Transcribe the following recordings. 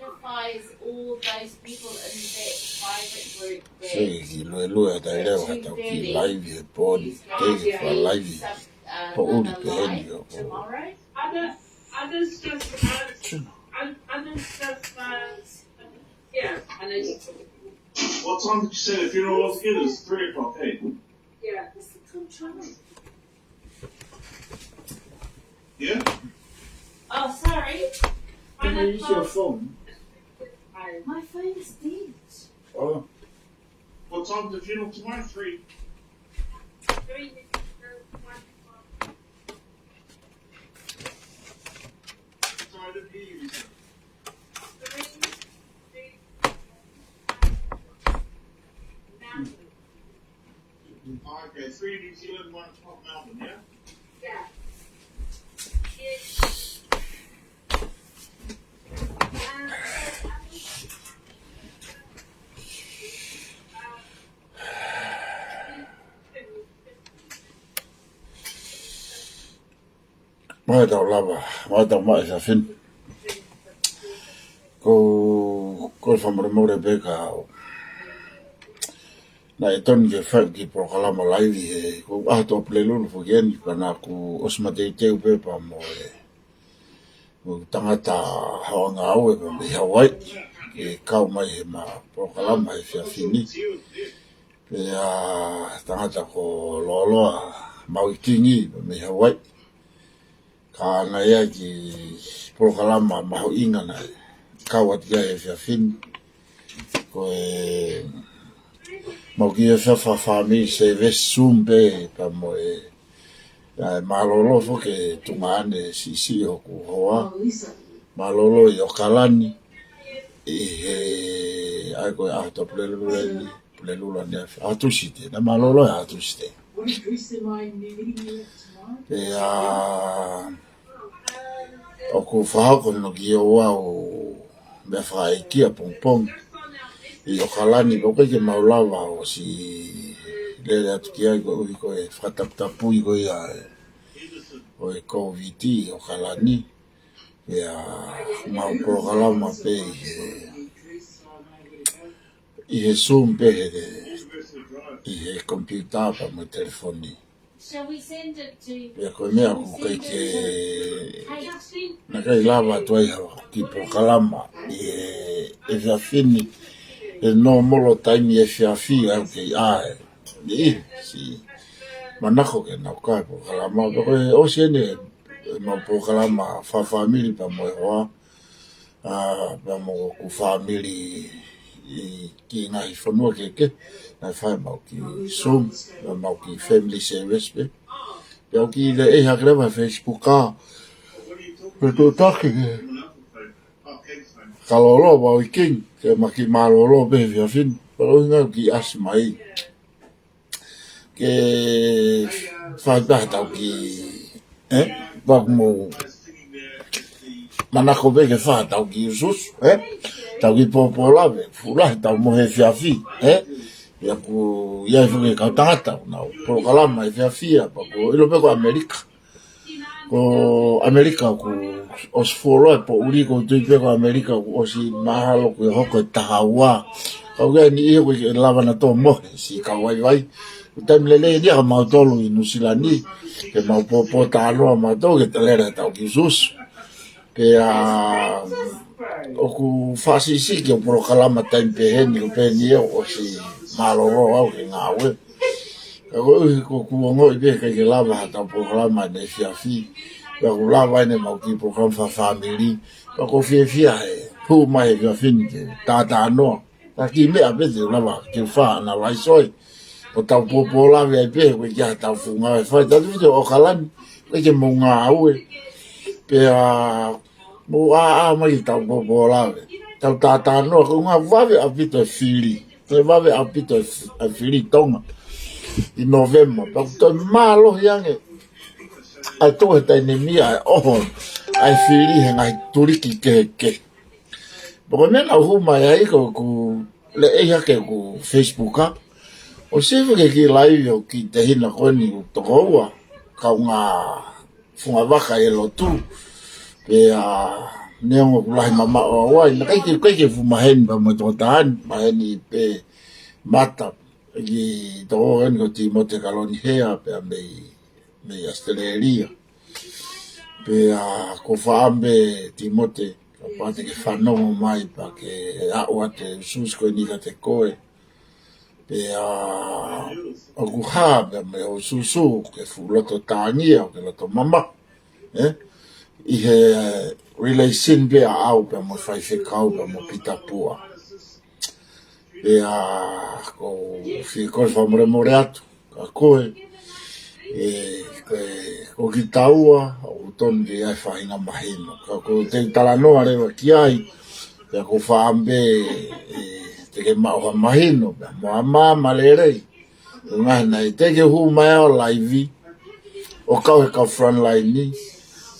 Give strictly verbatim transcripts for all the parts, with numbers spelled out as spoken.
Identifies all those people in that private group that Seki, lue lue ata leo hata ki live he pōni, te ki fa live. Po uli pe heni o. Tomorrow. Other, others just, uh, others just, uh, yeah, and then What time did you say the funeral was again? It's three o'clock, eh? Yeah. Yeah? Oh, sorry. Can you use your phone? My phone is dead. Oh. What time's the funeral tomorrow? Three. Three. Sorry, I didn't hear you. Three. Three. Okay, three New Zealand, one o'clock Melbourne, yeah? Yeah. Mo e tau lava, mo e tau maʻi sa fin. Ko, ko e fakamolemole pē ka naʻe tonu ke fai ki polokalama live he, ko ʻaho Tuʻapulelulu foki eni, ka naʻa ku ʻosi mateuteu pē pea mo e, mo e tangata haʻu ngāue pea mei Hawaii, ke kau mai he ma polokalama he efiafi ni. Pea tangata ko Loloa Mauikingi pea mei Hawaii. Ka naʻe ʻi ai e kiʻi polokalama mahuʻinga naʻe kau atu ki ai he efiafi ni. Ko e mau kiʻi efiafi family service Zoom pē pea mo e, ʻa e mālōlō foki e tuongaʻane siʻisiʻi hoku hoa. Mālōlō ʻi ʻOkalani. ʻI he, ʻa ia ko e ʻaho Tuʻapulelulu eni, Pulelulu eni ʻa Tūsite, naʻe mālōlō ʻa Tūsite. Pea ʻoku fakahoko hono kiʻi ouau meʻa fakaʻeiki ʻapongipongi ʻi ʻOkalani, pea ʻoku ʻikai ke mau lava ʻo ʻosi lele atu ki ai koeʻuhi ko e fakataputapui ko ia ʻo e Covid ʻi ʻOkalani. Pea mau polokalama pē ʻi he, ʻi he Zoom pē he, ʻi he computer pea mo e telefoni. Pea ko e meʻa ʻoku ʻikai ke, naʻe ʻikai lava atu ai ha kiʻi polokalama ʻi he, he efiafi ni, he normal taimi efiafi ʻoku ʻikai ʻi ai. ʻI, siʻi manako ke nau kai polokalama, pea ko e ʻosi eni ʻemau polokalama fakafāmili pea mo e hoa, ʻa, pea mo hoku fāmili ʻi he ngaahi fonua kehekehe, naʻe fai ʻemau kiʻi Zoom, pea ʻemau kiʻi family service pē. Pea ʻoku kiʻi leʻei hake leva Facebook ʻa, pea tuʻu taki ke, ka Loloa Mauikingi, ke ma kiʻi mālōlō pē he efiafi ni, pea ʻoku ʻikai ke ʻasi mai. Ke fai pē ha tau kiʻi, ē? Pea ʻoku mou manako pē ke fai ha tau kiʻi usuusu, ē? Tau kiʻi pōpōlave, fuʻu lahi ʻetau mohe he efiafi, ē? Pea ʻoku ʻi ai foki e kau tangata, nau polokalama he efiafi, pea ʻoku ʻilo pē ko ʻAmelika. Ko ʻAmelika ʻoku ʻosi fuoloa e poʻuli, ʻoku ou tui pē ko ʻAmelika ʻoku ʻosi mahalo kuo hoko e taha ua. Ka ʻoku ʻi ai e niʻihi ʻoku ʻikai ke lava nautolu ʻo mohe, siʻi kau vaivai. Ko e taimi lelei eni ia kia mautolu ʻi Nuʻusila ni, ke mau pōpōtalanoa mautolu ke ta lele ʻetau kiʻi usuusu. Pea ʻoku fakasiʻisiʻi ke u polokalama taimi peheni, ko e peheni ʻoku ʻosi mālōlō au ke ngāue. Ka koeʻuhi ko ʻeku ongoʻi pē ʻikai ke lava ha tau polokalama ʻi he efiafi. Pea ʻoku lava eni ʻemau kiʻi polokalama fakafāmili. Pea ʻoku ou fiefia he hū mai he efiafi ni ke tātānoa. Ka kiʻi meʻa pē te u lava ke u fai ana laisoi. Ko ʻetau pōpōlave ai pē, ʻoku ʻikai ke ʻi ai ha tau fuʻu ngāue fai. Tau tui te ʻOkalani, ʻoku ʻikai ke mou ngāue. Pea mou ʻā ʻā mai ki heʻetau pōpōlave. Tau tātānoa, ko e ʻuhinga vave ʻaupito e fili. Toe vave ʻaupito e f-, e fili Tonga ʻi Nōvema. Pea ʻoku toe mālohi ange ʻa e tuʻu he taimi ni ʻa e ʻoho ʻa e fili he ngaahi tuliki kehekehe. Pea ko e meʻa naʻa ku hū mai ai ko ʻeku leʻei hake ʻeku Facebook ʻa. ʻOsi foki e kiʻi live ʻo e kiʻi tehina ko eni ʻoku tokoua. Kaungā fungavaka ʻi he lotu. Pea Neongo ʻoku lahi mamaʻo au ai, naʻe ʻikai ke, ʻikai ke fuʻu maheni pea mo e tokotaha ni, maheni pē mata ki he tokotaha ni ko Timote Kaloni Hea pea mei, mei ʻAositelēlia. Pea ko e faʻa pē Timote, kapau te ke fanongo mai pea ke aʻu atu e usuusu ko eni kiate koe. Pea ʻoku hā pea mo e usuusu ke fuʻu loto tāngia, ke loto mamahi, ē? ʻI he relation pē ʻaʻau pea mo e faifekau pea mo Pita Pua. Pea ʻoku ou fie kole fakamolemole atu kiate koe, ē, ko e, ko kitaua, ʻoku tonu ke ʻi ai e faʻahinga mahino. Ka ʻoku ou talanoa leva ki ai, pea ko e faʻa pē, ē, te ke maʻu ha mahino, pea mo ha maama lelei. Ko e ngaahi, naʻe teʻeki ke u hū mai au laivi, ʻo kau he kau frontline ni,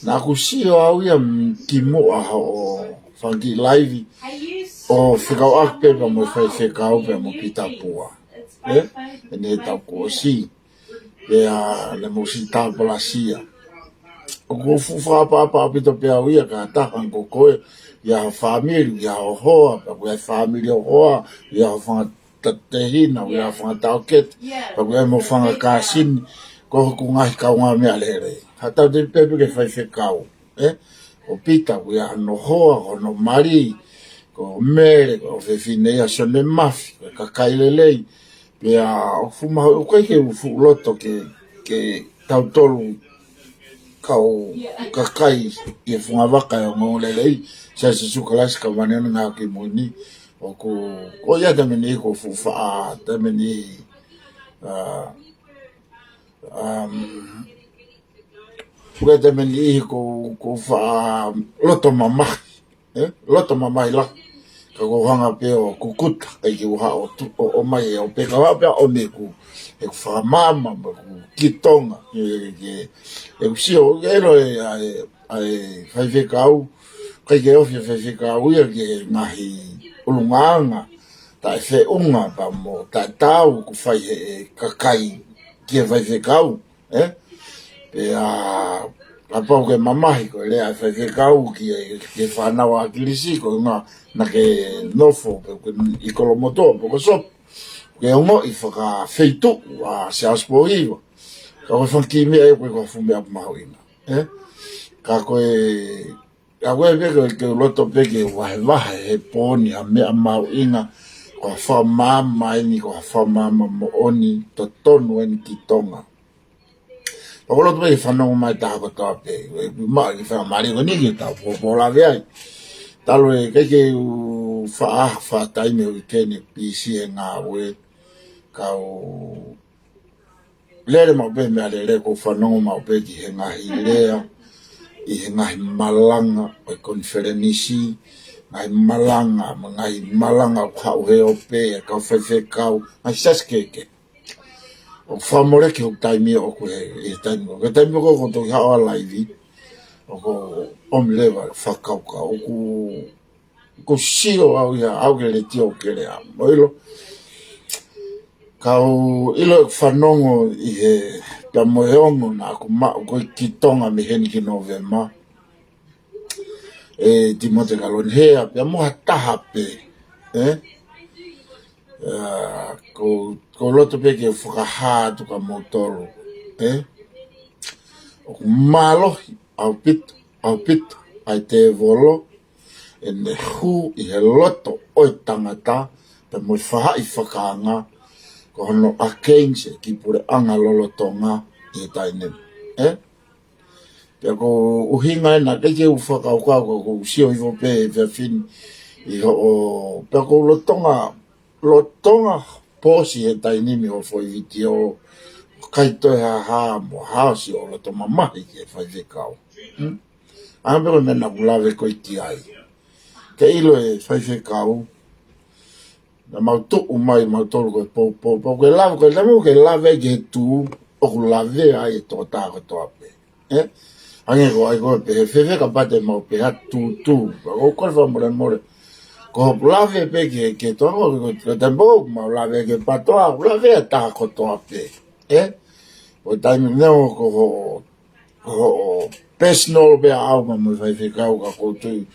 naʻa ku sio au ia m-, kimuʻa hoʻo fanga kiʻi laivi, ʻo fekauʻaki pē pea mo e faifekau pea mo Pita Pua. Ē? ʻEne tau kuo ʻosi. Pea naʻa mou siʻi tāpalasia. ʻOku ou fuʻu fakaʻapaʻapa ʻaupito pē au ia ki ha taha hangē ko koe, ʻi ho fāmili, ʻi ho hoa, pea ko e fāmili ʻo ho hoa, ʻi ho fanga ta-, tehina, ʻi ho fanga taʻokete, pea ko e mo fanga kāsini, ko hoku ngaahi kaungāmeʻa lelei. Haʻatau tui pē ki he faifekau, ē? Ko Pita, ko hono hoa, ko hono mali, ko Mele, ko e fefine ia Sione Mafi, ko e kakai lelei. Pea ʻoku fuʻu mahuʻinga, ʻoku ʻikai ke u fuʻu loto ke, ke tautolu kau kakai ʻi he fungavaka ʻo e ongoongolelei ʻa Sīsū Kalaisi ʻo e Kau Māʻoniʻoni ʻi he Ngaahi ʻAho Kimui Ni. ʻOku, ko ia taimi ʻe niʻihi ʻoku ou fuʻu faʻa, taimi ʻe niʻihi, ā, um, ko ia taimi ʻe niʻihi ʻoku ou, ʻoku ou faʻa loto mamahi, ē? Loto mamahi lahi. Ka ʻoku ou hanga pē ʻo kukuta, ʻikai ke u haʻu ʻo tu-, ʻo, ʻomai e ope, ka u haʻu pē ʻo ʻomi ʻeku, ʻeku fakamaama, mo ʻeku kitonga, ke, ke, ʻeku sio, ke ʻilo e, ʻa e, ʻa e faifekau, ʻikai ke ofi e faifekau ia ki he ngaahi ʻulungaanga taʻefeʻunga pea mo taʻetaau ʻoku fai ʻe he kakai ki he faifekau, ē? Pea kapau ʻoku ke mamahi, ko e lea ʻa e faifekau ki he, ki he fānau ʻa ʻAkilisi, ko e ʻuhinga naʻa ke nofo pē ʻi Kolomotuʻa pe ko Sopu, ke ongoʻi fakafeituʻu ʻa Siaosi Pōhiva. Ka ko e fanga kiʻi meʻa ia ʻoku ʻikai ko ha fuʻu meʻa mahuʻinga, ē? Ka ko e, ka ko e pē ke, ke u loto pē ke vahevahe he pō ni ha meʻa mahuʻinga, ko ha fakamaama eni, ko ha fakamaama moʻoni, totonu eni ki Tonga. Pea ʻoku ou loto pē ke fanongo mai e taha kotoa pē, ʻe maʻu e kiʻi faingamālie ko eni ke tau pōpō lave ai. Talu e ʻikai ke u faʻa, faʻa taimi ʻo ʻikai ke u pisi he ngāue, ka u lele maʻu pē meʻa lelei, ʻoku ou fanongo maʻu pē ki he ngaahi lea, ʻi he ngaahi malanga ʻo e konifelenisi, ngaahi malanga, mo e ngaahi malanga ʻoku haʻu he ope ʻa e kau faifekau, ngaahi siasi kehekehe. ʻOku fakamoleki hoku taimi ʻoʻoku he, he taimi ko ē. Ko e taimi ko ē ʻoku ou toki haʻu ʻo laivi, ʻoku ou ʻomi leva e fakakaukau, ʻoku, ʻoku sio au ia, ʻalu ki he letiō ʻo kele ʻamu. Mo ʻilo, ka u ʻilo ʻeku fanongo ʻi he, pea mo e ongo naʻa ku maʻu ko ē ki Tonga mei heni ki Nōvema, ʻe Timote Kaloni Hea, pea mo ha taha pē, ē? Ā, ʻoku, ʻoku ou loto pē ke fakahā atu kia moutolu, ē? ʻOku mālohi ʻaupito, ʻaupito ʻa e tēvolo, ʻene hū ʻi he loto ʻo e tangata, pea mo e faʻahi fakaanga, ko hono against e kiʻi puleʻanga lolotonga ʻi he taimi ni, ē? Pea ko e ʻuhinga ena, ʻikai ke u fakakaukau, ka ʻoku ou sio hifo pē he efiafi ni ʻi hoʻo, pea ʻoku ou lolotonga, lolotonga pōsi he taimi ni hoʻo foʻi vitiō, ʻikai toe hā hā mo hā ʻo sio loto mamahi ki he faifekau. Hmm? ʻA ia pē ko e meʻa naʻa ku lave ko ē ki ai. Ke ʻilo e faifekau, naʻa mau tuʻu mai mautolu ko e poupou, pea ʻoku ke lave, ko e lave, ʻoku ke lave ki he tuʻu, ʻoku lavea ai e tokotaha kotoa pē. Ē? Hangē ko ʻai ko ē pē, he fēfē kapau te mau pehē atu tūtū, pea ʻoku ou kole fakamolemole. Ko hoku lave pē ki he, ki he toʻonga, ko, ko e taimi ʻoku mau lave ki he PTOA, ʻoku lavea e taha kotoa pē. Ē? Ko e taimi neo ko hoʻo, hoʻo personal pē ʻaʻau pea mo e faifekau, ka ʻoku ou tui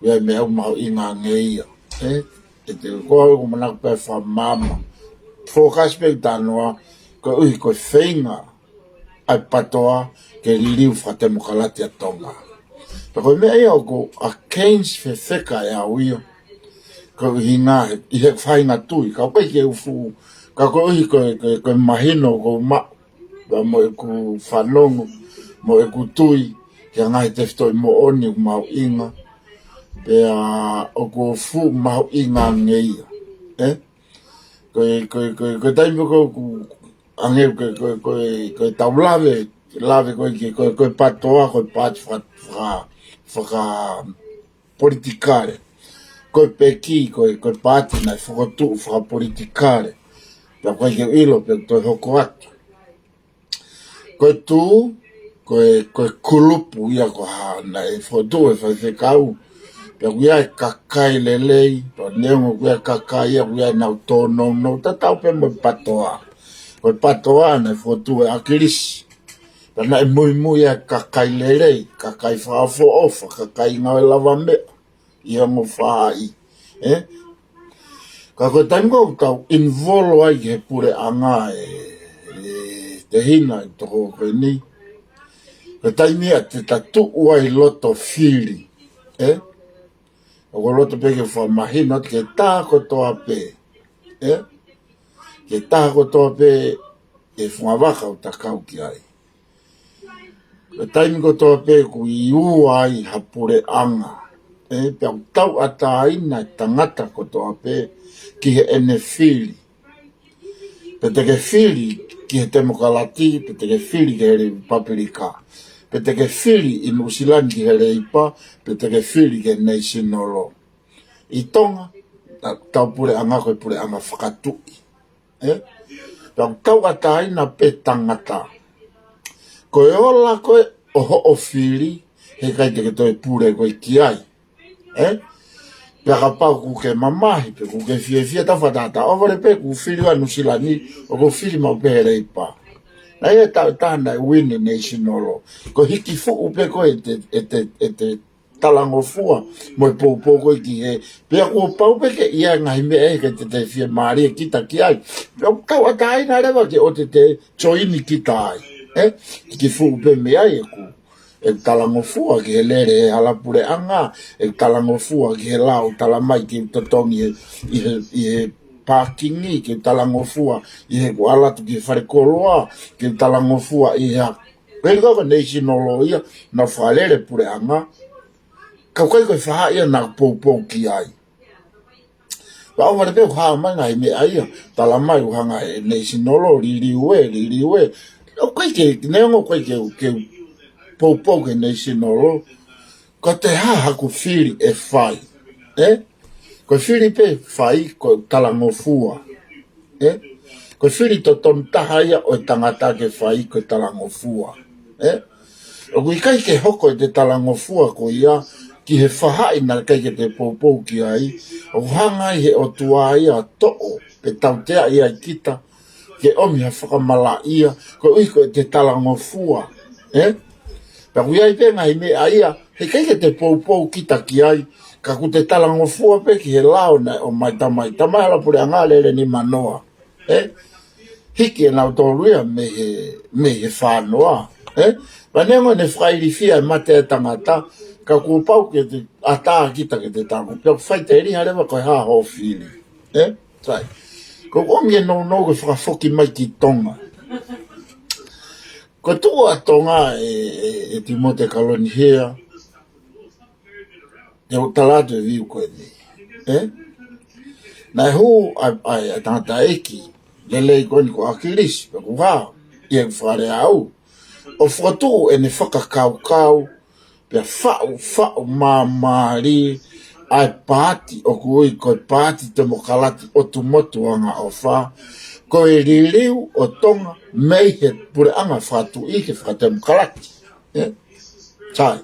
ʻOku ʻi ai e meʻa ʻoku mahuʻinga ange ia. ʻE, ʻe te koa ʻoku manako pē fakamāmā. Focus pē ki he talanoa, koeʻuhi ko e feinga ʻa e PATOA ke liliu fakatemokalati ʻa Tonga. Pea ko e meʻa ia ʻoku against fefeka ʻe au ia. Koeʻuhi ngā he, ʻi he faʻahinga tui, ka ʻoku ʻikai ke u fuʻu, ka koeʻuhi ko e, ko e, ko e mahino ʻoku ou maʻu, pea mo ʻeku fanongo, mo ʻeku tui, ki he ngaahi tefitoʻi moʻoni ʻoku mahuʻinga. Pea ʻoku fuʻu mahuʻinga ange ia. ʻE? Ko e, ko e, ko e, ko e taimi ko ē ʻoku ange ko e, ko e, ko e, ko e tau lave, lave ko e, ko e, ko e PATOA, ko e paati faka, faka, faka politikale. Ko e peki, ko e, ko e paati naʻe fokotuʻu fakapolitikale. Pea ʻoku ʻikai ke u ʻilo pe toe hoko atu. Ko e tu, ko e, ko e kulupu ia ko ha naʻe fokotuʻu ʻe he faifekau. Pea ʻoku ʻi ai e kakai lelei, pea neongo ʻoku ʻi ai e kakai ia, ʻoku ʻi ai ʻenau tōnounou, tatau pē mo e PATOA. Ko e PATOA naʻe fokotuʻu ʻe ʻAkilisi. Pea naʻe muimui ʻa e kakai lelei, kakai fakaʻofoʻofa, kakai ngāue lavameʻa, ʻi he ongo faʻahi. ʻE? Ka ko e taimi ko ē ʻoku tau involve ai ki he puleʻanga ʻe, ʻe Tehina ʻi he toko ko eni. Ko e taimi ia te ta tuʻu ai loto fili. ʻE? ʻOku ou loto pē ke fakamahino atu ki he taha kotoa pē. ʻE? Ki he taha kotoa pē ʻi he funga vaka ʻoku ta kau ki ai. Ko e taimi kotoa pē ʻoku ʻi ai ha puleʻanga. ʻE, pea ʻoku tauʻatāina e tangata kotoa pē ki heʻene fili. Pe te ke fili ki he temokalati, pe te ke fili ki he Lepapilika. Pe te ke fili ʻi Nuʻusila ni ki he Leipa, pe te ke fili ki he Neisinolo. ʻI Tonga, ʻa, tau puleʻanga ko e puleʻanga fakatuʻi. ʻE? Pea ʻoku tauʻatāina pē tangata. Ko e ola ko ē ʻo hoʻo fili, heʻikai te ke toe pule koe ki ai. ʻE? Pea kapau ʻoku ke mamahi, pe ʻoku ke fiefia, tau fakatātā, ʻohovale pē ʻoku fili ʻa Nuʻusila ni, ʻoku fili maʻu pē he Leipa. Naʻe ʻi ai e taʻu ʻe taha naʻe win e Neisinolo. Ko e hiki fuʻu pē ko ē ʻete, ʻete, ʻete talangofua mo e poupou ko ē ki hē. Pea kuo pau pē ke ʻi ai e ngaahi meʻa ʻe ʻikai te te fiemālie kita ki ai. Pea ʻoku tauʻatāina leva ke ʻoua te te join kita ai. ʻE? Hiki fuʻu pē mei ai ʻeku, ʻeku talangofua ki he lele he hala puleʻanga, ʻeku talangofua ki he lao talamai ke u totongi he, ʻi he, ʻi he pākingi, ke u talangofua ʻi heʻeku ʻalu atu ki he falekoloa, ke u talangofua ʻi he, pea ʻikai ko e Neisinolo ia, naʻa fakalele puleʻanga, ka ʻoku ʻikai ko e faʻahi ia naʻa ku poupou ki ai. Pea ʻohovale pē ʻoku hā mai e ngaahi meʻa ia, talamai ʻoku hanga ʻe he Neisinolo, liliu ē, liliu ē. ʻOku ʻikai ke, neongo ʻoku ʻikai ke, ke poupou ki he Neisinolo, ko e hā haʻaku fili ʻe fai. ʻE? Ko e fili pē ʻe fai, ko e talangofua. ʻE? Ko e fili totonu taha ia ʻo e tangata ke fai ko e talangofua. ʻE? ʻOku ʻikai ke hoko ʻete talangofua ko ia ki he faʻahi naʻe ʻikai ke te poupou ki ai, ʻoku hanga ai he ʻOtua ia ʻo toʻo, pe tauteaʻi ai kita, ke ʻomi ha fakamalaʻia, koeʻuhi ko ʻete talangofua. ʻE? Pea ʻoku ʻi ai pē ngaahi meʻa ia, heʻikai ke te poupou kita ki ai, ka ʻoku te talangofua pē ki he lao naʻe ʻomai, talamai, talamai hala puleʻanga lele nimanoa. ʻE? Hiki ʻe nautolu ia mei he, mei he fānoa. ʻE? Pea neongo ʻene fakailifia e mate ʻa e tangata, ka kuo pau ke te ʻatā kita ke te tango. Pea ʻoku faʻiteliha leva ko e hā hoʻo fili. ʻE? Sai. Ko e ʻomi e nounou ke fakafoki mai ki Tonga. Ko e tuʻu ʻa Tonga ʻe, ʻe, ʻe Timote Kaloni Hea, te u tala atu e viu ko eni. ʻE? Naʻe hū ʻa, ʻa, ʻa e tangataʻeiki lelei ko eni ko ʻAkilisi, pe ko e hā, ʻi he Fale Au. ʻO fokotuʻu ʻene fakakaukau, pea faʻu, faʻu māmālie ʻa e paati ʻoku ui ko e Paati Temokalati ʻOtu Motu Angaʻofa, ko e liliu ʻo Tonga mei he puleʻanga fakatuʻi ke fakatemokalati. ʻE? Sai.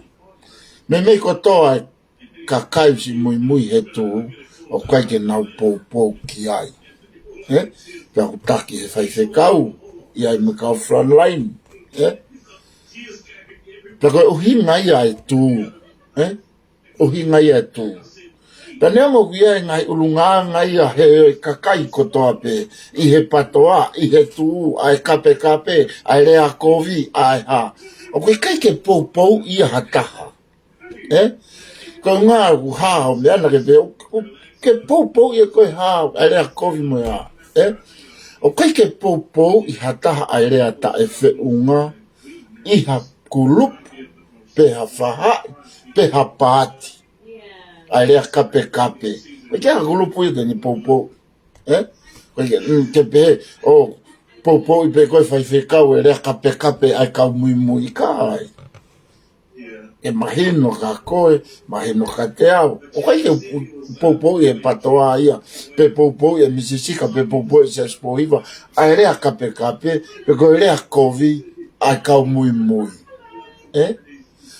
Meimei kotoa e kakai ʻosi muimui he tuʻu, ʻoku ʻikai ke nau poupou ki ai. ʻE? Pea ʻoku taki he faifekau, ʻi ai mo e kau frontline. ʻE? Pea ko e ʻuhinga ia e tuʻu. ʻE? ʻuhinga ia e tuʻu. Pea neongo ʻoku ʻi ai e ngaahi ʻulungaanga ia he kakai kotoa pē, ʻi he patoa, ʻi he tuʻu, ʻa e kapekape, ʻa e lea kovi, ʻa e hā. ʻOku ʻikai ke poupou ia ha taha. Ē? Ko e ngaahi ʻuha ʻo meʻa na ke pehē, ʻo, ʻo, ke poupou ia ko e hā, ʻa e lea kovi mo e hā. Ē? ʻOku ʻikai ke poupou ʻi ha taha ʻa e lea taʻefeʻunga, ʻi ha kulupu, pe ha fahaʻi, pe ha paati. ʻA e lea kapekape. ʻIkai ha kulupu ia te ne poupou. Ē? Ko e ke, mm, ke pehē, ʻo, poupou ʻi pē ko e faifekau e lea kapekape ʻa e kau muimui, ʻikai. Ke mahino kia koe, mahino kiate au. ʻOku ʻikai ke u, u, poupou ʻi he patoa ia, pe poupou ʻi he misisika, pe poupou ʻi he siasi pōhiva, ʻa e lea kapekape, pe ko e lea kovi, ʻa e kau muimui. Ē?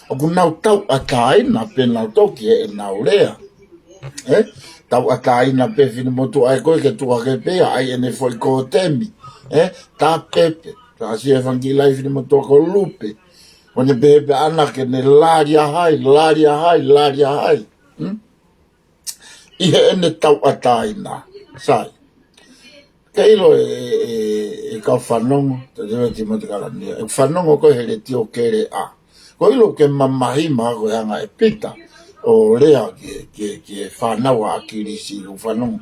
ʻOku nau tauʻatāina pē nautolu ki heʻenau lea. Ē? Tauʻatāina pē finemotuʻa ʻa e ko ē ke tuʻu hake pē ia, ʻai ʻene foʻi kōtemi. Ē? Tapepe. Ka ʻasi e fanga kiʻi laifi finemotuʻa ko Lupe. ʻO ne pehē pē ʻana ke ne lali ʻa hai, lali ʻa hai, lali ʻa hai. Hmm? ʻI heʻene tauʻatāina. Sai. Ke ʻilo e, e, e, e kau fanongo, te te ti mo te kalania. E fanongo ko e he letiō Keleʻa. Ko e ʻilo ke mamahi mai ko e anga e Pita. ʻO lea ke, ke, ke fānau ʻa ʻAkilisi ko e fanongo.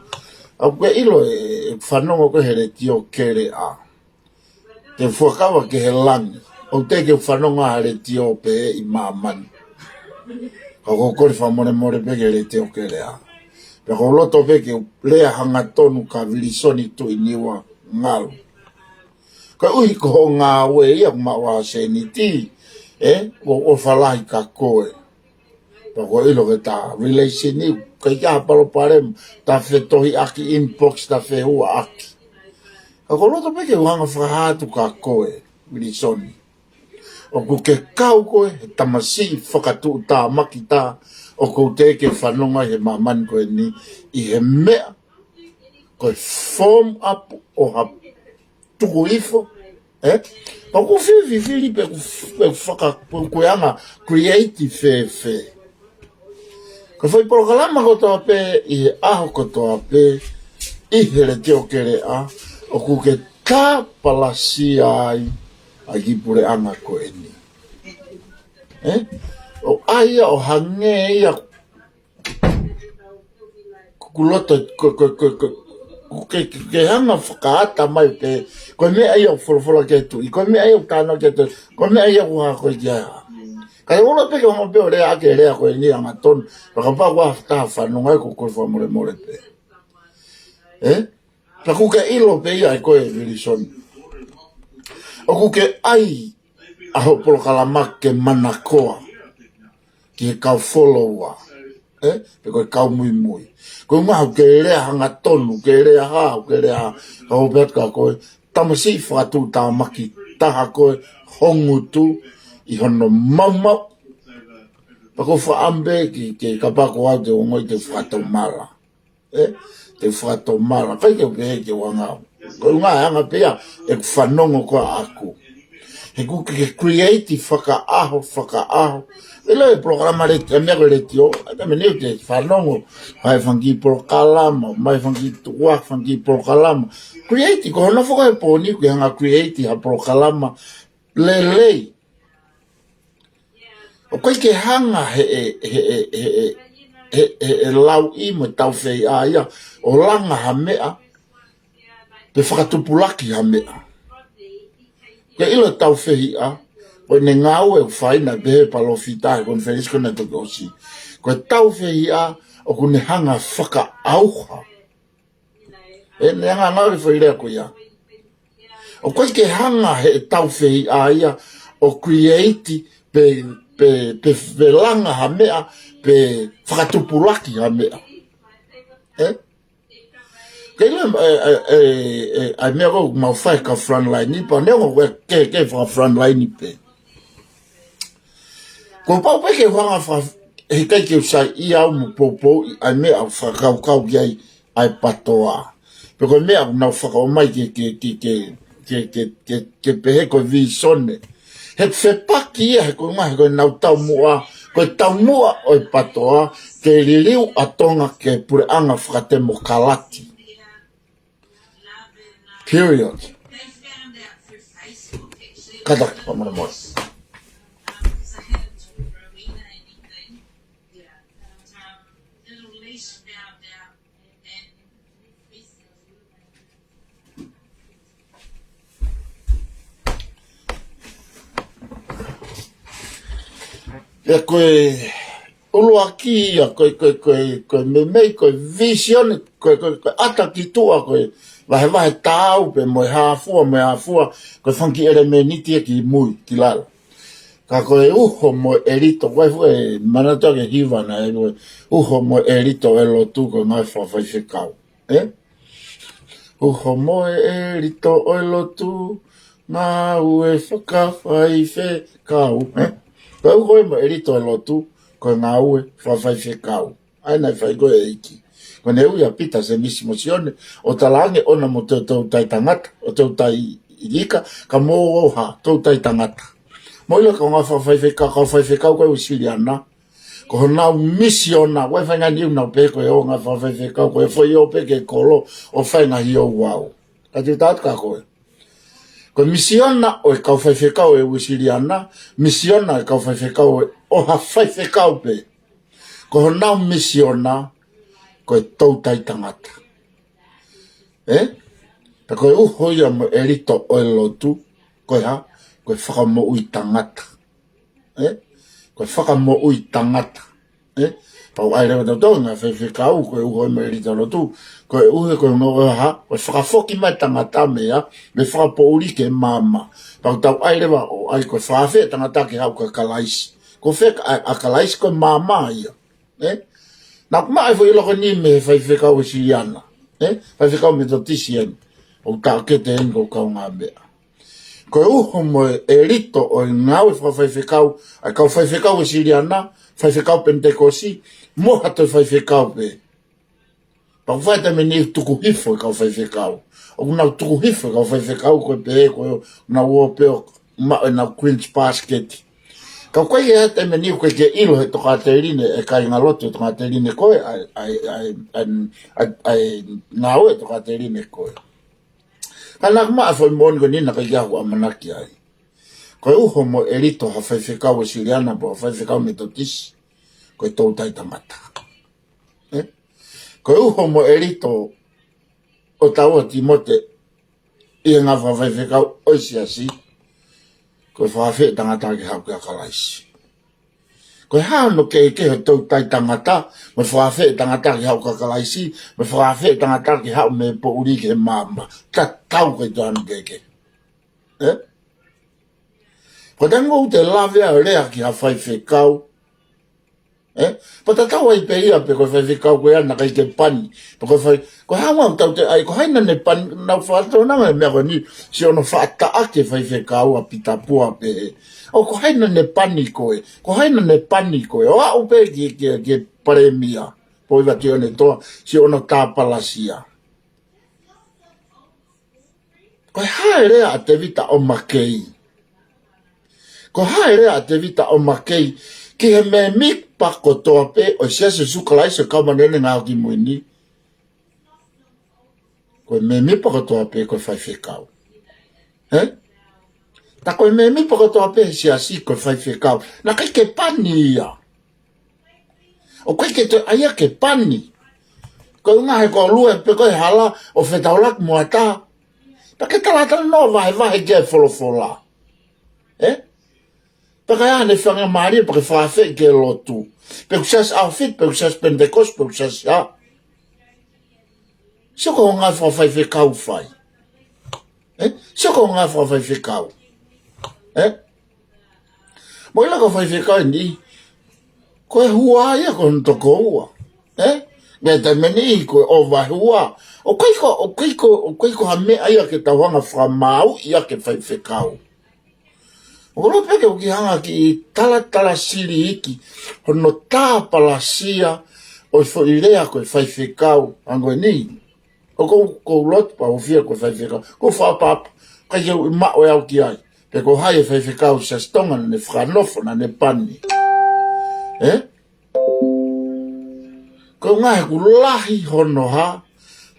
ʻOku ke ʻilo e, e fanongo ko e he letiō Keleʻa. Ke fuakava ki he langi. ʻOku teʻeki ke u fanongo ha letiō pē ʻi māmani. Ka ʻoku ou kole fakamolemole pē ki he letiō Keleʻa. Pea ʻoku ou loto pē ke u lea hangatonu kia Vilisoni Tuʻiniua Ngalu. Koeʻuhi ko hoʻo ngāue ia ʻoku maʻu ʻa e sēniti, ē, ʻoku ou ʻofa lahi kia koe. Pea ʻoku ou ʻilo ke ta relation ni, ʻikai ke ʻi ai ha palopalema, ta fetohiʻaki inbox, ta fehuaʻaki. Ka ʻoku ou loto pē ke u hanga fakahā atu kia koe, Vilisoni. ʻOku ke kau koe, he tamasiʻi fakatuʻutāmaki taha, ʻoku ou teʻeki ke fanongo ai he māmani ko eni, ʻi he meʻa, ko e form up ʻo ha tuku hifo, ē? Pea ʻoku ou fifili pe ʻoku, pe ʻoku faka, pe ʻoku anga creative fēfē. Ko e foʻi polokalama kotoa pē, ʻi he ʻaho kotoa pē, ʻi he letiō Keleʻa, ʻoku ke tāpalasia ai, ʻa e kiʻi puleʻanga ko eni. Ē? ʻO ʻai ia, ʻo hangē ia, ʻoku loto, ko, ko, ko, ko, ko ke, ke, ke hanga fakaata mai pē, ko e meʻa ia ʻoku folofola ki ai e tuʻi, ko e meʻa ia ʻoku tānaki ki ai e tuʻi, ko e meʻa ia ʻoku hā ko e kia. Ka e olo pē ke hanga pē ʻo lea ake lea ko eni hangatonu, pea kapau ʻoku ʻi ai ha taha fanongo ai ʻoku ou kole fakamolemole pē. Ē? Pea ʻoku ke ʻilo pē ia ʻe koe Vilisoni. ʻOku ke ʻai ʻa hoʻo polokalama ke manakoa ki he kau follower, ē? Pe ko e kau muimui. Ko e ʻuhinga ʻoku ke lea hangatonu, ke lea hā, ke lea hā, ka ʻoku ou pehē atu kia koe, tamasiʻi fakatuʻutāmaki taha koe, ho ngutu, ʻi hono maumau. Pea ʻoku ou fakaʻamu pē ke, ke kapau ko au te u ongoʻi te u fakatomala. Ē, te u fakatomala, ʻikai ke u pehē ke u anga au. Ko e ʻuhinga ʻe anga pē ia ʻeku fanongo ko ia ʻaʻaku. He ʻoku ke create fakaʻaho, fakaʻaho. ʻIlo e polokalama leti, e meʻa ko e letiō, ʻa e meʻa ni ʻoku te fanongo, mai fanga kiʻi polokalama, mai fanga kiʻi tuʻa, fanga kiʻi polokalama. Create, ko hono fokotuʻu he pō ni, ʻoku ke hanga create ha polokalama lelei. ʻOku ʻikai ke hanga he, he, he lauʻi mo e taufehiʻa ia ʻo langa ha meʻa, pe fakatupulaki ha meʻa. Ke ʻilo e taufehiʻa, ko ʻene ngāue ʻoku fai naʻe pehē ʻe he palōfita he konifelenisi ko ena toki ʻosi. Ko e taufehiʻa ʻoku ne hanga fakaʻauha. Ē, ne hanga ngāue foʻi lea ko ia. ʻOku ʻikai ke hanga he taufehiʻa ia ʻo create pe, pe, pe, pe langa ha meʻa, pe fakatupulaki ha meʻa. Ē? Ke ʻilo e, e, e, e, ʻa e meʻa ko ē ʻoku mau fai ka frontline ni, pea neongo ʻoku ke, ke faka frontline ni pē. Kuo pau pē ke u hanga fa, he ʻikai ke u saiʻia au mo poupou ʻi ʻa e meʻa ʻoku fakakaukau ki ai ʻa e patoa. Pe ko e meʻa ʻoku nau fakaʻomai ke, ke, ke pehē ko e visone. He fepaki ia, he ko e ʻuhinga, he ko ʻenau taumuʻa, Ko e taumuʻa ʻo e PTOA ke liliu ʻa Tonga ki he puleʻanga fakatemokalati. Period. Kātaki, fakamolemole. ʻIa, ko e ʻuluaki ia, ko e, ko e, ko e, ko e meimei, ko e vīsone, ko e, ko e, ko e ʻata ki tuʻa, ko e vahevahe taau pē mo e hā fua, mo e hā fua, ko e fanga kiʻi ʻelemēniti ia ki mui, ki lalo. Ka ko e uho mo e ʻelito, ko e fua e manatu ki he hiva naʻe ʻi ai, ko e uho mo e ʻelito ʻo e lotu ko e ngāue fakafaifekau. Ē? Uho mo e ʻelito ʻo e lotu, ngāue fakafaifekau. Ē? Ko e uho ia mo e ʻelito ʻo e lotu, ko e ngāue fakafaifekau. ʻA ia naʻe fai ko ē ʻe he ʻEiki. Ko ʻene ui ʻa Pita, Sēmisi mo Sione, ʻo talaange ʻoua naʻa mou toutai tangata, ʻo toutai ika, ka mou ō ʻo toutai tangata. Mou ʻilo ko e ngāue fakafaifekau, kau faifekau ko ē Uēsiliana, ko honau misiona, ʻoku ʻikai faʻahinga niu nau pehē ko e ō ngāue fakafaifekau, ko e foʻi ō pē ki he kolo ʻo fai e ngaahi ouau. Ka te u tala atu kia koe. Ko e misiona ʻo e kau faifekau ʻo e Uēsiliana, misiona ʻo e kau faifekau ʻo e, ʻo ha faifekau pē. Ko honau misiona, ko e toutai tangata. Ē? Pea ko e uho ia mo e ʻelito ʻo e lotu, ko e hā, ko e fakamoʻui tangata. Ē? Ko e fakamoʻui tangata. Ē? Pea ʻoku ʻai leva ʻe tautolu e ngāue fakafaifekau, ko e uho mo e ʻelito ʻo e lotu, ko e uho ko e ngāue hā, ko e fakafoki mai e tangata mei he, mei he fakapoʻuli ki he maama. Pea ʻoku tau ʻai leva ʻo ʻai ko e fakaafeʻi e tangata ke haʻu kia Kalaisi. Ko fē ʻa, ʻa Kalaisi? Ko e maama ia. Ē? Naʻa ku maʻu e foʻi ʻilo ko eni mei he faifekau Uēsiliana. Ē? Faifekau Metotisi eni. ʻOku taʻokete eni ko e kaungāmeʻa. Ko e uho mo e ʻelito ʻo e ngāue fakafaifekau, ʻa e kau faifekau Uēsiliana, faifekau Penitekosi, mo ha toe faifekau pē. Pea ʻoku fai e taimi ʻe niʻihi ʻoku tuku hifo e kau faifekau. ʻOku nau tuku hifo e kau faifekau ko e pehē ko ʻenau ō pē ʻo maʻu ʻenau Queen's Basket. Ka ʻoku ʻikai ke ʻi ai e taimi ʻe niʻihi ʻoku ʻikai ke ʻilo ʻe he tokāteline, ʻe he kāingalotu ʻo e tokāteline ko ē, ʻa e, ʻa e, ʻa e, ʻa e, ʻa e, ʻa e ngāue ʻa e tokāteline ko ē. Ka naʻa ku maʻu e foʻi moʻoni ko eni naʻe ʻikai ke u ʻamanaki ai. Ko e uho mo e ʻelito ʻo ha faifekau Uēsiliana pe ha faifekau Metotisi, ko e toutai tangata. Ē? Ko e uho mo e ʻelito ʻo taua Tīmote ʻi he ngāue fakafaifekau ʻo e siasi, ko e fakaafeʻi e tangata ke haʻu kia Kalaisi. Ko e hā hono kehekehe ʻo e toutai tangata, mo e fakaafeʻi e tangata ke haʻu kia Kalaisi, mo e fakaafeʻi e tangata ke haʻu mei he poʻuli ki he maama? Tatau, ʻikai toe ʻi ai hano kehekehe. Ē? Ko e taimi ʻoku te lave ai ʻo lea ki ha faifekau. Ē? Pea tatau ai pē ia pe ko e faifekau ko ē naʻe ʻikai ke pani. Pe ko e fai, ko e hā ʻoku tau toe ʻai, ko hai naʻa ne pani, naʻa ku fakatokangaʻi e meʻa ko eni, siʻono faʻa taʻaki e faifekau ʻa Pita Pua pē. ʻO ko hai naʻa ne pani koe, ko hai naʻa ne pani koe. ʻO aʻu pē ki, ki, ki he palēmia, Poivatu Ionetoa, siʻono tāpalasia. Ko e hā e lea ʻa Tēvita ʻOmakei? Ko e hā e lea ʻa Tēvita ʻOmakei ki he mēmipa kotoa pē ʻo e Siasi ʻo Sīsū Kalaisi ʻo e Kau Māʻoniʻoni ʻi he Ngaahi ʻAho Kimui Ni? Ko e mēmipa kotoa pē ko e faifekau. Ē? Tā ko e mēmipa kotoa pē he siasi ko e faifekau. Naʻe ʻikai ke pani ia. ʻOku ʻikai ke toe ʻai ia ke pani. Ko e ʻuhinga he ko e lue pē ko e hala ʻo fetaulaki mo ha taha. Pea ke talatalanoa vahevahe ki he folofola. Ē? Pea ka ʻi ai haʻane faingamālie, pea ke fakaafeʻi ki he lotu. Pe ko e siasi ʻAhofitu, pe ko e siasi Penitekosi, pe ko e siasi hā. Sio ko e ngāue fakafaifekau fai. Ē? Sio ko e ngāue fakafaifekau. Ē? Mou ʻilo ko e faifekau eni, ko e hua ia ko hono toko ua. Ē? Mei he taimi ʻe niʻihi ko e ʻova hua. ʻOku ʻikai ko, ʻoku ʻikai ko, ʻoku ʻikai ko ha meʻa ia ke tau hanga ʻo fakamāuʻi ʻaki e faifekau. ʻOku ou loto pē ke u kiʻi hanga ʻo kiʻi talatala sili iiki hono tāpalasia ʻo e foʻi lea ko e faifekau ʻange ni. ʻOku ou, ʻoku ou loto pē ʻoku ou fie ko e faifekau. ʻOku ou fakaʻapaʻapa, ʻikai ke u maʻu ʻe au ki ai pe ko hai e faifekau Siasi Tonga naʻa ne fakanofo, naʻa ne pani. Ē? Ko e ʻuhinga he ʻoku lahi hono hā,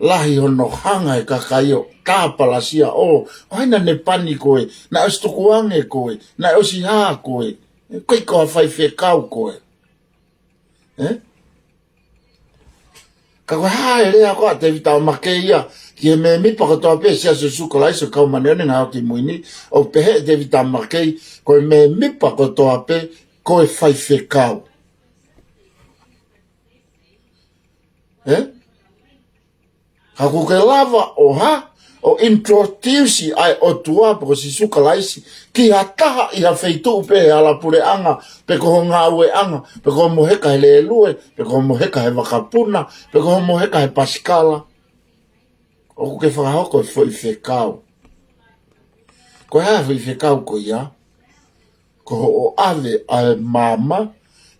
lahi hono hanga ʻe he kakai ʻo tāpalasia ʻo, ʻo hai naʻa ne pani koe, naʻe ʻosi tukuange koe, naʻe ʻosi hā koe, ʻikai ko ha faifekau koe. Ē? Ka ko e hā e lea ko ē ʻa Tēvita Makei ia ki he mēmipa kotoa pē Siasi ʻo Sīsū Kalaisi ʻo e Kau Māʻoniʻoni ʻi he Ngaahi ʻAho Kimui Ni, ʻoku pehē ʻe Tēvita Makei, ko e mēmipa kotoa pē, ko e faifekau. Ē? Ka ʻoku ke lava ʻo hā, ʻo introduce ʻa e ʻOtua pe ko Sīsū Kalaisi ki ha taha ʻi ha feituʻu pē he hala puleʻanga, pe ko ho ngāueʻanga, pe ko hoʻomo heka he lēlue, pe ko hoʻomo heka he vakapuna, pe ko hoʻomo heka he pasikala. ʻOku ke fakahoko e foʻi fekau. Ko e hā e foʻi fekau ko ia? Ko hoʻo ʻave ʻa e maama,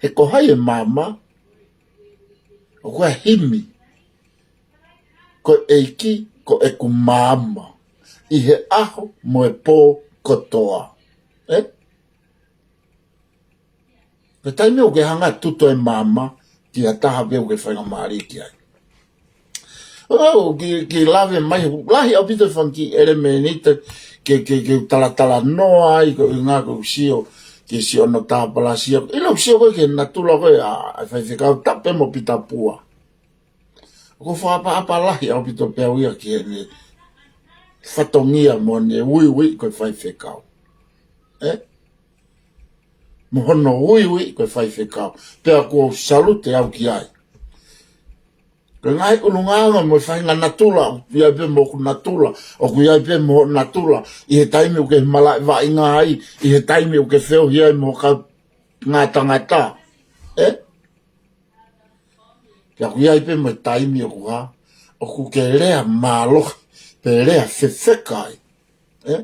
he ko hai e maama? ʻOku ʻi ai e himi. Ko e ʻEiki, ko ʻeku maama ʻi he ʻaho mo e pō kotoa. Ē? Ko e taimi ʻoku ke hanga ʻo tutu e maama ki ha taha pē ʻoku ke faingamālie ki ai. ʻOku ou kiʻi, kiʻi lave mai, lahi ʻaupito e fanga kiʻi ʻelemēniti ke, ke, ke u talatalanoa ai, ko e ʻuhinga ʻoku ou sio, ke sio hono tāpalasia. ʻIlo ʻoku ou sio ko ē ki he natula ko ē ʻa, ʻa e faifekau, tapu pē mo Pita Pua. ʻOku ou fakaʻapaʻapa lahi ʻaupito pē au ia ki heʻene fatongia mo ʻene uiuiʻi ko e faifekau. Ē? Mo hono uiuiʻi ko e faifekau. Pea ʻoku ou salute au ki ai. Ko e ngaahi ʻulungaanga mo e faʻahinga natula, ʻoku ʻi ai pē mo hoku natula, ʻoku ʻi ai pē mo hoʻo natula, ʻi he taimi ʻoku ke malaʻe vaʻinga ai, ʻi he taimi ʻoku ke feohi ai mo e kau ngaahi tangata. Ē? Pea ʻoku ʻi ai pē mo e taimi ʻoku hā, ʻoku ke lea mālohi, pe lea fefeka ai. Ē?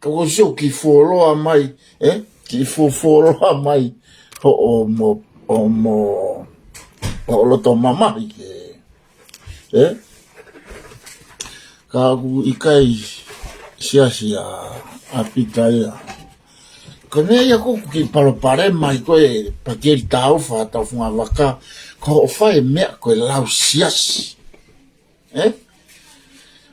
Ka ʻoku ou sio kiʻi fuoloa mai, ē? Kiʻi fuofuoloa mai hoʻomo, hoʻomo, hoʻo loto mamahi ke, ē? Ka ʻoku ʻikai Siasi ʻa, ʻa Pita ia. Ko e meʻa ia ʻoku ou kiʻi palopalema ai ko ē Pakeli Taufa, Taufunga Vaka, ko hoʻo fai e meʻa ko e lau Siasi. Ē?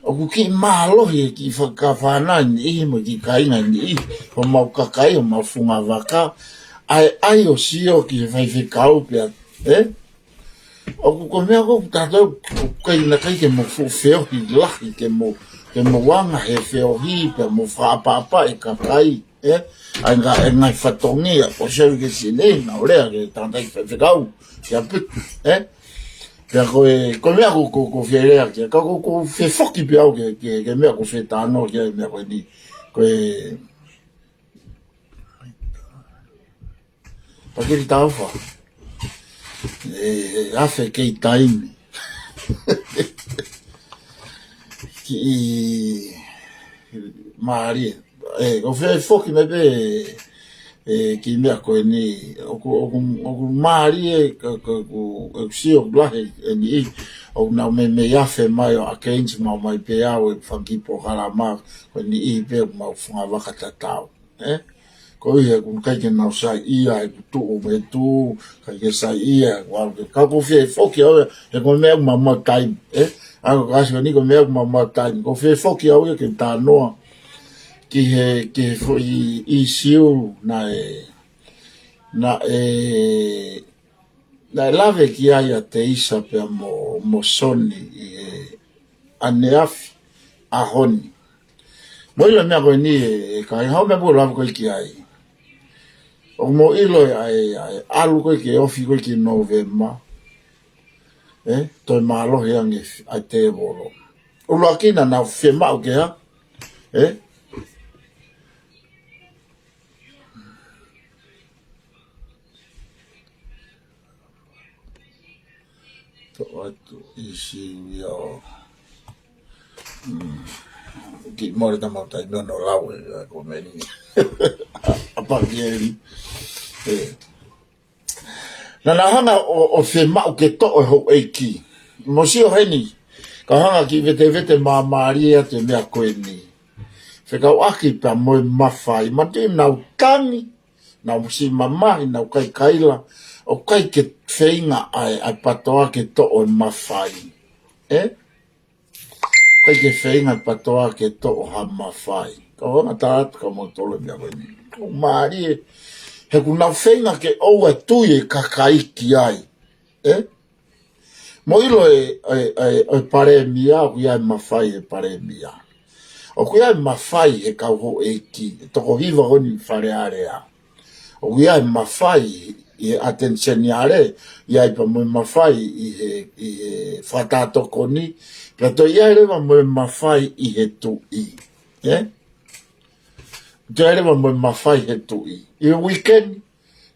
ʻOku kiʻi mālohi e kiʻi fakafānau ni ʻi he mo e kiʻi kāinga ni ʻi homau kakai, homau funga vaka, ʻa e ʻai ʻo sio ki he faifekau pea, ē? ʻOku ko e meʻa ko ē ʻoku tatou, ʻoku ʻikai naʻe ʻikai ke mo fuʻu feohi lahi, ke mo, ke mo anga he feohi, pea mo fakaʻapaʻapa e kakai. Ē? ʻA e ngaahi, e ngaahi fatongia, ʻo sio ki he sini, na o lea ke tangata ki faifekau, ki ʻapi, ē? Pea ko e, ko e meʻa ʻoku, ʻoku, ʻoku ou fie lea ki ai, ka ʻoku, ʻoku ou fie foki pē au ki he, ki he, ki he meʻa ʻoku ou fie talanoa ki ai, meʻa ko eni, ko e, Pakeli Taufa. Ē, ʻe afe kei taimi. Kiʻi mālie. Ē, ʻoku ou fie foki mai pē, ē, kiʻi meʻa ko eni, ʻoku, ʻoku, ʻoku mālie, ka, ka, ʻoku, ʻoku sio lahi eni, ʻoku nau meimei afe mai ʻo against mai pē au, e fanga kiʻi polokalama ko eni pē ʻoku mau funga vaka tatau. Ē? Ko ia ʻoku ʻikai ke nau saiʻia, ʻeku tuʻu mo e tuʻu, ʻikai ke saiʻia, ʻeku ʻalu ke. Ka ʻoku ou fie foki au ia, he ko e meʻa ʻoku maumau taimi, ē? ʻA ia ko e ʻasi ko eni ko e meʻa ʻoku maumau taimi. ʻOku ou fie foki au ia ke talanoa ki he, ki he foʻi ʻīsiu naʻe, naʻe, naʻe lave ki ai ʻa Teisa pea mo, mo Soni ʻi he ʻaneafi ʻaho ni. Mou ʻilo e meʻa ko eni ē, ē kāinga, hā e meʻa ʻoku ou lave ko ē ki ai. ʻOku mou ʻilo ē, ʻa e, ʻa e ʻalu ko ē ki he ofi ko ē ki Nōvema. Ē, toe mālohi ange ʻa e tēvolo. ʻUluaki naʻa nau fiemaʻu ke hā? Ē? Toʻo atu ʻīsiu ia ʻo, mm, kiʻi mole tama o taimi ʻo lau e, ʻa e komeni. ʻA Pakeli. Ē. Naʻa nau hanga ʻo, ʻo fiemaʻu ke toʻo e houʻeiki. Mou sio heni, ka hanga kiʻi vetevete māmālie atu e meʻa ko eni. Fekauʻaki pea mo e mafai, matuʻi nau tangi, Naʻa mo si mamahi, naʻa ʻikai kaila, ʻoku ʻikai ke feinga ʻa e, ʻa e PTOA ke toʻo e mafai. ʻE? ʻIkai ke feinga e PTOA ke toʻo ha mafai. Ka ʻoku ou anga tala atu kia moutolu e meʻa ko eni. ʻOku mālie, he ʻoku nau feinga ke ʻoua ʻe tui e kakai ki ai. ʻE? Mo ʻilo e, e, e, e palēmia, ʻoku ʻi ai e mafai e palēmia. ʻOku ʻi ai e mafai he kau houʻeiki, e toko hiva ko eni Fale Alea. ʻOku ʻi ai e mafai ʻi he ʻAteni Seniale, ʻi ai pea mo e mafai ʻi he, ʻi he fakataha tokoni, pea toe ʻi ai leva mo e mafai ʻi he tuʻi. ʻE? Toe ʻi ai leva mo e mafai he tuʻi. ʻI he weekend,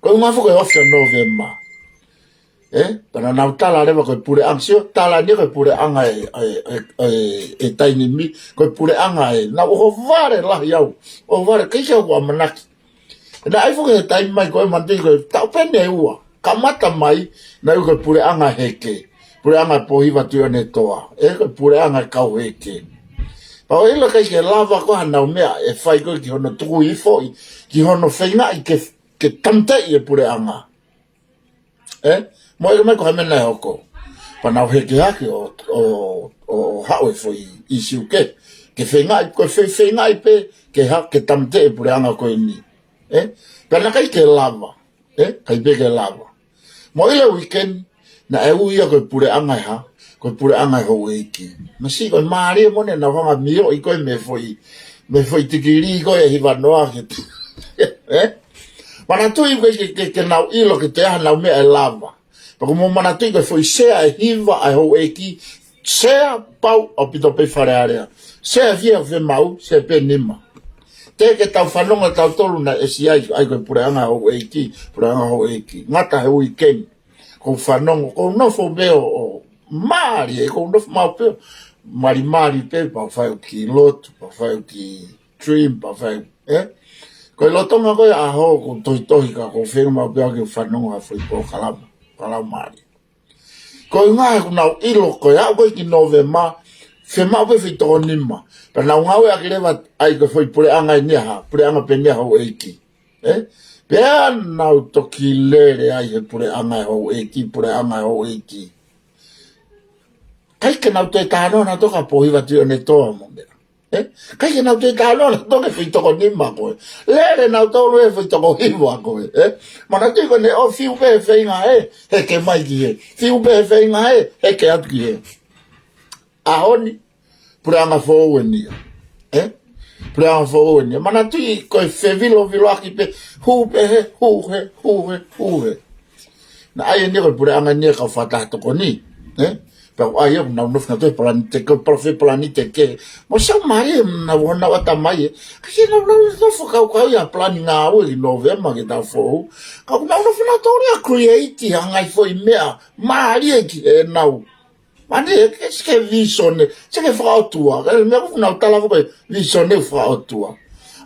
ko e ʻuhinga foki e ofi ʻa Nōvema. ʻE? Pea naʻa nau tala leva ko e puleʻanga, sio, tala ni ko e puleʻanga e, e, e, e, e taimi ni, ko e puleʻanga e, naʻa ʻohovale lahi au, ʻohovale kei ke au ʻamanaki. Naʻe ʻi ai foki he taimi mai ko e manatuʻi ko e taʻu pē ʻe ua, kamata mai, naʻe ui ko e puleʻanga Heke, puleʻanga Pōhiva Tuʻiʻonetoa, ʻe ko e puleʻanga kau Heke. Pea ʻoku ʻilo ʻikai ke lava ko hanau meʻa ʻe fai ko ē ki hono tuku hifo ʻi, ki hono feingaʻi ke, ke tāmateʻi e puleʻanga. ʻE? Mo e ʻikai mai ko ha meʻa naʻe hoko. Pea nau heke hake ʻo, ʻo, ʻo, ʻo haʻu e foʻi ʻīsiu ke, ke feingaʻi, ko e fe-, feingaʻi pē, ke ha-, ke tāmateʻi e puleʻanga ko eni. ʻE? Pea naʻe ʻikai ke lava. ʻE? ʻIkai pē ke lava. Mo ʻilo e weekend, naʻe ui ia ko e puleʻanga e hā, ko e puleʻanga e houʻeiki. Masiʻi ko e mālie mo ʻenau hanga mioʻi ko e mei he foʻi, mei he foʻi tikilī ko e hiva noa ke tu. ʻE? Manatuʻi ko e ke, ke, ke nau ʻilo ke toe ʻi ai hanau meʻa ʻe lava. Pea ʻoku mou manatuʻi ko e foʻi sea ʻe hiva ʻa e houʻeiki, sea pau ʻaupito pē Fale Alea. Sea fia fe mau, sea pē nima. Te ke tau fanongo tautolu naʻe ʻasi ai, ʻa e ko e puleʻanga houʻeiki, puleʻanga houʻeiki. Ngata he weekend. Ko u fanongo, ko u nofo pē ʻo, ʻo mālie, ko u nofo maʻu pē ʻo malimali pē, pea u fai ʻeku kiʻi lotu, pea u fai ʻeku kiʻi dream, pea u fai, ʻe? Ko e lolotonga ko e ʻaho, ko u tohitohi ka, ko u feinga maʻu pē au ke u fanongo ha foʻi polokalama, polokalama mālie. Ko e ʻuhinga he ʻoku nau ʻilo ko e aʻu ko ē ki Nōvema, fiemaʻu pē foʻi toko nima. Pea nau ngāueʻaki leva ʻa e ko e foʻi puleʻanga eni e hā, puleʻanga pē eni e houʻeiki. ʻE? Pea nau toki lele ai he puleʻanga e houʻeiki, puleʻanga e houʻeiki. ʻIkai ke nau toe talanoa nautolu kia Pōhiva Tuʻiʻonetoa mo meʻa. ʻE? ʻIkai ke nau toe talanoa nautolu ki he foʻi toko nima ko ē. Lele nautolu he foʻi toko hiva ko ē. ʻE? Manatuʻi ko ʻene ʻoho fiu pē he feinga ē, heke mai ki hē. Fiu pē he feinga ē, heke atu ki hē. ʻAho ni, puleʻanga foʻou eni ia. ʻE? Puleʻanga foʻou eni ia. Manatuʻi ko e feviloviloaki pē, hū pē hē, hū hē, hū hē, hū hē. Naʻe ʻi ai eni ko e puleʻanga eni ia kau fakataha tokoni. ʻE? Pea ʻoku ʻi ai ʻoku nau nofo nautolu he palanite, ko e pala-, foʻi palanite kehe. Mo siʻi mālie naʻa nau ʻatamai ē. Ka ke nau nau nofo fakakaukau ia palani ngāue ki Nōvema ke tau foʻou. Ka ʻoku nau nofo nautolu ia create ha ngaahi foʻi meʻa mālie ki heʻenau. Mani, ʻe ke, ke vision ē, ke fakaʻotua, ke meʻa ʻoku nau tala foki vision ʻe fakaʻotua.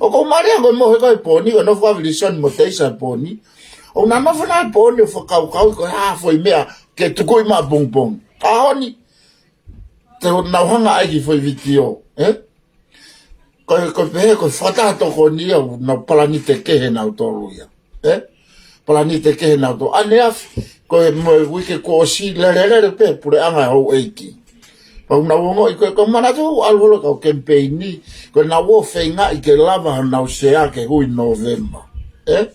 ʻOku ou mālie ko e mohe ko e pōni, ko e nofo ʻa Vilisoni mo Teisa he pōni. ʻOku nau nofo nautolu he pōni ʻo fakakaukau ko e hā foʻi meʻa ke tukuʻi maʻapongipongi. ʻAho ni, te nau hanga ʻai ki he foʻi vitiō, ʻe? Ko e, ko e pehē, ko e fakataha tokoni ia, ʻoku nau palanite kehe nautolu ia. ʻE? Palanite kehe nautolu. ʻAneafi, ko e mo e uike kuo ʻosi, lelelele pē, puleʻanga e houʻeiki. Pea ʻoku nau ongoʻi ko e, ko e manatu ʻalu holo kau kemipeini, ko ʻenau ō feingaʻi ke lava honau sea ke hui Nōvema. ʻE?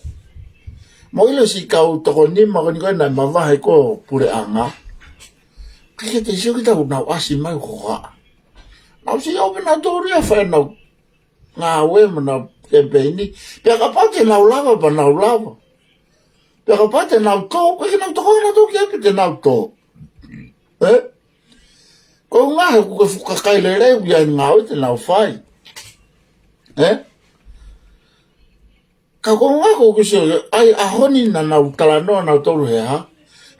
Mo ʻilo siʻi kau toko nima ko eni ko ē naʻe mavahe ko e puleʻanga. ʻIkai ke te sio kita ʻoku nau ʻasi mai ko haʻa. Nau sio pē nautolu ia fai ʻenau ngāue mo ʻenau kemipeini. Pea kapau te nau lava, pea nau lava. Pea kapau te nau tō, ko e ke nau tō, ko e nau tō, ke pē te nau tō. ʻE? Ko e ʻuhinga he ʻoku ke fuʻu kakai lelei ʻoku ʻi ai e ngāue te nau fai. ʻE? Ka ko e ʻuhinga ko ʻeku sio, ʻa e ʻaho ni naʻa nau talanoa nautolu he hā,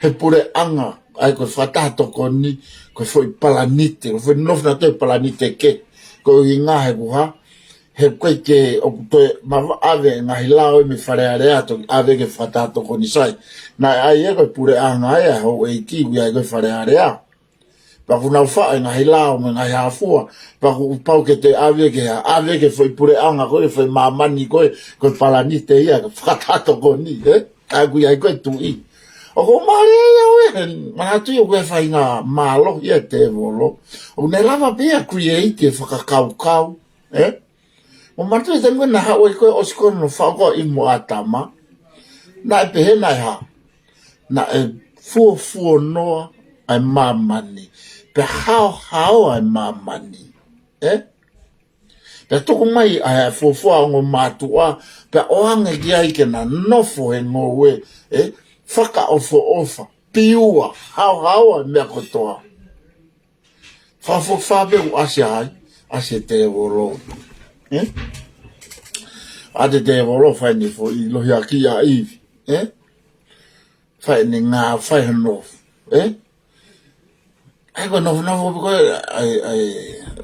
he puleʻanga, ʻa e ko e fakataha tokoni, ko e foʻi palanite, ko e foʻi nofo nautolu he palanite kehe, ko e ʻuhinga he ʻoku hā, he ʻoku ʻikai ke ʻoku toe mava ʻave ngaahi lao ʻi mei Fale Alea toki ʻave ki he fakataha tokoni sai. Naʻe ʻai ē ko e puleʻanga ē ʻa e houʻeiki ʻoku ʻi ai ko e Fale Alea. Pea ʻoku nau faʻo e ngaahi lao mo e ngaahi hā fua. Pea ʻoku pau ke te ʻave ke ha, ʻave ke foʻi puleʻanga ko ē, foʻi māmani ko ē, ko e palanite ia, ke fakatato ko eni, ē? Ka ʻoku ʻi ai ko ē tuʻi. ʻOku mālie ia ʻoe, he manatuʻi ʻoku ʻi ai e faʻahinga mālohi ʻa e tēvolo. ʻOku ne lava pē ia create e fakakaukau, ē? Mo manatuʻi taimi ko ē naʻe haʻu ai ko ē ʻosi ko ē hono faʻo ko ē ʻo ʻIvi mo ʻĀtama. Naʻe pehē naʻe hā. Naʻe fuofuanoa ʻa e māmani. Pea haohaoa ʻa e māmani. Ē? Pea tuku mai ʻa e fuofua ongo mātuʻa, pea ʻoange ki ai ke na nofo he ngoue, ē? Fakaʻofoʻofa, piua, haohaoa e meʻa kotoa. Fakaʻofoʻofa pē ʻoku ʻasi ai, ʻasi e tēvolo. Ē? ʻAlu e tēvolo fai ʻene foʻi lohiakiʻi ʻa ʻIvi. Ē? Fai ʻene ngā, fai hono. Ē? ʻAi ko e nofonofo pē ko ē, ʻai, ʻai,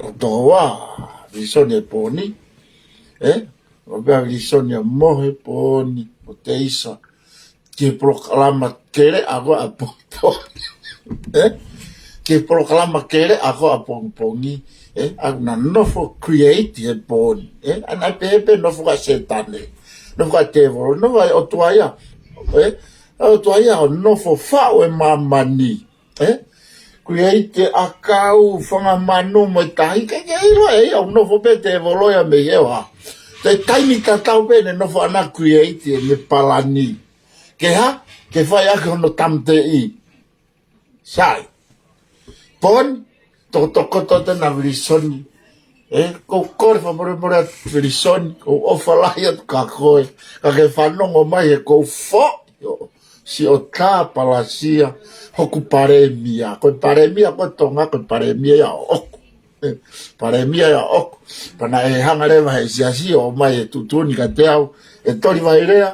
ʻo toa, Vilisoni e Pōni. Ē? ʻO pea Vilisoni ʻa Mohe, Pōni, mo Teisa. Ki he polokalama keleʻa ko ē ʻapongipongi. Ē? Ki he polokalama keleʻa ko ē ʻapongipongi. Ē? ʻOku na nofo create he Pōni. Ē? ʻA ia naʻe pehē pē nofo ko ē ʻa Sētane. Nofo ko ē ʻa e tēvolo. Nofo ko ē ʻa e ʻOtua ia. Ē? ʻA e ʻOtua ia ʻo nofo faʻo e māmani. Ē? Create e ʻakau, fanga manu mo e tahi, ʻikai ke ʻilo ʻe ia ʻoku nofo pē tēvolo ia mei hē ʻo hā. Ko e taimi tatau pē ʻene nofo ʻana create ʻene palani. Ke hā, ke fai ʻaki hono tāmateʻi. Sai. Pōni, tokotokoto atu ʻena Vilisoni. Ē, ʻoku ou kole fakamolemole atu Vilisoni, ʻoku ou ʻofa lahi atu kia koe. Ka ke fanongo mai he ʻoku ou foʻi ʻo siʻo tā palasia, hoku palēmia. Ko e palēmia ko ē ʻo Tonga, ko e palēmia ia ʻoʻoku. Ē, palēmia ia ʻoʻoku. Pea naʻe hanga leva he siasi ʻo ʻomai e tuʻutuʻuni kiate au, ʻe Toli Vailea,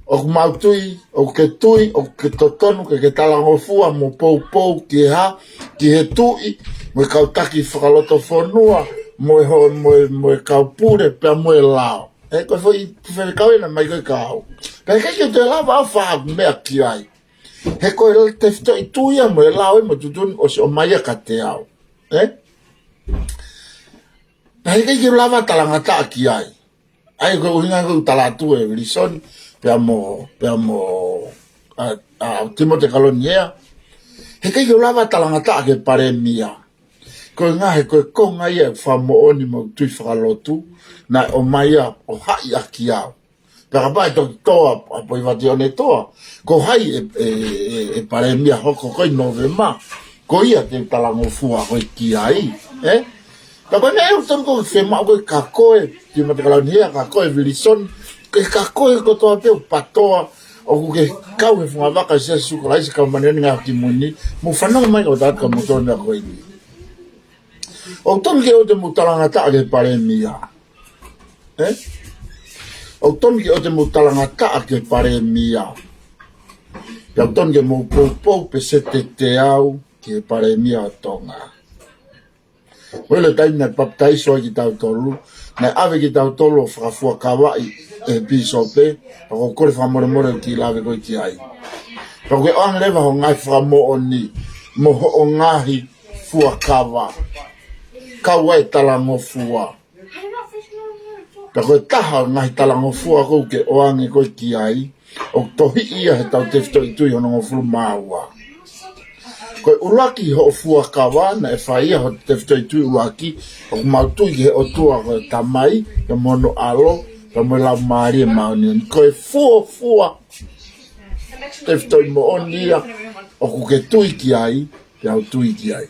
ʻoku mau tui, ʻoku ke tui, ʻoku ke totonu ke ke talangofua mo poupou ki he hā, ki he tuʻi, mo e kau taki fakalotofonua, mo e ho-, mo e, mo e kau pule, pea mo e lao. Ē, ko e foʻi faifekau ʻena mai ko ē kia au. Pea ʻikai ke u toe lava ʻo fai ha meʻa ki ai. He ko e tefitoʻi tuʻi ia mo e lao ia mo e tuʻutuʻuni ʻosi ʻomai ia kiate au. Ē? Pea ʻikai ke u lava talangataʻa ki ai. ʻA ia ko e ʻuhinga ko ē ʻoku ou tala atu ʻe Vilisoni, pea mo, pea mo, ʻa, ʻa Timote Kaloni ia. He ʻikai ke u lava talangataʻa ki he palēmia. Ko e ngaahi, ko e konga ia ʻeku fakamoʻoni mo e tui fakalotu, naʻe ʻomai ia ʻo haʻi ʻaki au. Pea kapau ʻe toki toa, ʻa Poivati ʻo ne toa, ko hai e, e, e, e palēmia hoko ko ē ʻi Nōvema, ko ia te u talangofua ko ē ki ai, ē? Pea ko e meʻa ʻoku tonu ko ē ke fiemaʻu ko ē kia koe, Timote Kaloni ia, kia koe Vilisoni, ke kia koe kotoa pē ʻoku PTOA, ʻoku ke kau he fungavaka ʻo e Siasi ʻo Sīsū Kalaisi ʻo e Kau Māʻoniʻoni ʻi he Ngaahi ʻAho Kimui Ni, mou fanongo mai kau tātu ka mou tō meʻa ko eni. ʻOku tonu ke ʻoua te mou talangataʻa ki he palēmia. Ē? ʻOku tonu ke ʻoua te mou talangataʻa ki he palēmia. Pea ʻoku tonu ke mou poupou pe sētete au ki he palēmia ʻo Tonga. Ko e taimi naʻe papitaiso ai kitautolu, naʻe ʻave kitautolu ʻo fakafuakavaʻi ʻe he pīsope, pea ʻoku ou kole fakamolemole ʻoku ou lave ko ē ki ai. Pea ʻoku ke ʻoange leva hoʻo ngaahi fakamoʻoni, mo hoʻo ngaahi fuakava. Kau ai e talangofua. Pea ko e taha ʻo e ngaahi talangofua ʻoku ke ʻoange ko ē ki ai, ʻoku tohiʻi ia he ʻetau tefitoʻi tui hono hongofulu mā ua. Ko e ʻuluaki hoʻo fuakava naʻe fai ia he tefitoʻi tui ʻuluaki, ʻoku mau tui ki he ʻOtua ko e Tamai, pea mo hono ʻAlo, pea mo e Laumālie Māʻoniʻoni. Ko e fuofua tefitoʻi moʻoni ia, ʻoku ke tui ki ai, pea u tui ki ai.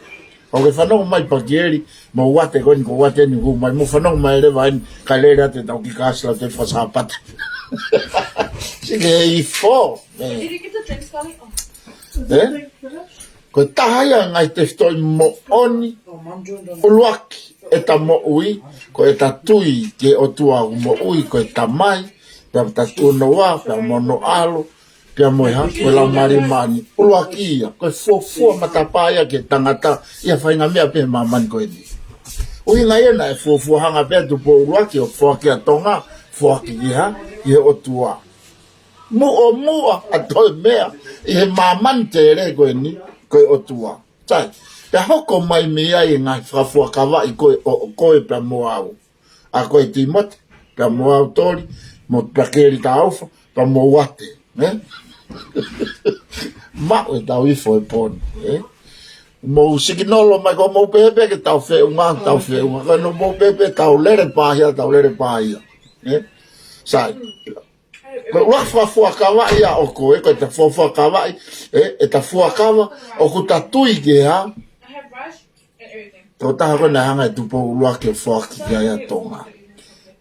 ʻOku ke fanongo mai Pakieli, mo Uate ko eni, ko Uate eni ʻoku mai, mou fanongo mai leva eni, kae lele atu ʻetau kiʻi kāsila te fakasāpate. Sike he ifo. Ē? Ē? Ko e taha ia e ngaahi tefitoʻi moʻoni ʻuluaki ʻeta moʻui, ko ʻeta tui ki he ʻOtua ʻoku moʻui, ko e Tamai, pea mo e Tuʻi Noa, pea mo hono ʻAlo, pea mo e hā, ko e Laumālie Māʻoniʻoni. ʻUluaki ia, ko e fuofua matapā ia ki he tangata, ʻi he faʻahinga meʻa pē he māmani ko eni. ʻUhinga ia naʻe fuofua hanga pē ʻa Tupou ʻUluaki ʻo foaki ʻa Tonga, foaki ki he hā, ki he ʻOtua. Muʻomuʻa ʻa e toe meʻa ʻi he māmani tēlē ko eni, ko e ʻOtua. Sai, Pea hoko mai mei ai e ngaahi fakafuakavaʻi ko ē ʻo, ʻo ko ē pea mo au. ʻA ko ē Tīmote, pea mo au Toli, mo pea Keli Taufa, pea mo Uate, ē? Maʻu ʻetau ifo he pō ni, ē? Mou sikinolo mai ko mou pehē pē ke tau feʻunga, tau feʻunga. Ko ʻenau mou pehē pē tau lele pāhia, tau lele pāhia, ē? Sai. Ko e ʻuluaki fakafuakavaʻi ia ʻo ko ē, ko ʻeta fakafuakavaʻi, ē, ʻeta fuakava, ʻoku ta tui ke hā? Ko e taha ko ē naʻe hanga ʻe Tupou ʻUluaki ʻo foaki ki ai ʻa Tonga.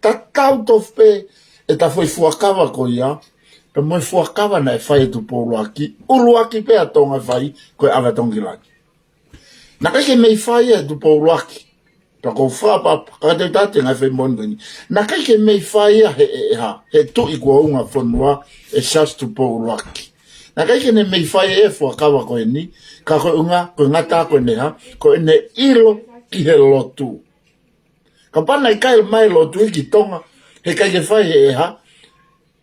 Tatau tofu pē ʻeta foʻi fuakava ko ia, pea mo e fuakava naʻe fai ʻe Tupou ʻUluaki, ʻuluaki pē ʻa Tonga ʻe fai, ko e ʻAve ʻa Tonga ki Langi. Naʻe ʻikai ke mei fai ia ʻe Tupou ʻUluaki. Pea ko e fakaʻapaʻapa, ka te u tala atu e ngaahi femoʻoni ko eni. Naʻe ʻikai ke mei fai ia he, he, he, he tuʻi kuo ungafonua ʻe Siaosi Tupou ʻUluaki. Naʻe ʻikai ke ne mei fai e fuakava ko eni, ka ko e ʻuhinga, ko e ngata ko ʻene hā, ko ʻene ʻilo ki he lotu. Kapau naʻe ʻikai mai lotu ia ki Tonga, heʻikai ke fai he, he hā,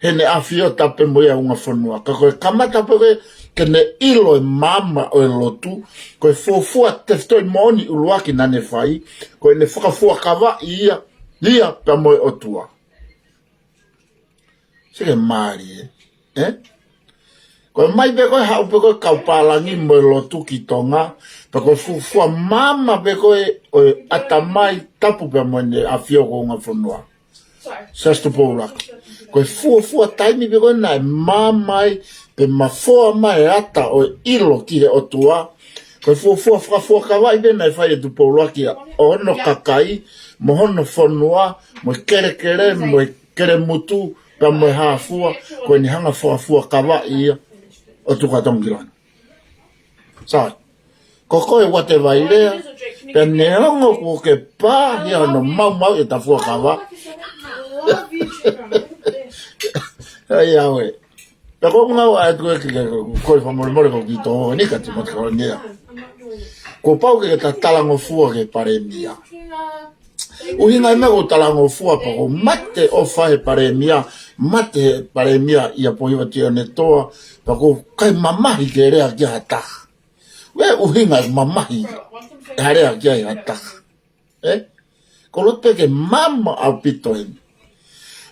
heʻene ʻafio tapu pē mo ia ungafonua. Ka ko e kamata pē ko ē ke ne ʻilo e maama ʻo e lotu, ko e fuofua tefitoʻi moʻoni ʻuluaki naʻa ne fai, ko ʻene fakafuakavaʻi ia, ia pea mo e ʻOtua. Sio ki he mālie, ē? Ko e mai pē ko ē haʻu pē ko ē kau pālangi mo e lotu ki Tonga, pea ko e fuofua maama pē ko ē ʻo e ʻatamai tapu pea mo ʻene ʻafio ko ungafonua. Siaosi Tupou ʻUluaki. Ko e fuofua taimi pē ko ē naʻe maama ai, pe mafoa mai e ata ʻo e ʻilo ki he ʻOtua. Ko e fuofua fakafuakavaʻi pē naʻe fai ʻe Tupou ʻUluaki ʻa hono kakai, mo hono fonua, mo e kelekele, mo e kelemutu, pea mo e hā fua, ko ʻene hanga fakafuakavaʻi ia ʻo tuku ʻa Tonga ki Langi. Sai. Ko koe Uate Vailea, pea neongo kuo ke pāhia hono maumauʻi ʻeta fuakava. ʻAi au ē. Pea ko e ʻuhinga ʻoku ou ʻai atu ki he, ki he, ko e fakamolemole ko e kiʻi tō ni ka te mate kau ni ia. Kuo pau ke ta talangofua ki he Palēmia. ʻUhinga ia ʻoku ou talangofua pea kuo mate ʻofa he Palēmia, mate he Palēmia ia Pōhiva Tuʻiʻonetoa, pea ʻoku ʻikai mamahi ke lea ki ai ha taha. Ko e ʻuhinga ʻeku mamahi, ʻe ha lea ki ai ha taha. Ē? Ko e loto pē ke maama ʻaupito eni.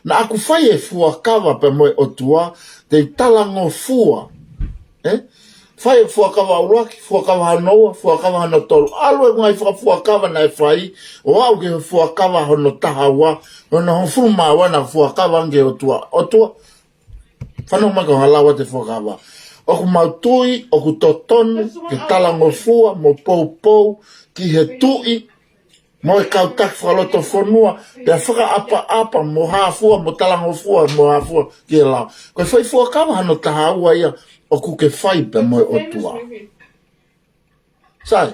Naʻa ku fai e fuakava pea mo e ʻOtua, te u talangofua. Ē? Fai e fuakava ʻuluaki, fuakava hono ua, fuakava hono tolu. ʻAlu e ngaahi fakafuakava naʻe fai, ʻo aʻu ki he fuakava hono taha ua, hono hongofulu mā ua naʻa ku fuakava ange ki he ʻOtua. ʻOtua, fanongo mai ko e hā ʻa e fuakava. ʻOku mau tui, ʻoku totonu, ke talangofua, mo poupou, ki he tuʻi, mo e kau taki fakalotofonua, pea fakaʻapaʻapa, mo hā fua, mo talangofua, mo hā fua, ki he lao. Ko e fai fuakava hono taha ua ia, ʻoku ke fai pea mo e ʻOtua. Sai,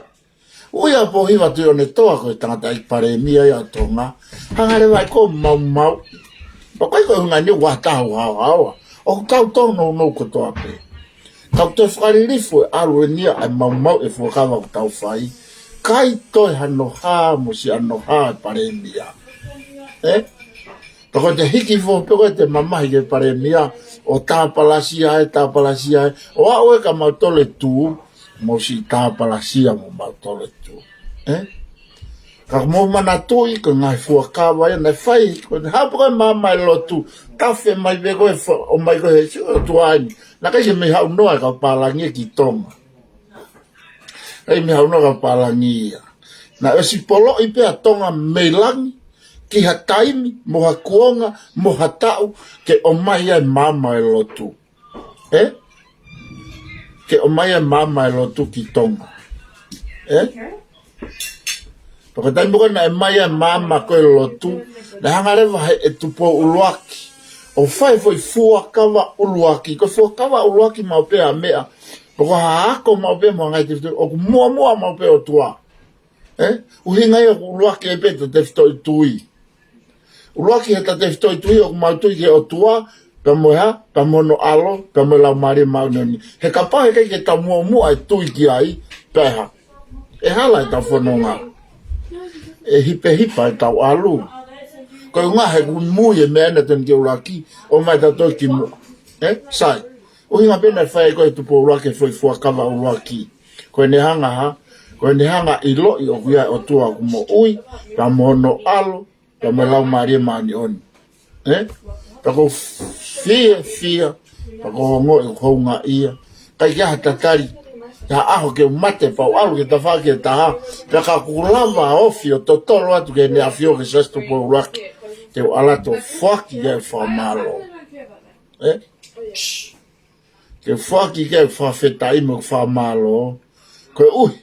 ui ʻa Pōhiva Tuʻiʻonetoa ko e tangataʻeiki Palēmia ia ʻo Tonga, hanga leva ʻe koe ʻo maumau. Pea ko e ʻuhinga ni ʻoku ʻatā ʻa e haohaoa. ʻOku tau tōnounou kotoa pē. Tau toe fakalilifu e ʻalu eni ia ʻa e maumau e fuakava ʻoku tau fai. ʻIkai toe hano hā mo siʻano hā e Palēmia. Ē? Pea ko ʻete hiki foki pē ko ʻete mamahi ki he Palēmia, ʻo tāpalasia ē, tāpalasia ē, ʻo aʻu ē kia mautolu e tuʻu, mou siʻi tāpalasia mo mautolu e tuʻu. Ē? Ka mou manatuʻi ko e ngaahi fuakava ia naʻe fai, ko e haʻu pē ko ē maama e lotu, tafe mai pē ko ē fa-, ʻomai ko ē he siʻi ʻOtua ni. Naʻe ʻikai ke mei haʻu noa e kau pālangi ia ki Tonga. ʻIkai mei haʻu noa e kau pālangi ia. Naʻe ʻosi poloʻi pē ʻa Tonga mei langi, ki ha taimi, mo ha kuonga, mo ha taʻu, ke ʻomai ai e maama e lotu. Ē? Ke ʻomai ai e maama e lotu ki Tonga. Ē? Pea ko e taimi ko ē naʻe ʻomai ai e maama ko ē lotu, naʻe hanga leva ʻe Tupou ʻUluaki ʻo fai e foʻi fuakava ʻuluaki, ko e fuakava ʻuluaki maʻu pē ʻa e meʻa, pea ko e hā, ako maʻu pē mo e ngaahi tefitoʻi, ʻoku muʻomuʻa maʻu pē ʻOtua. Ē? ʻUhinga ia ʻoku ʻuluaki ai pē ʻeta tefitoʻi tui. ʻUluaki ʻeta tefitoʻi tui ʻoku mau tui ki he ʻOtua, pea mo e hā, pea mo hono ʻAlo, pea mo e Laumālie Māʻoniʻoni. He kapau heʻikai ke tau muʻomuʻa e tui ki ai, pea hā, ʻe hala ʻetau fononga. ʻE hipehipa ʻetau ʻalu. Ko e ʻuhinga he ʻoku mui e meʻa naʻe tonu ke ʻuluaki, ʻomai ʻetau tui ki muʻa. Ē? Sai. ʻUhinga pē naʻe fai ko ē ʻe Tupou ʻUluaki e foʻi fuakava ʻuluaki. Ko ʻene hanga hā, Ko ʻene hanga ʻiloʻi ʻoku ʻi ai e ʻOtua ʻoku moʻui, pea mo hono ʻAlo, pea mo e Laumālie Māʻoniʻoni. Ē? Pea ʻoku ou fiefia, pea ʻoku ou ongoʻi ʻoku houngaʻia. ʻIkai ke ʻi ai ha tatali, ha ʻaho ke u mate pea u ʻalu ki he tafaʻaki ʻe taha, pea ka ʻoku lava ofi ʻo totolo atu ki heʻene ʻafio ki he Siasi Tupou ʻUluaki, te u ʻalu atu ʻo foaki ki ai e fakamālō. Ē? Ke foaki ki ai e fakafetaʻi mo e fakamālō. Koeʻuhi,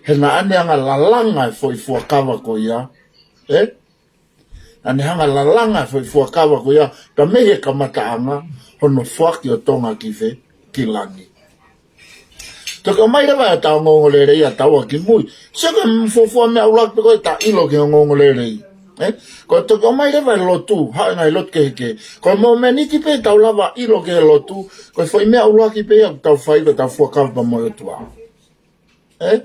he naʻa ne hanga ʻo lalanga e foʻi fuakava ko ia. Ē? Naʻa ne hanga ʻo lalanga e foʻi fuakava ko ia, ka mei he kamataʻanga, hono foaki ʻo Tonga ki fē, ki langi. Toki ʻomai leva ʻetau ongoongolelei ʻataua ki mui. Sio ki he fuofua meʻa ʻuluaki pē ko ē ʻetau ʻilo ki he ongoongolelei. Ē? Ko e toki ʻomai leva e lotu, haʻu e ngaahi lotu kehekehe. Ko e momeniti pē ʻetau lava ʻilo ki he lotu, ko e foʻi meʻa ʻuluaki pē ia ʻoku tau fai ko ʻetau fuakava pea mo e ʻOtua. Ē?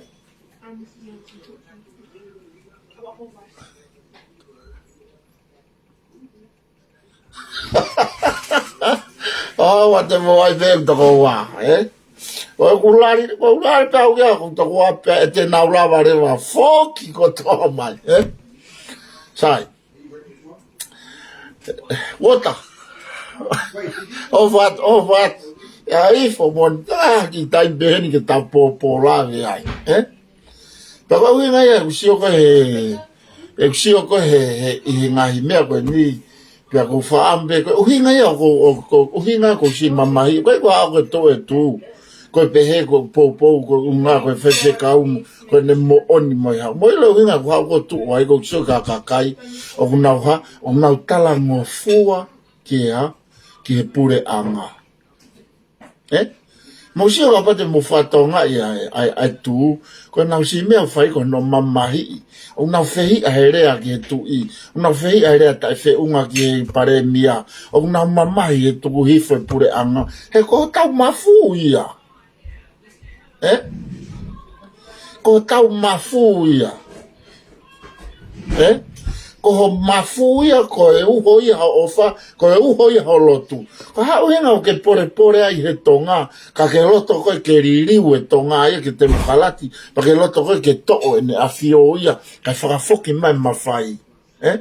ʻOua te mou ʻai pē ʻeku tokoua, ē? ʻOku lali, ʻoku lali pē au ia, ʻoku tokoua pē, ʻe te nau lava leva foki kotoa mai, ē? Sai. Uota. ʻOfa atu, ʻofa atu. ʻIa ifo mo ni, ah, ki taimi peheni ke tau pōpō lave ai, ē? Pea ko e ʻuhinga ia, ʻeku sio ko ē he, ʻeku sio ko ē he, he, ʻi he ngaahi meʻa ko eni, pea ʻoku ou faʻa ʻamu pē, ko e ʻuhinga ia, ʻoku, ʻoku, ʻoku ʻuhinga ʻoku ou siʻi mamahiʻi, ʻikai ko ha ʻaho ko e toʻo e tuʻu, ko e pehē, ko e poupou, ko e ʻuhinga, ko e faifekau, ko ʻene moʻoni mo e hā. Mou ʻilo e ʻuhinga ʻoku ou haʻu ʻo tuʻu ai, ʻoku ou sio ki he kakai, ʻoku nau hā, ʻoku nau talangofua ki he hā, ki he puleʻanga. Ē? Mou sio kapau te mou fakatokangaʻi ʻa e, ʻa e, ʻa e tuʻu, ko ʻenau siʻi meʻa ʻoku fai ko hono mamahiʻi. ʻOku nau fehiʻa he lea ki he tuʻi. ʻOku nau fehiʻa he lea taʻefeʻunga ki he palēmia. ʻOku nau mamahi he tuku hifo e puleʻanga. He ko hotau mafu ia. Ē? Ko hotau mafu ia. Ē? Ko ho mafu ia, ko e uho ia hoʻo ʻofa, ko e uho ia hoʻo lotu. Ko e hā e ʻuhinga ʻoku ke polepole ai he Tonga, ka ke loto koe ke liliu e Tonga ia ki he temokalati, pea ke loto koe ke toʻo ʻene ʻafio ia, kae fakafoki mai e mafai. Ē?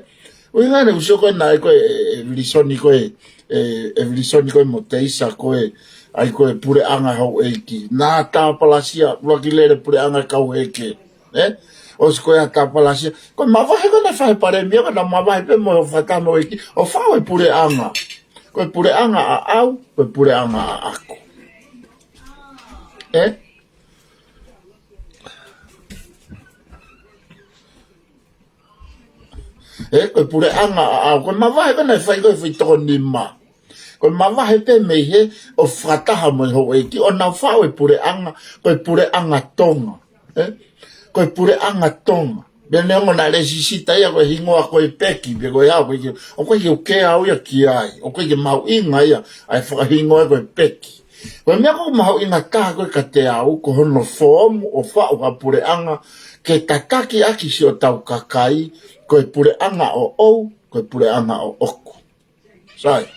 ʻUhinga ʻeni ʻoku ou sio ko ē naʻe ko ē, ē, ē, Vilisoni ko ē, ē, ē, Vilisoni ko ē mo Teisa ko ē, ʻa e ko e puleʻanga houʻeiki. Naʻa tāpalasia, ʻuluaki lele puleʻanga kau heke. Ē? ʻOsi ko ē ʻa tāpalasia. Ko e mavahe ko ē naʻe fai he palēmia, ko ʻenau mavahe pē mo e fakataha mo e ʻEiki. ʻO fai e puleʻanga. Ko e puleʻanga ʻaʻau, ko e puleʻanga ʻaʻaku. Ē? Ē, ko e puleʻanga ʻaʻau, ko e mavahe ko ē naʻe fai ko ē foʻi toko nima. Ko e mavahe pē mei he ʻo fakataha mo e houʻeiki, ʻo nau fai e puleʻanga, ko e puleʻanga Tonga. Ē? Ko e puleʻanga Tonga. Pea neongo naʻe lēsisita ia ko e hingoa ko e peki, pe ko e hā, ʻoku ʻikai ke, ʻoku ʻikai ke u kea au ia ki ai, ʻoku ʻikai ke mahuʻinga ia, ʻa e fakahingoa ko e peki. Ko e meʻa ʻoku mahuʻinga taha ko ē kiate au, ko hono foomu ʻo faʻu ha puleʻanga, ke tataki ʻaki siʻotau kakai, ko e puleʻanga ʻoʻou, ko e puleʻanga ʻoʻoku. Sai.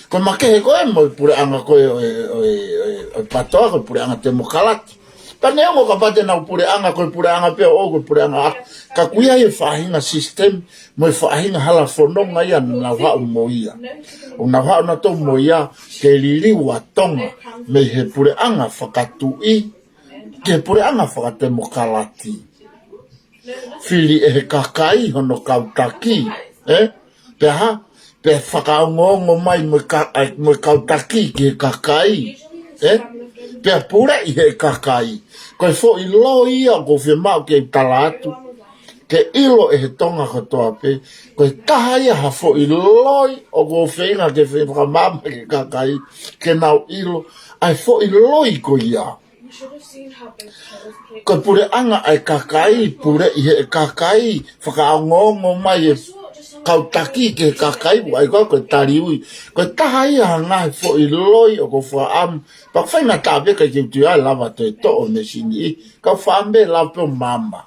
Ko e makehe ko ē mo e puleʻanga ko ē ʻo e, ʻo e, ʻo e, ʻo e PATOA, ko e puleʻanga temokalati. Ka neongo kapau te nau puleʻanga, ko e puleʻanga pē ʻoʻou, ko e puleʻanga ʻaʻaku. Ka ʻoku ʻi ai e faʻahinga system, mo e faʻahinga hala fononga ia naʻa nau haʻu mo ia. ʻOku nau haʻu nautolu mo ia, ke liliu ʻa Tonga, mei he puleʻanga fakatuʻi, ki he puleʻanga fakatemokalati. Fili ʻe he kakai hono kau taki, ē? Pea hā, pea fakaongoongo mai mo e ka-, ai, mo e kau taki ki he kakai, ē? Pea puleʻi ʻe he kakai. Ko e foʻi loi ia ʻoku ou fiemaʻu ke u tala atu. Ke ʻilo ʻe he Tonga kotoa pē. Ko e taha ia ha foʻi loi ʻoku ou feinga ke feinga fakamaama ki he kakai. Ke nau ʻilo. ʻA e foʻi loi ko ia. Ko e puleʻanga ʻa e kakai, puleʻi ʻe he kakai, fakaongoongo mai e kau taki ki he kakai, ʻa ia ko e taliui. Ko e taha ia ha ngaahi foʻi loi ʻoku ou faʻa ʻamu, pea ʻoku faingataʻa pē ʻikai ke u toe lava toe toʻo mei he sini, ka u faʻa ʻamu pē lava pē ʻo maama.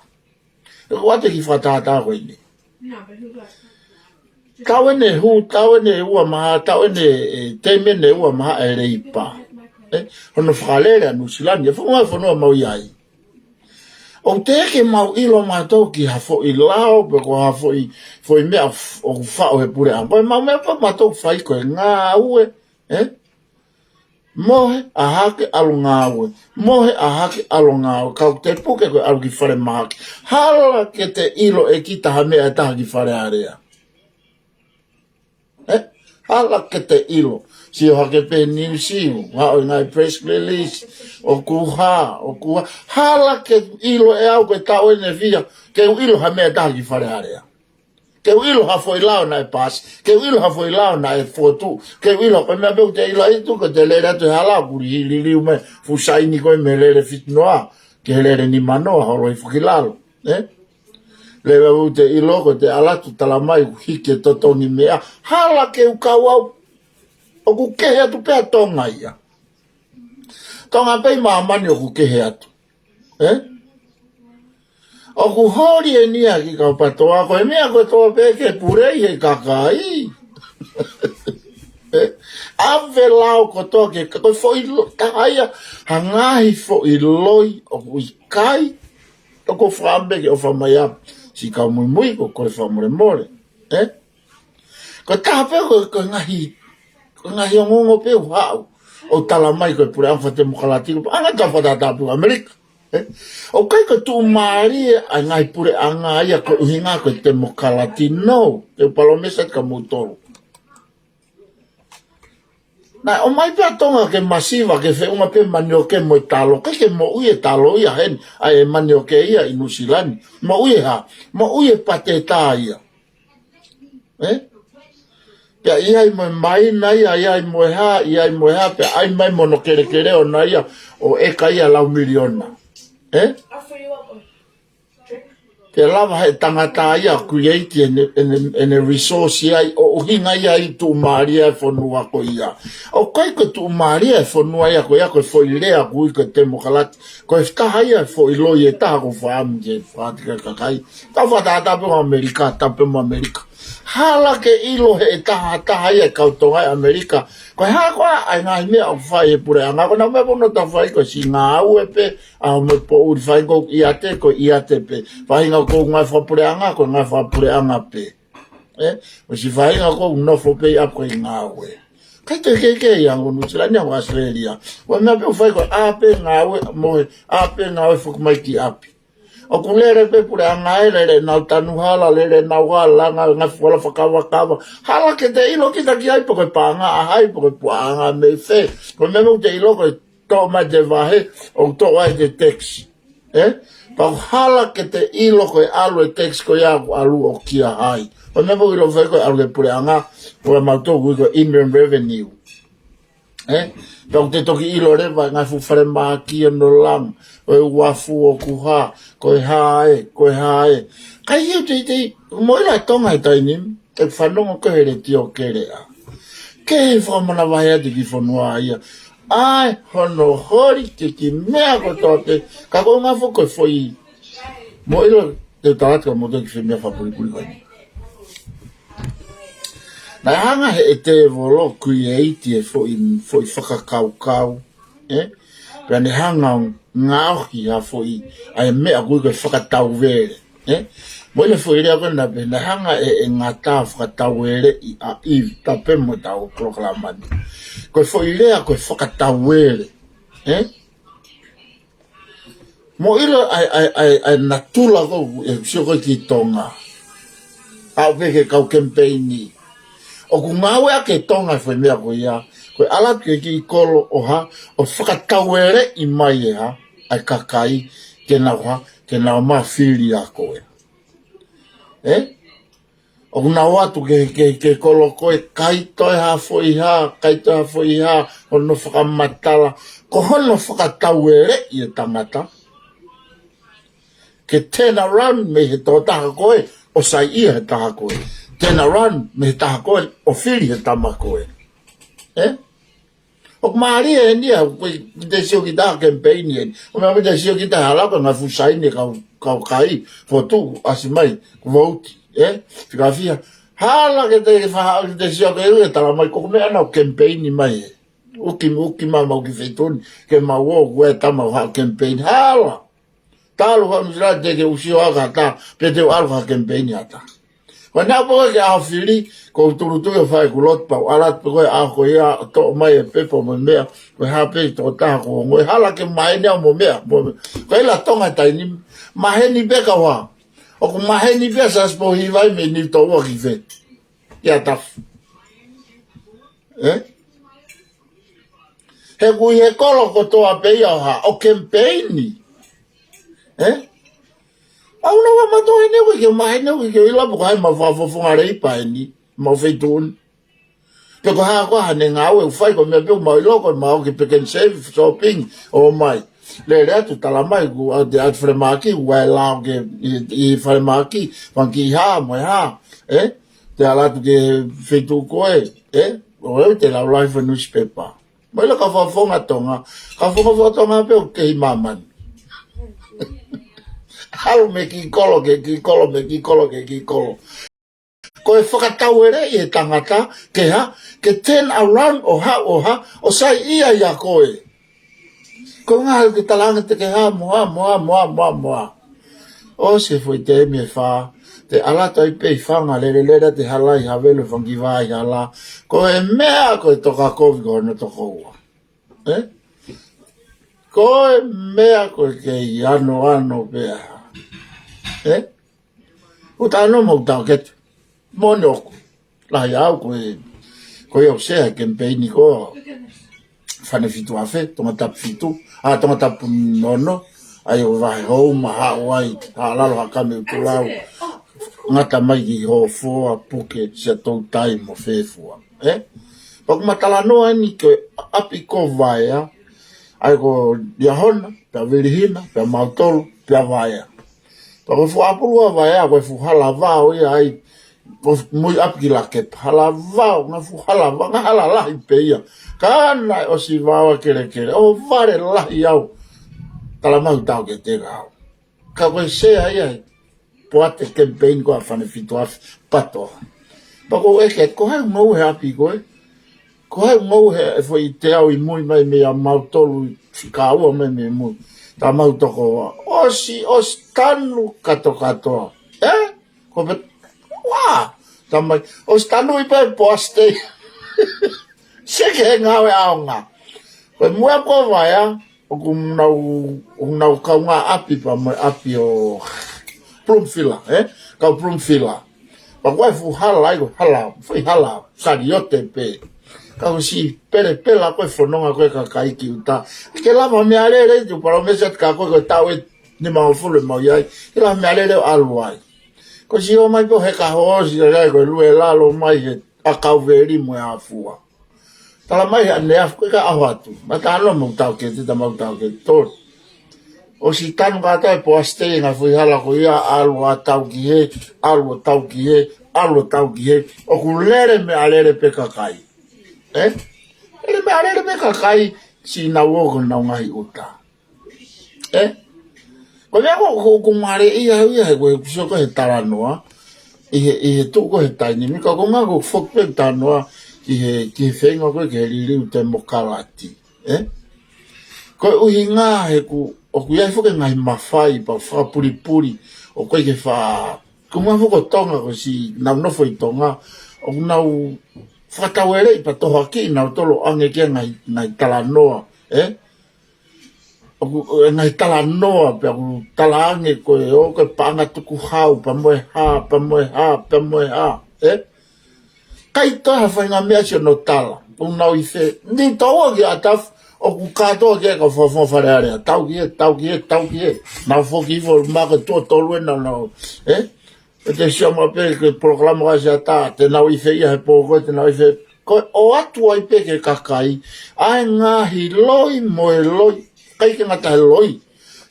ʻOku ʻoatu e kiʻi fakatātā ko eni. Taʻu ʻeni ʻe ua, taʻu ʻeni ʻe ua mā, taʻu ʻeni ʻe, taimi ʻeni ʻe ua mā ʻa e Leipa. Ē, hono fakalele ʻa Nuʻusila ni, ʻa e fonua, fonua mau ʻi ai. ʻOku teʻeki ke mau ʻilo mautolu ki ha foʻi lao, pe ko ha foʻi, foʻi meʻa f-, ʻoku faʻo he puleʻanga. Ko e mau meʻa pē mautolu fai ko e ngāue, ē? Mohe, ʻā hake, ʻalu ngāue. Mohe, ʻā hake, ʻalu ngāue. Kau te puke ko e ʻalu ki fale mahaki. Hala ke te ʻilo ʻe kita ha meʻa ʻe taha ki Fale Alea. Ē? Hala ke te ʻilo. Sio hake pē niusi, haʻu e ngaahi press release, ʻoku hā, ʻoku hā. Hala ke ʻilo ʻe au ko e taʻu eni ʻe fiha, ke u ʻilo ha meʻa ʻe taha ki Fale Alea. Ke u ʻilo ha foʻi lao naʻe paasi, ke u ʻilo ha foʻi lao naʻe fokotuʻu, ke u ʻilo ko e meʻa pē ʻoku te ʻilo ai tu, ko te lele atu he hala, kuli hi liliu mai, fuʻu saini ko e mei he lele fitu noa, ki he lele nima noa, holo hifo ki lalo, ē? Lele ʻoku te ʻilo ko te ʻalu atu talamai, hiki e totongi meʻa, hala ke u kau au, ʻoku kehe atu pē ʻa Tonga ia. Tonga pē ʻi māmani ʻoku kehe atu. Ē? ʻOku holi eni ʻa ki kau patoa, ko e meʻa ko e toa pē ke pule ʻi he kakai. Ē? ʻAve lao kotoa ke, ko e foʻi lo-, taha ia, ha ngaahi foʻi loi ʻoku ʻikai, ʻoku fāme ke ʻofa mai ʻapi, siʻi kau muimui ko e kole fakamolemole. Ē? Ko e taha pē ko, ko e ngaahi, ko e ngaahi ongoongo pē ʻoku haʻu. ʻO talamai ko e puleʻanga fakatemokalati, ko e anga ta fakatātā pē ʻAmelika. Ē? ʻOku ʻikai ko e tuʻumālie ʻa e ngaahi puleʻanga ia ko e ʻuhinga ko e temokalati, no. Te u palōmesi atu kia moutolu. Naʻe ʻomai pē ʻa Tonga ke masiva, ke feʻunga pē manioke mo e talo. ʻIkai ke moʻui e talo ia heni, ʻa e manioke ia ʻi Nuʻusila ni. Moʻui e hā, moʻui e pateta ia. Ē? Pea ʻi ai mo e maina ia, ʻi ai mo e hā, ʻi ai mo e hā, pea ʻai mai mo hono kelekele ʻona ia, ʻo ʻeka ia lau miliona. Ē? Pea lava he tangata ia, create ʻene, ʻene, ʻene resource ia, ʻo ʻuhinga ia ʻi tuʻumālie e fonua ko ia. ʻOku ʻikai ko e tuʻumālie e fonua ia ko ia, ko e foʻi lea ʻoku ui ko e temokalati. Ko e taha ia e foʻi loi ʻe taha ʻoku fāme ke fātika kakai. Tau fakatātā pē mo ʻAmelika, tau pē mo ʻAmelika. Hala ke ʻilo he ʻe taha taha ia e kau Tonga ʻi ʻAmelika. Ko e hā koā ʻa e ngaahi meʻa ʻoku fai he puleʻanga, ko e ngaahi meʻa pē ʻoku nau fai ko e siʻi ngāue pē, ʻa mo e poʻuli, faʻahinga ʻoku ʻiate, ko e ʻiate pē. Faʻahinga ʻoku ngāue fakapuleʻanga, ko e ngāue fakapuleʻanga pē. Ē? Mo e siʻi faʻahinga ʻoku nofo pē ʻi ʻapi ko e ngāue. ʻIkai te ke kei ʻi ai ʻa Nuʻusila ni ʻa ʻAositelēlia. Ko e meʻa pē ʻoku fai ko e ʻā pē ngāue, mohe, ʻā pē ngāue, foki mai ki ʻapi. ʻOku lele pē puleʻanga ē, lele ʻenau tanu hala, lele ʻenau hala, ngaahi, ngaahi fuoloa fakakavakava. Hala ke te ʻilo kita ki ai pe ko e paʻanga ʻa hai, pe ko e paʻanga mei fē. Ko e meʻa ʻoku te ʻilo ko e toʻo mai e vahe, ʻoku toʻo ai e tax. Ē? Pea ʻoku hala ke te ʻilo ko e ʻalu e tax ko ia ʻoku ʻalu ʻo kia hai. Ko e meʻa ʻoku ʻilo fai ko e ʻalu e puleʻanga, ko e mautolu ʻoku ui ko e Inland Revenue. Ē? Pea ʻoku te toki ʻilo leva e ngaahi fuʻu falemahaki ʻo Nolanga, ʻo e uafu ʻoku hā, ko e hā ē, ko e hā ē. Ka ʻi he teitei, mo ʻila Tonga he taimi ni, ʻe fanongo ko e he letiō keleʻa. Ke fakamanavahē atu ki fonua ia. ʻAi, hono holi ke ki meʻa kotoa pē, ka ko e ngaahi foʻi ko e foʻi. Mo ʻilo te u tala atu kia moutolu ki he meʻa fakapulipuli ko eni. Naʻe hanga he ʻe tēvolo create e foʻi, foʻi fakakaukau, ē? Pea ne hanga ʻo ngaohi ha foʻi, ʻa e meʻa ʻoku ui ko e fakatauvele, ē? Mo ʻilo e foʻi lea ko ena pē, naʻe hanga ʻe, ʻe Ngata ʻo fakatauveleʻi ʻa ʻIvi, tapu mo ʻetau polokalama ni. Ko e foʻi lea ko e fakatauvele, ē? Mo ʻilo ʻa e, ʻa e, ʻa e, ʻa e natula ko ē ʻoku sio ko ē ki Tonga. ʻAʻu pē ki he kau kemipeini. ʻOku ngāueʻaki ʻe Tonga e foʻi meʻa ko ia. Ko e ʻalu atu ki he kiʻi kolo ʻo hā, ʻo fakatauveleʻi mai e hā, ʻa e kakai, ke nau hā, ke nau mafili ʻa koe. Ē? ʻOku nau ō atu ki he, ki he, ki he kolo ko ē, ʻikai toe ha foʻi hā, ʻikai toe ha foʻi hā, hono fakamatala, ko hono fakatauveleʻi e tangata. Ke turn around mei he tokotaha ko ē, ʻo saiʻia he taha ko ē. Turn around mei he taha ko ē, ʻo fili he tama ko ē. Ē? ʻOku mālie eni ia, ʻoku ʻikai te sio kita he kemipeini eni. ʻOku meʻa ʻikai te sio kita he hala ko e ngaahi fuʻu saini e kau, kau kai, fokotuʻu, ʻasi mai, ko e vouti, ē? Fika fiha. Hala ke te faʻa, ke te sio ke ue, talamai ko e meʻa naʻa nau kemipeini mai ē. ʻUki, ʻuki mai mau ki he feituʻu ni, ke mau ō, ʻoku ʻi ai e tama ʻoku haʻu ʻo kemipeini. Hala. Talu haʻu Nuʻu Sila te ke ʻusi ʻo ʻaka ata, pe te u ʻalu ha kemipeini ata. Ko ʻene ʻapo ke ʻaho fili, ko u tulutuʻi ʻo fai ʻeku lotu pea u ʻalu atu pē ko e ʻaho ko ia, toʻo mai e pepa mo e meʻa, ko e hā pē tokotaha ko ē, ko e hala ke maheni au mo e meʻa, mo e meʻa. Ko e la Tonga taimi ni, maheni pē kau hā. ʻOku maheni pē Siaosi Pōhiva mei Niutōua ki fē. Kia tafu. Ē? He ʻoku ʻi he kolo kotoa pē ia ʻo hā, ʻo kemipeini. Ē? ʻAu na wa mato hene ʻoku ke maheni ʻoku ke ʻilo pe ko hai mau fakafofonga lei pa eni, mau feituʻu ni. Pe ko e hā ko ā haʻane ngāue ʻoku fai ko e meʻa pē ʻoku mau ʻilo ko e mau ke peke ni save shopping ʻo mai. Lele atu tala mai kuo ʻave atu falemahaki, ʻoku ʻi ai e lao ke ʻi, ʻi falemahaki, fanga kiʻi hā mo e hā, ē? Te ala atu ki he feituʻu ko ē, ē? ʻO ʻikai te lau lahi fai newspaper. Mai la ka fakafofonga Tonga, ka fakafofonga Tonga pē ʻoku kehe ʻi māmani. Halu mei he kiʻi kolo ki he kiʻi kolo, mei he kiʻi kolo ki he kiʻi kolo. Ko e fakataueleʻi e tangata, ke hā, ke turn around ʻo haʻu ʻo hā, ʻo saiʻia ʻia koe. Ko e ngaahi ke talaange te ke hā mo hā, mo hā, mo hā, mo hā, mo hā. ʻOsi e foʻi taimi ʻe fā, te ala atu ai pē ʻi fanga lele lele te hala ʻi Havelu fanga kiʻi vā ʻi hala. Ko e meʻa ko e tokakovi ko hono tokoua. Ē? Ko e meʻa ko e kei anoano pē ʻa. Ē? ʻOku tau ʻano mo ʻoku tau kete. Moʻoni ʻoku. Lahi au ko e, ko ia ʻoku sea kemipeini ko Fane Fitu Afe, Tongatapu Fitu, ʻa Tongatapu Nono, ʻa ia ʻoku vahe hou ma haʻu ai, haʻalalo ha kame ʻutulau, ngata mai ki Hofoa, Puke, Siaʻatoutai mo Fefua. Ē? Pea ʻoku ma talanoa eni ko e ʻapi ko Vaea, ʻa ia ko Liahona, pea Vilihina, pea mautolu, pea Vaea. Pea ko e fuʻu ʻapulu ʻa Vaea, ko e fuʻu hala vao ia ai, ko e mui ʻapi ki Lakepa, hala vao, ngaahi fuʻu hala vao, ngaahi hala lahi pē ia. Ka naʻe ʻosi vao ʻa kelekele, ʻo vale lahi au, tala mai ʻoku tau kete kau. Ka ko e sea ia, poate kemipeini ko ē ʻa Fane Fitu Afe, pato. Pea ko e ke, ko hai ʻoku ngāue he ʻapi ko ē? Ko hai ʻoku ngāue he foʻi teau ʻi mui mai mei a mautolu, fika ua mai mei mui. Tala mai ʻoku toko ua. ʻOsi, ʻosi tanu katoa katoa. Ē? Ko pe, wa! Tala mai, ʻosi tanu ʻi pē poasitei. Seke he ngāue ʻaonga. Ko e mui ʻapi ko Vaea, ʻoku nau, ʻoku nau kaungā ʻapi pea mo e ʻapi ʻo Bloomfield, ē? Kau Bloomfield. Pea ko e fuʻu hala ai ko e hala, foʻi hala, saliote pē. Ka ko e siʻi pelepela ko e fononga ko e kakai ki ʻuta. Ke lava meʻalele, te u palōmesi atu kia koe ko e taʻu ʻe nimangofulu ʻe mau ʻi ai. Ke lava meʻalele ʻo ʻalu ai. Ko e siʻi ō mai pē ʻo heka hoʻo siʻi kakai ko e lue lalo mai he ʻakau veli mo e afua. Tala mai he ʻaneafi ʻoku ʻikai ke ʻaho atu. Ma tano mo tau kete, ta mau tau kete tolu. ʻOsi tanu kātoa e poasitei ngaahi foʻi hala ko ia, ʻalu ʻo tau ki hē, ʻalu ʻo tau ki hē, ʻalu ʻo tau ki hē. ʻOku lele meʻalele pē kakai. Ē? Lele meʻalele pē kakai, siʻi nau ō ko ʻenau ngaahi ʻuta. Ē? Ko e meʻa ko, ko, ko mare ia, ia, he ko e kuso ko he talanoa. ʻI he, ʻi he tuʻu ko he taimi ni, ka ko e ngaahi ko e foki pē talanoa, ʻi he, ki he feinga ko e ke liliu temokalati. Ē? Ko e ʻuhinga he ʻoku, ʻoku ʻi ai foki e ngaahi mafai, pea fakapulipuli, ʻoku ʻikai ke fa, ko e ngaahi foki ʻo Tonga ko e siʻi, nau nofo ʻi Tonga, ʻoku nau fakataueleʻi pea tohoakiʻi nautolu ʻo ʻange ki he ngaahi, ngaahi talanoa, ē? ʻOku, e ngaahi talanoa pea ʻoku talaange ko e ō ko e paʻanga tukuhau, pea mo e hā, pea mo e hā, pea mo e hā, ē? ʻIkai toe ha faʻahinga meʻa siʻi ʻoku nau tala, ʻoku nau ʻi fē, Niutōua ki ʻAtafu, ʻoku kātoa ki ai e kau fakafofonga Fale Alea, tau ki hē, tau ki hē, tau ki hē, nau foki hifo mako tuʻo tolu ʻenau, nau, ē? ʻE te sio mai pē ki he polokalama ko ē Siaʻatā, te nau ʻi fē ia he pō ko ē, te nau ʻi fē. Ko e ʻoatu ai pē ki he kakai ʻa e ngaahi loi mo e loi, ʻikai ke ngata he loi.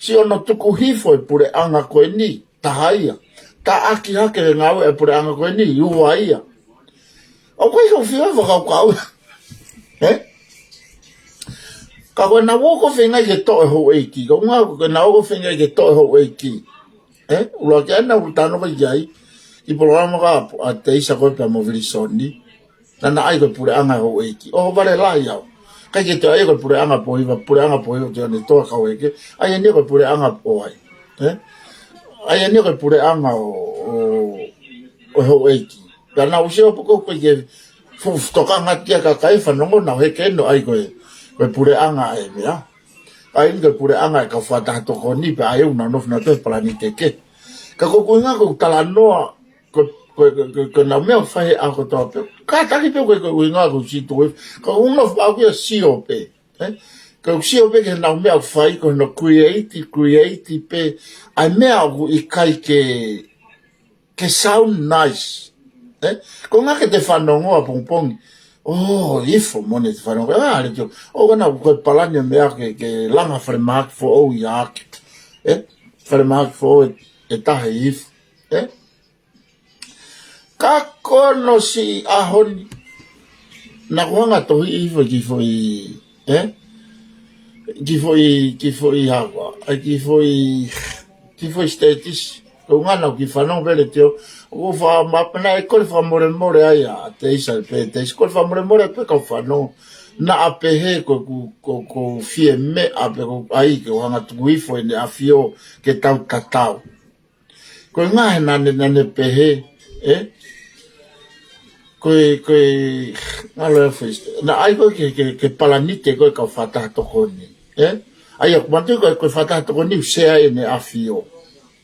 Siʻi ʻoku nau tuku hifo e puleʻanga ko eni, taha ia. Taʻaki hake e ngāue e puleʻanga ko eni, ua ia. ʻOku ʻikai ke u fie fakakaukau. Ē? Ka ko ʻenau ō ko e feinga ke toʻo e houʻeiki. Ko e ngaahi ko ʻenau ō ko e feinga ke toʻo e houʻeiki. Ē? ʻUluaki ʻa ʻenau tano ko ia ai. ʻI he polokalama ko ē ʻa Teisa ko ē pea mo Vilisoni. Naʻa na ʻai ko e puleʻanga houʻeiki. ʻO vale lahi au. ʻIkai ke toe ʻai ko e puleʻanga Pōhiva, puleʻanga Pōhiva te ane toa kau eke. ʻAi eni ko e puleʻanga ʻo ai. ʻE? ʻA ia ʻeni ko e puleʻanga ʻo, ʻo, ʻo e houʻeiki. Pea naʻa ku sio pē ko e ke fu-, tokanga ki he kakai fanongo naʻa ku heke ʻeni ʻo ʻai ko e, ko e puleʻanga ʻa e meʻa. ʻAi ʻeni ko e puleʻanga ʻa e kau fakataha tokoni pea ʻai ʻo nau nofo nautolu he palanite kehe. Ka ko ʻeku ʻuhinga ko ʻeku talanoa, ko, ko, ko, ko, ko ʻenau meʻa ʻoku fai he ʻaho kotoa pē. Kātaki pē ko e, ko ʻeku ʻuhinga ko e sito e, ka ʻoku nofo ʻaku ia ʻo sio pē. ʻE? Ka ʻoku sio pē ki heʻenau meʻa ʻoku fai ko hono create, create pē ʻa e meʻa ʻoku ʻikai ke, ke sound nice. ʻE? Ko e ʻuhinga ke te fanongo ʻapongipongi. ʻŌ, ifo mo ʻene fanongo. ʻA, le tio. ʻO ka naʻa ko e palani ʻa e meʻa ke, ke langa falemahaki foʻou ia ake. ʻE? Falemahaki foʻou ʻe, ʻe taha ʻi ifo. ʻE? Ka ko hono siʻi ʻaho ni. Naʻa ku hanga ʻo tohi ifo ki foʻi, ʻe? Ki foʻi, ki foʻi hako, ʻa ki foʻi, ki foʻi status. Ko e ʻuhinga naʻa ku kiʻi fanongo pē le tio. ʻOku ou fakamāpana ʻe kole fakamolemole ai ʻa Teisa pē, Teisa kole fakamolemole pē kau fanongo. Naʻa pehē ko ʻeku, ko, ko e fie meʻa pē ko ʻai ke u hanga ʻo tuku ifo ʻEne ʻAfio ke tau tatau. Ko e ʻuhinga he naʻa ne, naʻa ne pehē, ʻe? Ko e, ko e, ngalo e first. Naʻa ʻai ko e ke, ke, ke palanite ko e kau fakataha tokoni, ʻe? ʻA ia, ʻoku manatuʻi ko e, ko e fakataha tokoni ʻoku sea ʻEne ʻAfio.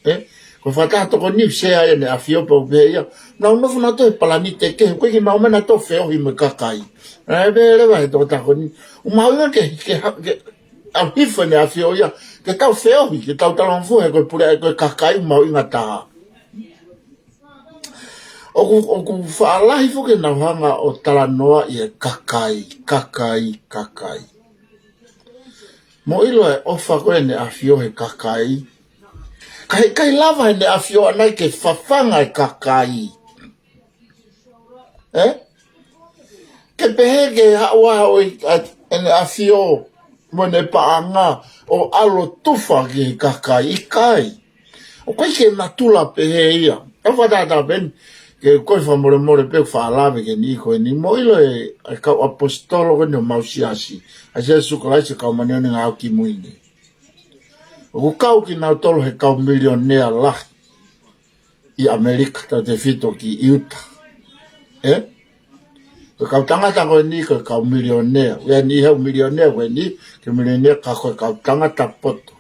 ʻE? Ko e fakataha tokoni ʻoku sea ʻEne ʻAfio pea ʻoku pehē ia. Nau nofo nautolu he palanite kehe, ʻoku ʻikai ke nau meʻa nautolu ʻo feohi mo e kakai. Naʻe pehē leva he tokotaha ko eni. ʻOku mahuʻinga ke, ke, ke, ʻalu hifo ʻEne ʻAfio ia, ke tau feohi, ke tau talangofua he ko e pule, ko e kakai ʻoku mahuʻinga taha. ʻOku, ʻoku faʻa lahi foki ʻenau hanga ʻo talanoaʻi e kakai, kakai, kakai. Mou ʻilo e ʻofa ko ē ʻEne ʻAfio he kakai. Ka heʻikai lava ʻEne ʻAfio ʻaʻana ia ke fafanga e kakai. ʻE? Ke pehē ke haʻu ʻa e, ʻa ʻEne ʻAfio mo ʻene paʻanga ʻo ʻalu ʻo tufa ki he kakai, ʻikai. ʻOku ʻikai ke natula pehē ia. Ka fakatātā pē ʻeni, ke kole fakamolemole pē ʻoku faʻa lave ki he niʻihi ko eni. Mou ʻilo e, e kau ʻaposetolo ko eni ʻo homau siasi. ʻA Sīsū Kalaisi ʻo e Kau Māʻoniʻoni ʻi he Ngaahi ʻAho Kimui ni. ʻOku kau kinautolu he kau milionea lahi ʻi ʻAmelika, tautefito ki ʻIuta. ʻE? Ko e kau tangata ko eni ko e kau milionea. ʻOku ʻi ai e niʻihi ʻoku milionea, ʻoku ʻi ai e niʻihi ʻoku ʻikai milionea, ka ko e kau tangata poto.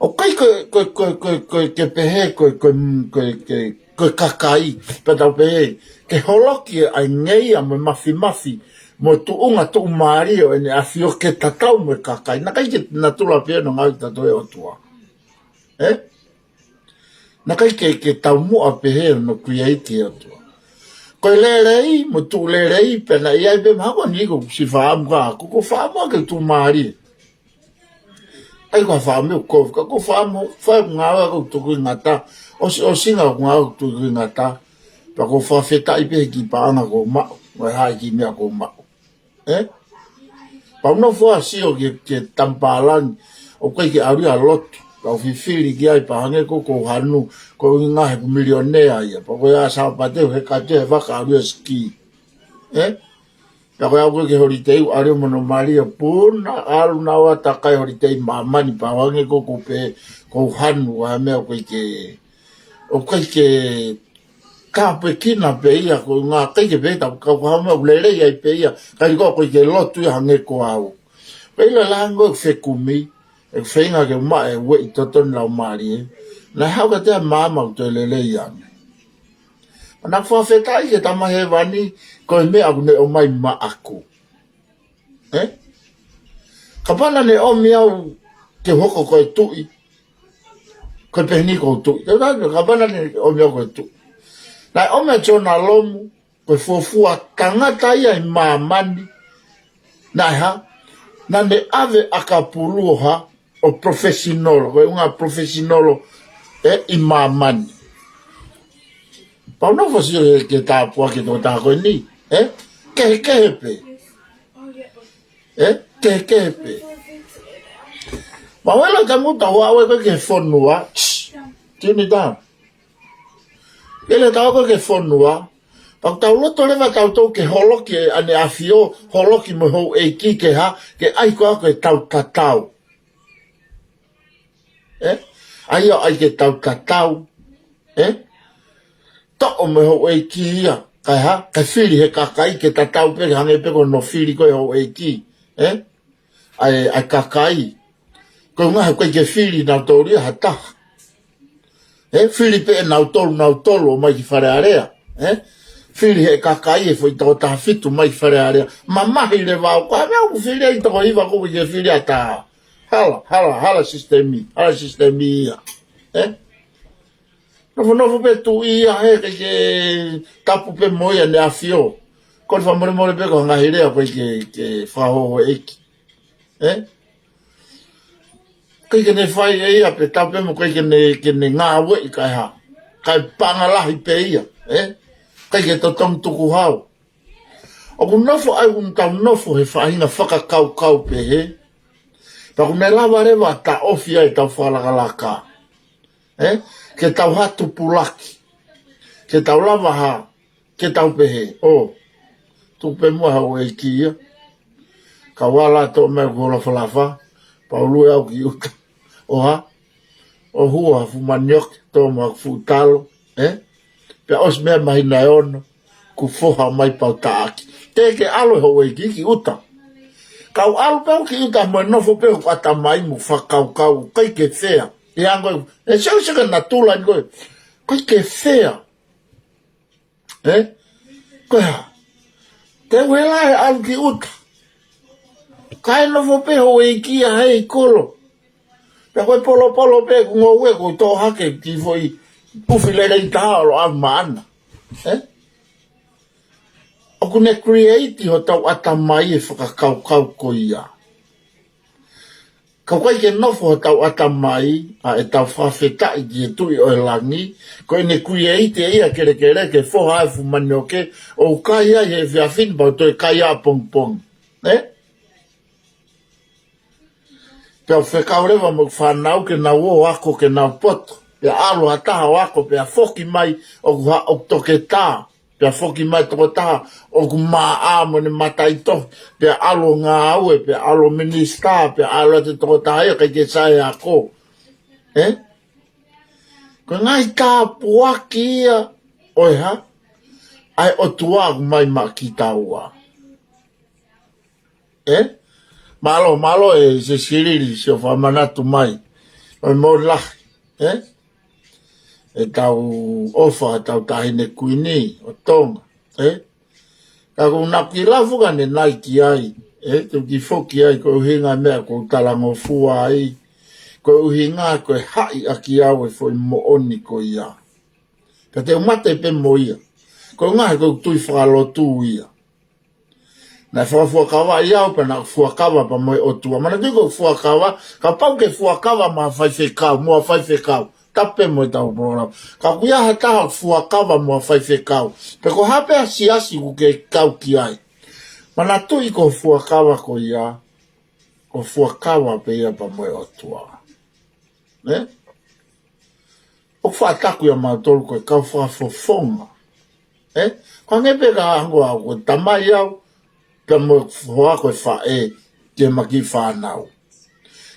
ʻOku ʻikai ko e, ko e, ko e, ko e, ko e, ke pehē ko e, ko e, ko e, ko e, ko e kakai, pea tau pehē, ke holoki ʻa e ngeia mo e mafimafi, mo e tuʻunga tuʻumālie ʻo ʻEne ʻAfio ke tatau mo e kakai. Naʻe ʻikai ke natula pehē ʻi hono ngaohi kitautolu ʻe he ʻOtua. ʻE? Naʻe ʻikai ke, ke taumuʻa pehē ʻi hono create ʻe he ʻOtua. Ko e lelei, mo e tuʻu lelei, pea naʻe ʻi ai pē mahalo ko eni ko e siʻi fakaʻamu ka, ko, ko e fakaʻamu ke tuʻumālie. ʻAi ko e fakaʻamu ko, ka ko e fakaʻamu, fai ngāue ko e tukuingata, ʻosi, ʻosi ngāue ko e ngāue ko e tukuingata, pea ko e fakafetaʻi pē he kiʻi paʻanga kuo maʻu, mo e hā e kiʻi meʻa kuo maʻu. ʻE? Pea u nofo ʻo sio ki he, ki he tamapalani, ʻoku ʻikai ke ʻalu ia ʻo lotu, pea u fifili ki ai pea hangē ko, ko e hanu, ko e ʻuhinga he ʻoku milionea ia, pea ko e ʻaho Sāpate ʻoku heka atu he vaka ʻalu ia ʻo siki. ʻE? Pea ko e aʻu ko ē ki he holitei ʻoku ʻalu ia mo hono mali ʻo puna, ʻalu naua ʻo takai holitei ʻi māmani pea hangē ko, ko e pē, ko e hanu ʻa e meʻa ʻoku ʻikai ke, ʻoku ʻikai ke tāpuekina pē ia, ko e ʻuhinga ʻikai ke pehē ʻe tautolu ko e hā e meʻa ʻoku lelei ai pē ia, kae ʻikai ko e ʻikai ke lotu ia hangē ko au. Pea ʻilo e lahi ange ʻeku fekumi, ʻeku feinga ke u maʻu e ueʻi totonu laumālie, naʻe haʻu kiate au e maama ʻoku toe lelei ange. Pea naʻa ku fakafetaʻi ki he Tamai Hēvani, ko e meʻa ʻoku ne ʻomai maʻaku. ʻE? Kapau naʻa ne ʻomi au ke u hoko ko e tuʻi, ko e pehē ni ko e tuʻi. Kapau naʻa ne ʻomi au ko e tuʻi. Naʻe ʻomi ʻa Siona Lomu, ko e fuofua tangata ia ʻi māmani. Naʻe hā? Naʻa ne ʻave ʻakapulu ʻo hā? ʻO professional, ko e ʻuhinga professional, ʻe, ʻi māmani. Pea u nofo ʻo sio ki he tāpuaki ʻa e tokotaha ko eni, ʻe? Kehekehe pē. ʻE? Kehekehe pē. Pea u ʻilo ʻe taumuʻa ʻoku tau aʻu ko ē ki he fonua. Tini tā. ʻIlo ʻe taua ko ē ki he fonua. Pea ʻoku tau loto leva tautolu ke holoki ʻEne ʻAfio, holoki mo e houʻeiki ke hā, ke ʻai ko ē ko e tau tatau. ʻE? ʻA ia ʻai ke tau tatau. ʻE? Toʻo mo e houʻeiki ia. Kae hā? Kae fili he kakai ke tatau pē, hangē pē ko hono fili ko e houʻeiki. ʻE? ʻA e, ʻa e kakai. Ko e ngaahi ʻoku ʻikai ke fili nautolu ia ha taha. ʻE? Fili pē ʻe nautolu, nautolu ʻo mai ki Fale Alea. ʻE? Fili he kakai e foʻi toko taha fitu mai ki Fale Alea. Mamahi leva ʻo ko e meʻa ʻoku fili ai toko hiva ʻoku ʻikai ke fili ʻe ha taha. Hala, hala, hala sisitemi, hala sisitemi ia. ʻE? Nofonofo pē tuʻi ia he ʻikai ke tapu pē mo ia ʻEne ʻAfio. Ko e fakamolemole pē ko e ngaahi lea ʻoku ʻikai ke, ke fakahouhouʻeiki. ʻE? ʻIkai ke ne fai ʻe ia pē tapu pē mo ʻikai ke ne, ke ne ngāueʻi kae hā. Kae paʻanga lahi pē ia. ʻE? ʻIkai ke totongi tukuhau. ʻOku nofo ai ʻoku tau nofo he faʻahinga fakakaukau pehē. Pea ʻoku ne lava leva taʻofi ai ʻetau fakalakalaka. ʻE? Ke tau hā tupulaki. Ke tau lava hā, ke tau pehē. ʻO, tuku pē muʻa houʻeiki ia. Kau ala toʻo mai ʻeku lafalafa. Pau lue au ki ʻuta. ʻO hā? ʻO hua fuʻu manioke, toʻo mai ʻeku fuʻu talo. ʻE? Pea ʻosi meʻa māhina ʻe ono, kuo foha mai pau taʻaki. Te ke ʻalu houʻeiki ki ʻuta. Kau ʻalu pē au ki ʻuta mo e nofo pē ʻo ʻatamai mo fakakaukau, ʻikai ke fea. ʻE ango, ʻe sio sio ke natula ni ko e. ʻIkai ke fea. ʻE? Ko e hā? Te u hela he ʻalu ki ʻuta. Kae nofo pē houʻeiki ia hei kolo. Pea ko e polopolo pē ʻeku ngoue ʻoku ou toʻo hake ki he foʻi pufi lelei taha ʻo loʻau maʻana. ʻE? ʻOku ne create hotau ʻatamai e fakakaukau ko ia. Ka ʻoku ʻikai ke nofo hotau ʻatamai, ʻa ʻetau fakafetaʻi ki he Tuʻi ʻo e langi, ko ʻene create ʻe ia kelekele ke foha ai fuʻu manioke, ʻo kai ai he efiafi ni pea toe kai ʻapongipongi. ʻE? Pea u fekau leva mo e fānau ke nau ō ʻo ako ke nau poto. Pea ʻalu ha taha ʻo ako pea foki mai ʻoku hā, ʻoku toketā. Pea foki mai tokotaha ʻoku māʻa mo ʻene mataʻitohi. Pea ʻalu ʻo ngāue, pea ʻalu ʻo minisitā, pea ʻalu atu tokotaha ia ʻikai ke sai ako. ʻE? Ko e ngaahi tāpuaki ia ʻo e hā? ʻA e ʻOtua ʻoku mai maʻa kitaua. ʻE? Mālō, mālō ʻe Sesilili, siʻo fakamanatu mai. ʻOi mo lahi, ʻe? ʻEtau ʻofa, ʻetau Taʻahine Kuini ʻo Tonga, ʻe? Ka ʻoku ou naʻa kiʻi lave ʻanenai ki ai, ʻe? Te u kiʻi foki ai, ko e ʻuhinga meʻa ʻoku ou talangofua ai. Ko e ʻuhinga, ko e haʻi ʻaki au e foʻi moʻoni ko ia. Ka te u mate pē mo ia. Ko e ngaahi ko e tui fakalotu ia. Naʻe fakafuakavaʻi au pea naʻa ku fuakava pea mo e ʻOtua. Manatuʻi ko e fuakava, kapau ke fuakava mo ha faifekau, mo ha faifekau. Tapu pē mo ʻetau polokalama. Ka ʻoku ʻi ai ha taha fuakava mo ha faifekau. Pe ko e hā pē ha siasi ʻoku ke kau ki ai. Manatuʻi ko e fuakava ko ia, ko e fuakava pē ia pea mo e ʻOtua. ʻE? ʻOku faʻa taku ia mautolu ko e kau fakafofonga. ʻE? Ko e hangē pē ka ango au, ko e tamai au, pea mo e hoa ko e faʻē, ke ma kiʻi fānau.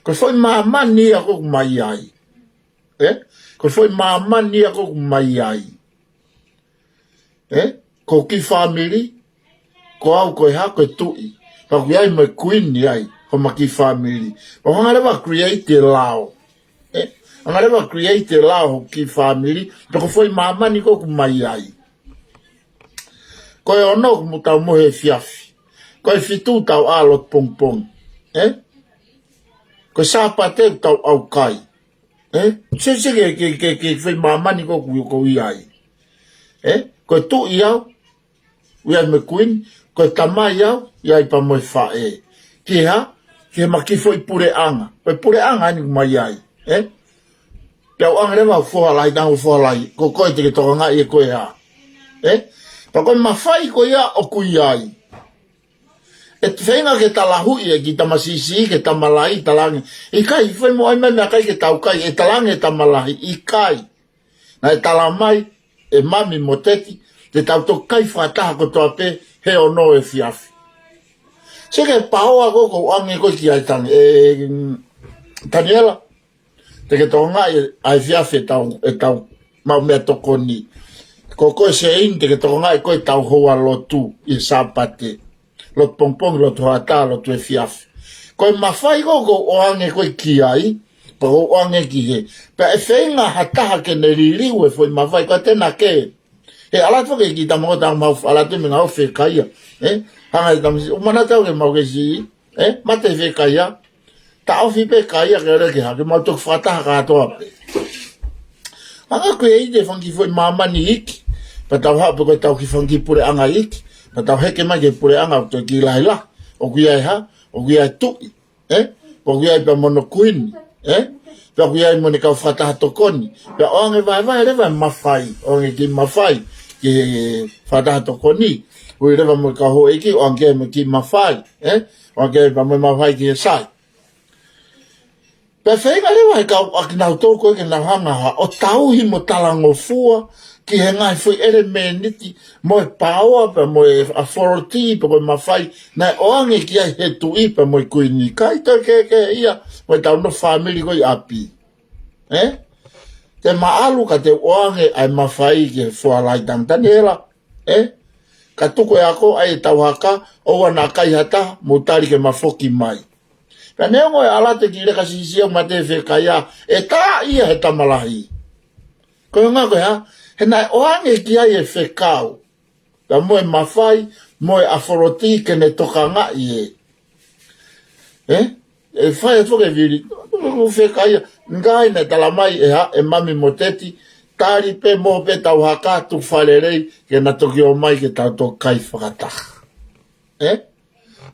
Ko e foʻi māmani ia ʻoku ou mai ai. ʻE? Ko e foʻi māmani ia ʻoku ou mai ai. ʻE? Ko e kiʻi fāmili, ko au ko e hā, ko e tuʻi. Pea ʻoku ʻi ai mo e kuini ai, ko ʻema kiʻi fāmili. Pea u hanga leva ʻo create e lao. ʻE? Hanga leva ʻo create e lao ho kiʻi fāmili, pea ko e foʻi māmani ʻoku ou mai ai. Ko e ono ʻoku mou tau mohe efiafi. Ko e fitu tau ʻalu atu pongipongi. ʻE? Ko e Sāpate ʻoku tau ʻaukai. ʻE? Sio sio ki he, ki he, ki he, ki he foʻi māmani ʻoku ou, ʻoku ou ʻi ai. ʻE? Ko e tuʻi au, ʻi ai mo e kuini, ko e tamai au, ʻi ai pea mo e faʻē. Ki he hā? Ki heʻema kiʻi foʻi puleʻanga. Ko e puleʻanga eni ʻoku ou mai ai. ʻE? Pea u ʻange leva ʻo foha lahi, tango foha lahi. Ko koe te ke tokangaʻi ʻe koe hā. ʻE? Pea ko e mafai ko ia ʻoku ʻi ai. ʻE feinga ke talahuʻi e kiʻi tamasiʻi siʻi, ke tama lahi, talaange. ʻIkai, fai mo ʻai mai meʻakai ke tau kai, ʻe talaange e tama lahi, ʻikai. Naʻe tala mai, ʻe Mami mo Teti, te tau toki kai fakataha kotoa pē, he ono efiafi. Sio ki he paoa ʻoku ou ʻange ko ē ki ai Tani-, ʻe, mm, Taniela. Te ke tokangaʻi ʻa e efiafi ʻetau, ʻetau maʻu meʻatokoni. Ko koe Seini, te ke tokangaʻi koe ʻetau houa lotu ʻi he Sāpate. Lotu pongipongi, lotu hoʻatā, lotu efiafi. Ko e mafai ko ē ʻoku ou ʻoange koe ki ai, pea ʻoku ou ʻoange ki hē. Pea ʻe feinga ha taha ke ne liliu e foʻi mafai, ko e tena ke. He ʻalu atu foki e kiʻi tama ko ē, tau mau ʻalu atu mei ngā ʻofi e kaia. Ē? Hanga e tamasiʻi, ʻo manatu au ke mau kei siʻi. Ē? Mate e kaia. Taʻofi pē kaia ke ʻalu ke hake, mau toki fakataha kātoa pē. Hanga ko ē ʻe ʻi ai e fanga kiʻi foʻi māmani iiki. Pea tau haʻu pē ko ē ʻetau kiʻi fanga kiʻi puleʻanga iiki. Pea tau heke mai ki he puleʻanga ʻoku toe kiʻi lahilahi. ʻOku ʻi ai e hā? ʻOku ʻi ai e tuʻi. Ē? Pea ʻoku ʻi ai pē mo hono kuini. Ē? Pea ʻoku ʻi ai mo ʻene kau fakataha tokoni. Pea ʻoange vahevahe leva e mafai. ʻOange kiʻi mafai. Ki he fakataha tokoni. Ui leva mo e kau houʻeiki, ʻoange mo e kiʻi mafai. Ē? ʻOange pea mo e mafai ki he sai. Pea feinga leva he kau ʻakinautolu ko ē ke nau hanga ʻo tauhi mo talangofua ki he ngaahi foʻi ʻelemēniti mo e paoa pea mo e authority pea ko e mafai naʻe ʻoange ki ai he tuʻi pea mo e kuini. ʻIkai toe kehekehe ia mo ʻetau nofo fāmili ko ē ʻi ʻapi. Ē? Te ma ʻalu ka te u ʻoange ʻa e mafai ki he foalaitanga Taniela. Ē? Ka tuku e ako ʻa e tauhaka, ʻoua naʻa kaihaʻa, mou tali ke ma foki mai. Pea neongo e ʻalu atu e kiʻi leka siʻisiʻi ʻo mate e kaia, ʻe tā ia he tama lahi. Ko e ʻuhinga ko e hā? He naʻe ʻoange ki ai e fekau. Pea mo e mafai, mo e authority ke ne tokangaʻi ē. Ē? ʻE fai atu ke vili. Ko e kaia, ngaahi naʻe tala mai ʻe hā, ʻe Mami mo Teti, tali pē mo pē tauhaka, tuku fakalelei, ke na toki ō mai ke tau toki kai fakataha. Ē?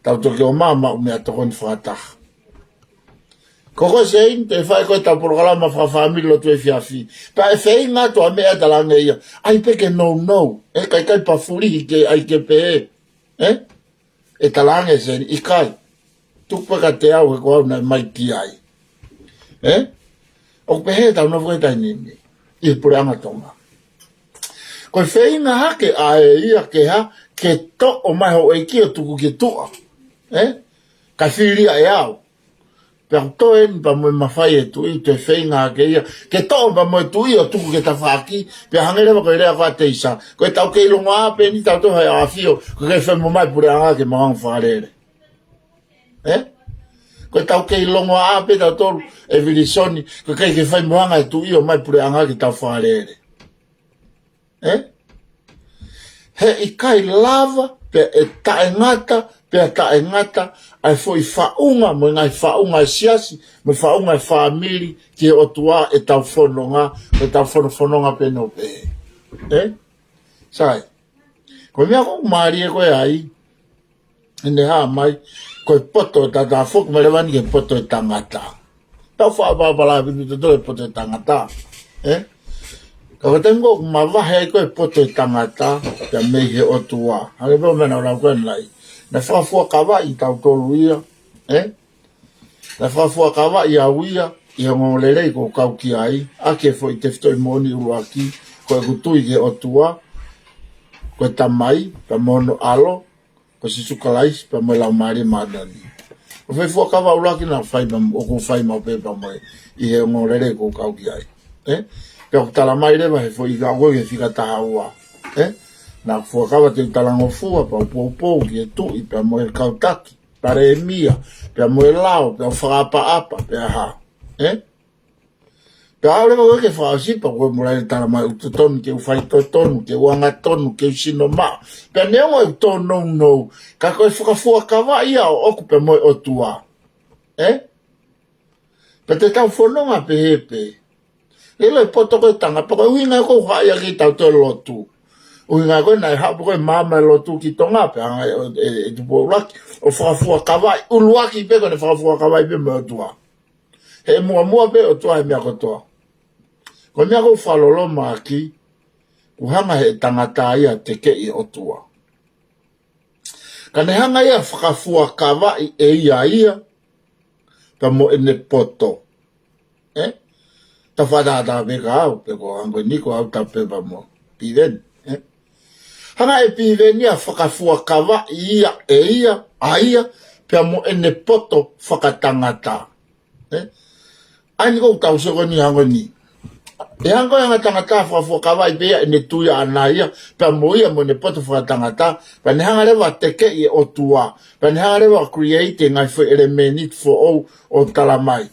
Tau toki ō mai maʻu meʻatokoni fakataha. Ko koe Seini, te fai ko ē ʻetau polokalama fakafāmili lotu efiafi. Pea ʻe feinga atu ʻa e meʻa ʻe talaange ia. ʻAi pē ke nounou. ʻE kaikai pē fulihi ke ʻai ke pehē. Ē? ʻE talaange Seini, ʻikai. Tuku pē kiate au he ko au naʻe mai ki ai. Ē? ʻOku pehē ʻetau nofo he taimi ni. ʻI he puleʻanga Tonga. Ko e feinga hake ʻa e ia ke hā, ke toʻo mai houʻeiki ʻo tuku ki tuʻa. Ē? Ka fili ia ʻe au. Pea ko e toe ni pea mo e mafai e tuʻi, toe feinga hake ia. Ke toʻo pea mo e tuʻi ʻo tuku ki tafaʻaki, pea hangē leva ko e lea ko ē ʻa Teisa. Ko ʻetau kei longoaʻa pē eni tautolu he ʻAfio, ko e kei fai mo mai puleʻanga ke mau hanga ʻo fakalele. Ē? Ko ʻetau kei longoaʻa pē tautolu ʻe Vilisoni, ko e kei ke fai mo hanga e tuʻi ʻo mai puleʻanga ke tau fakalele. Ē? He ʻikai lava, pea ʻe taʻengata, pea taʻengata, ʻa e foʻi faʻunga, mo e ngaahi faʻunga e siasi, mo e faʻunga e fāmili, ki he ʻOtua ʻetau fononga, ʻetau fonofononga pē nō pē. Ē? Sai. Ko e meʻa ʻoku mālie ko ē ai, ʻene hā mai, ko e poto ʻo e tangata foki, mo e levani ki he poto ʻo e tangata. Tau faʻa papala pipito to e poto ʻo e tangata. Ē? Ka ko e taimi ko ē ʻoku mavahe ai ko ē poto ʻo e tangata, pea mei he ʻOtua. Hangē pē ko e meʻa naʻa ku lau ko ē ʻanenai. Naʻe fakafuakavaʻi tautolu ia. Ē? Naʻe fakafuakavaʻi au ia, ʻi he ongoongolelei ʻoku ou kau ki ai, ʻaki e foʻi tefitoʻi moʻoni ʻuluaki, ko ʻeku tui ki he ʻOtua, ko e Tamai, pea mo hono ʻAlo, ko Sīsū Kalaisi, pea mo e Laumālie Māʻoniʻoni. Ko e foʻi fuakava ʻuluaki naʻe fai maʻa, ʻoku ou fai maʻu pē pea mo e, ʻi he ongoongolelei ʻoku ou kau ki ai. Ē? Pea ʻoku tala mai leva he foʻi ka ko e fika taha ua. Ē? Naʻa ku fuakava te u talangofua, pea u poupou ki he tuʻi, pea mo e kau taki, palēmia, pea mo e lao, pea u fakaʻapaʻapa, pea hā. Ē? Pea ʻalu leva ko ē ke fakaʻosi pea ko e mulai tala mai ʻoku totonu ke u faitotonu, ke u angatonu, ke u sino maʻa. Pea neongo ʻeku tōnounou, ka ko e fakafuakavaʻi ia ʻoʻoku pea mo e ʻOtua. Ē? Pea te tau fononga pehē pē. ʻIlo e poto ko ē ʻo e tangata, pea ko e ʻuhinga ia ʻoku ou haʻi ʻaki ʻetau toe lotu. ʻUhinga ko ē naʻe haʻu pē ko ē maama e lotu ki Tonga, pea hanga ʻe, ʻe, ʻe Tupou ʻUluaki, ʻo fakafuakavaʻi, ʻuluaki pē ko ʻene fakafuakavaʻi pē mo e ʻOtua. He muʻomuʻa pē ʻOtua he meʻa kotoa. Ko e meʻa ʻoku ou fakaloloma ʻaki, ʻoku hanga he tangata ia ʻo tekeʻi ʻOtua. Ka ne hanga ia ʻo fakafuakavaʻi ʻe ia ia, pea mo ʻene poto. Ē? Tau fakatātā pē ka au, pe ko Angoniko au tape pea mo Piveni. Ē? Hanga ʻe Piveni ia ʻo fakafuakavaʻi ia ʻe ia, ʻa ia, pea mo ʻene poto fakatangata. Ē? ʻA eni ʻoku tau sio ko eni hangē ko eni. ʻE hangē ko e anga e tangata fakafuakava pē ia ʻene tui ʻaʻana ia, pea mo ia mo ʻene poto fakatangata, pea ne hanga leva ʻo tekeʻi e ʻOtua, pea ne hanga leva ʻo create e ngaahi foʻi ʻelemēniti foʻou ʻo tala mai.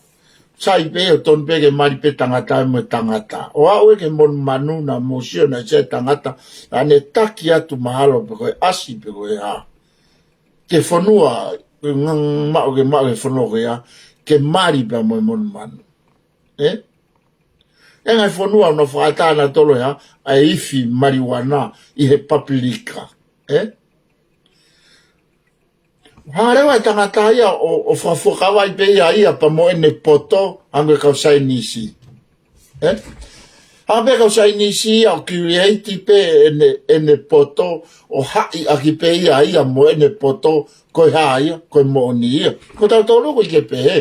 Sai pē ʻo tonu pē ke mali pē tangata mo e tangata. ʻO aʻu ē ki he monumanu naʻa mou sio naʻe ʻi ai e tangata, naʻa ne taki atu mahalo pe ko e ʻasi pe ko e hā. Ki he fonua, ke nga-, maʻu ke maʻu he fonua ko ia, ke mali pea mo e monumanu. Ē? ʻE ngaahi fonua ʻoku nau fakaʻatā nautolu ʻa e ifi maliuana ʻi he papilika. Ē? Hanga leva e tangata ia ʻo, ʻo fakafuakava pē ia ia pea mo ʻene poto, hangē ko e kau Saienisi. Ē? Hangē pē kau Saienisi ia ʻo create pē ʻene, ʻene poto, ʻo haʻi ʻaki pē ia ia mo ʻene poto, ko e hā ia, ko e moʻoni ia. Ko tautolu ʻoku ʻikai ke pehē.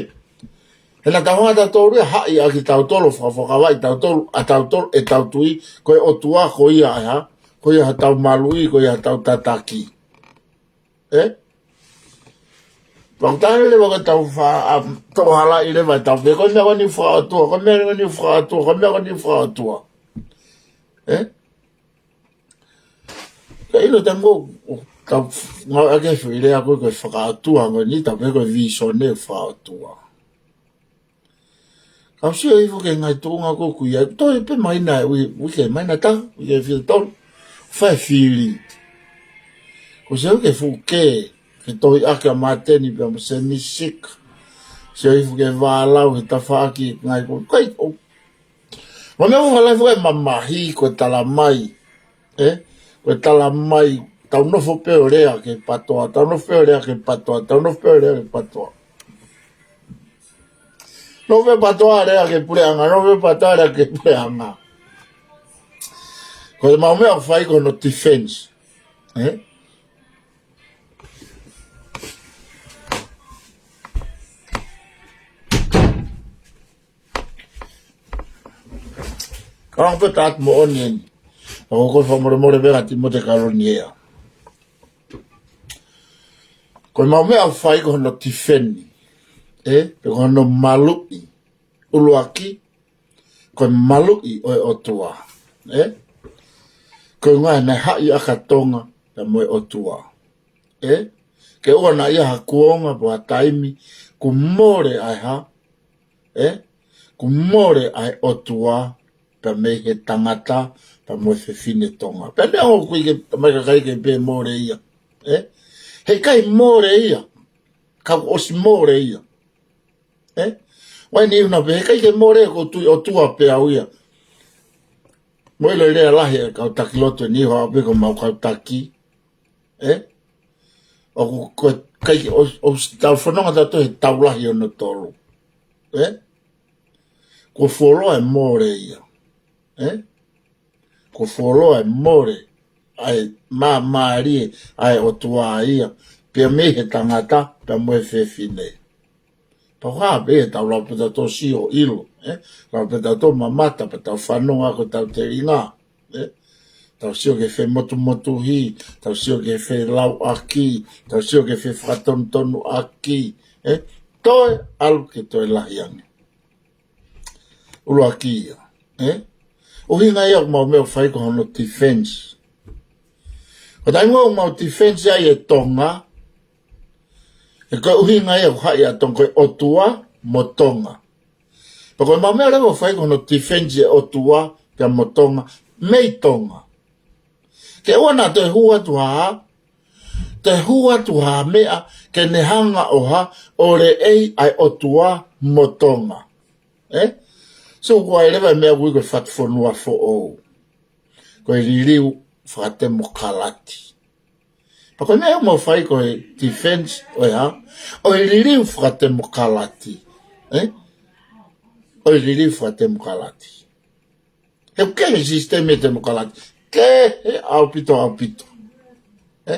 He naʻa tau hanga tautolu ia ʻo haʻi ʻaki tautolu, fakafuakava tautolu, ʻa tautolu, ʻetau tui, ko e ʻOtua, ko ia ʻa e hā, ko ia haʻatau maluʻi, ko ia haʻatau tataki. Ē? Pea ʻoku taha leva ko ʻetau fa-, ʻa, tau halaʻi leva ʻetau pehē, ko e meʻa ko eni ʻoku fakaʻotua, ko e meʻa ko eni ʻoku fakaʻotua, ko e meʻa ko eni ʻoku fakaʻotua. Ē? Ka ʻilo taimi ʻoku tau ngāueʻaki e foʻi lea ko ē ko e fakaʻotua, ko eni tau pehē ko e vīsone fakaʻotua. Kau sio hifo ki he ngaahi tuʻunga ko ē ʻoku ʻi ai, toe pē mai na e ui-, uike mai na ta, uike fitu tolu, fai fili. Ko e sio ki he fuʻu kē, ke tohi ʻaki ʻa Māteni pea mo Sēmisi Sika. Sio hifo ki he vālau, he tafaʻaki, ngaahi ko, kai, ʻo. Mo e meʻa ʻoku fai leva e mamahi, ko e tala mai. Ē? Ko e tala mai, tau nofo pē ʻo lea ki he patoa, tau nofo pē ʻo lea ki he patoa, tau nofo pē ʻo lea ki he patoa. Nofo pē patoa lea ki he puleʻanga, nofo pē patoa lea ki he puleʻanga. Ko e mau meʻa ʻoku fai ko hono defense. Ē? Ka ʻoku pē taʻataʻa moʻoni eni. ʻOku ou fakamolemole pē kia Timote Kaloni ia. Ko e mau meʻa ʻoku fai ko hono defend. Ē? Pe ko hono maluʻi. ʻUluaki, ko e maluʻi ʻo e ʻOtua. Ē? Ko e ngaahi naʻe haʻi ʻaki ʻa Tonga pea mo e ʻOtua. Ē? Ke ʻoua naʻa ʻi ai ha kuonga pe ha taimi, kuo mole ai ha, ē? Kuo mole ai e ʻOtua, pea mei he tangata, pea mo e fefine Tonga. Pea neongo ʻoku ʻikai ke, tamai kakai ke pehē mole ia. Ē? Heʻikai mole ia. Ka kuo ʻosi mole ia. Ē? Wai ni una pē, heʻikai ke mole ko e tui ʻOtua pē au ia. Mou ʻilo e lea lahi e kau taki lotu ʻe niʻihi ʻo aʻu pē ko e mau kau taki. Ē? ʻOku, ko e ʻikai ke, ʻo, ʻo tau fononga tautolu he tau lahi ʻo natolu. Ē? Kuo fuoloa e mole ia. Ē? Kuo fuoloa e mole, ʻa e māmālie, ʻa e ʻOtua ia, pea mei he tangata, pea mo e fefine. Pea ʻoku hā pē ʻetau lava pē tautolu ʻo sio ʻilo, ē? Lava pē tautolu ʻo mamata, pea tau fanongo ko ʻetau telinga, ē? Tau sio ki he femotumotuhi, tau sio ki he felauʻaki, tau sio ki he fefakatonutonuʻaki, ē? Toe ʻalu ke toe lahi ange. ʻUluaki ia, ē? ʻUhinga ia ʻoku mau meʻa ʻoku fai ko hono defense. Ko e taimi ʻoku mau defense ai e Tonga, ē, ko e ʻuhinga ia ʻoku haʻi ʻa Tonga, ko e ʻOtua mo Tonga. Pea ko e mau meʻa leva ʻoku fai ko hono defense e ʻOtua pea mo Tonga, mei Tonga. Ke ʻoua naʻa toe hū atu ha, toe hū atu ha meʻa, ke ne hanga ʻo hā, ʻo leʻei ʻa e ʻOtua mo Tonga. Ē? So, ʻoku ʻi ai leva e meʻa ʻoku ui ko e fatufonua foʻou. Ko e liliu fakatemokalati. Pea ko e meʻa ʻoku mau fai ko e defense, ʻo e hā, ʻo e liliu fakatemokalati. Ē? ʻO e liliu fakatemokalati. He ʻoku kehe e sisitemi temokalati. Kehe ʻaupito, ʻaupito. Ē?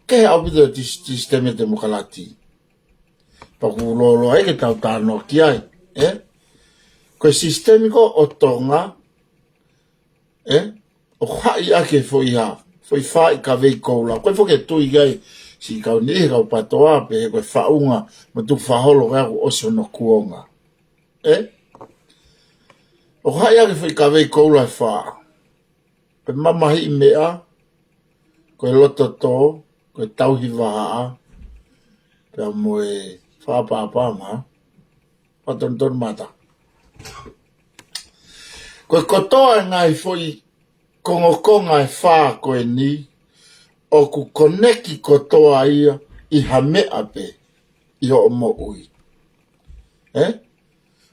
Kehe ʻaupito e tis-, sisitemi temokalati. Pea ʻoku lōloa ai ke tau talanoa ki ai. Ē? Ko e sisitemi ko ē ʻo Tonga. Ē? ʻOku haʻi ʻaki e foʻi hā. Foʻi faaʻi kavei koula. Ko e foʻi ke tui ai. Siʻi kau niʻihi kau patoa pē he ko e faʻunga. Mo tukufakaholo ko ē ʻoku ʻosi hono kuonga. ʻE? ʻOku haʻi ʻaki e foʻi kavei koula ʻe fā. Ko e mamahiʻi meʻa, ko e loto tō, ko e tauhi vahaʻa, pea mo e fakaʻapaʻapa, ma. Fakatonutonu mata. Ko e kotoa e ngaahi foʻi kongokonga ʻe fā ko eni, ʻoku koneki kotoa ia ʻi ha meʻa pē ʻi hoʻo moʻui. ʻE?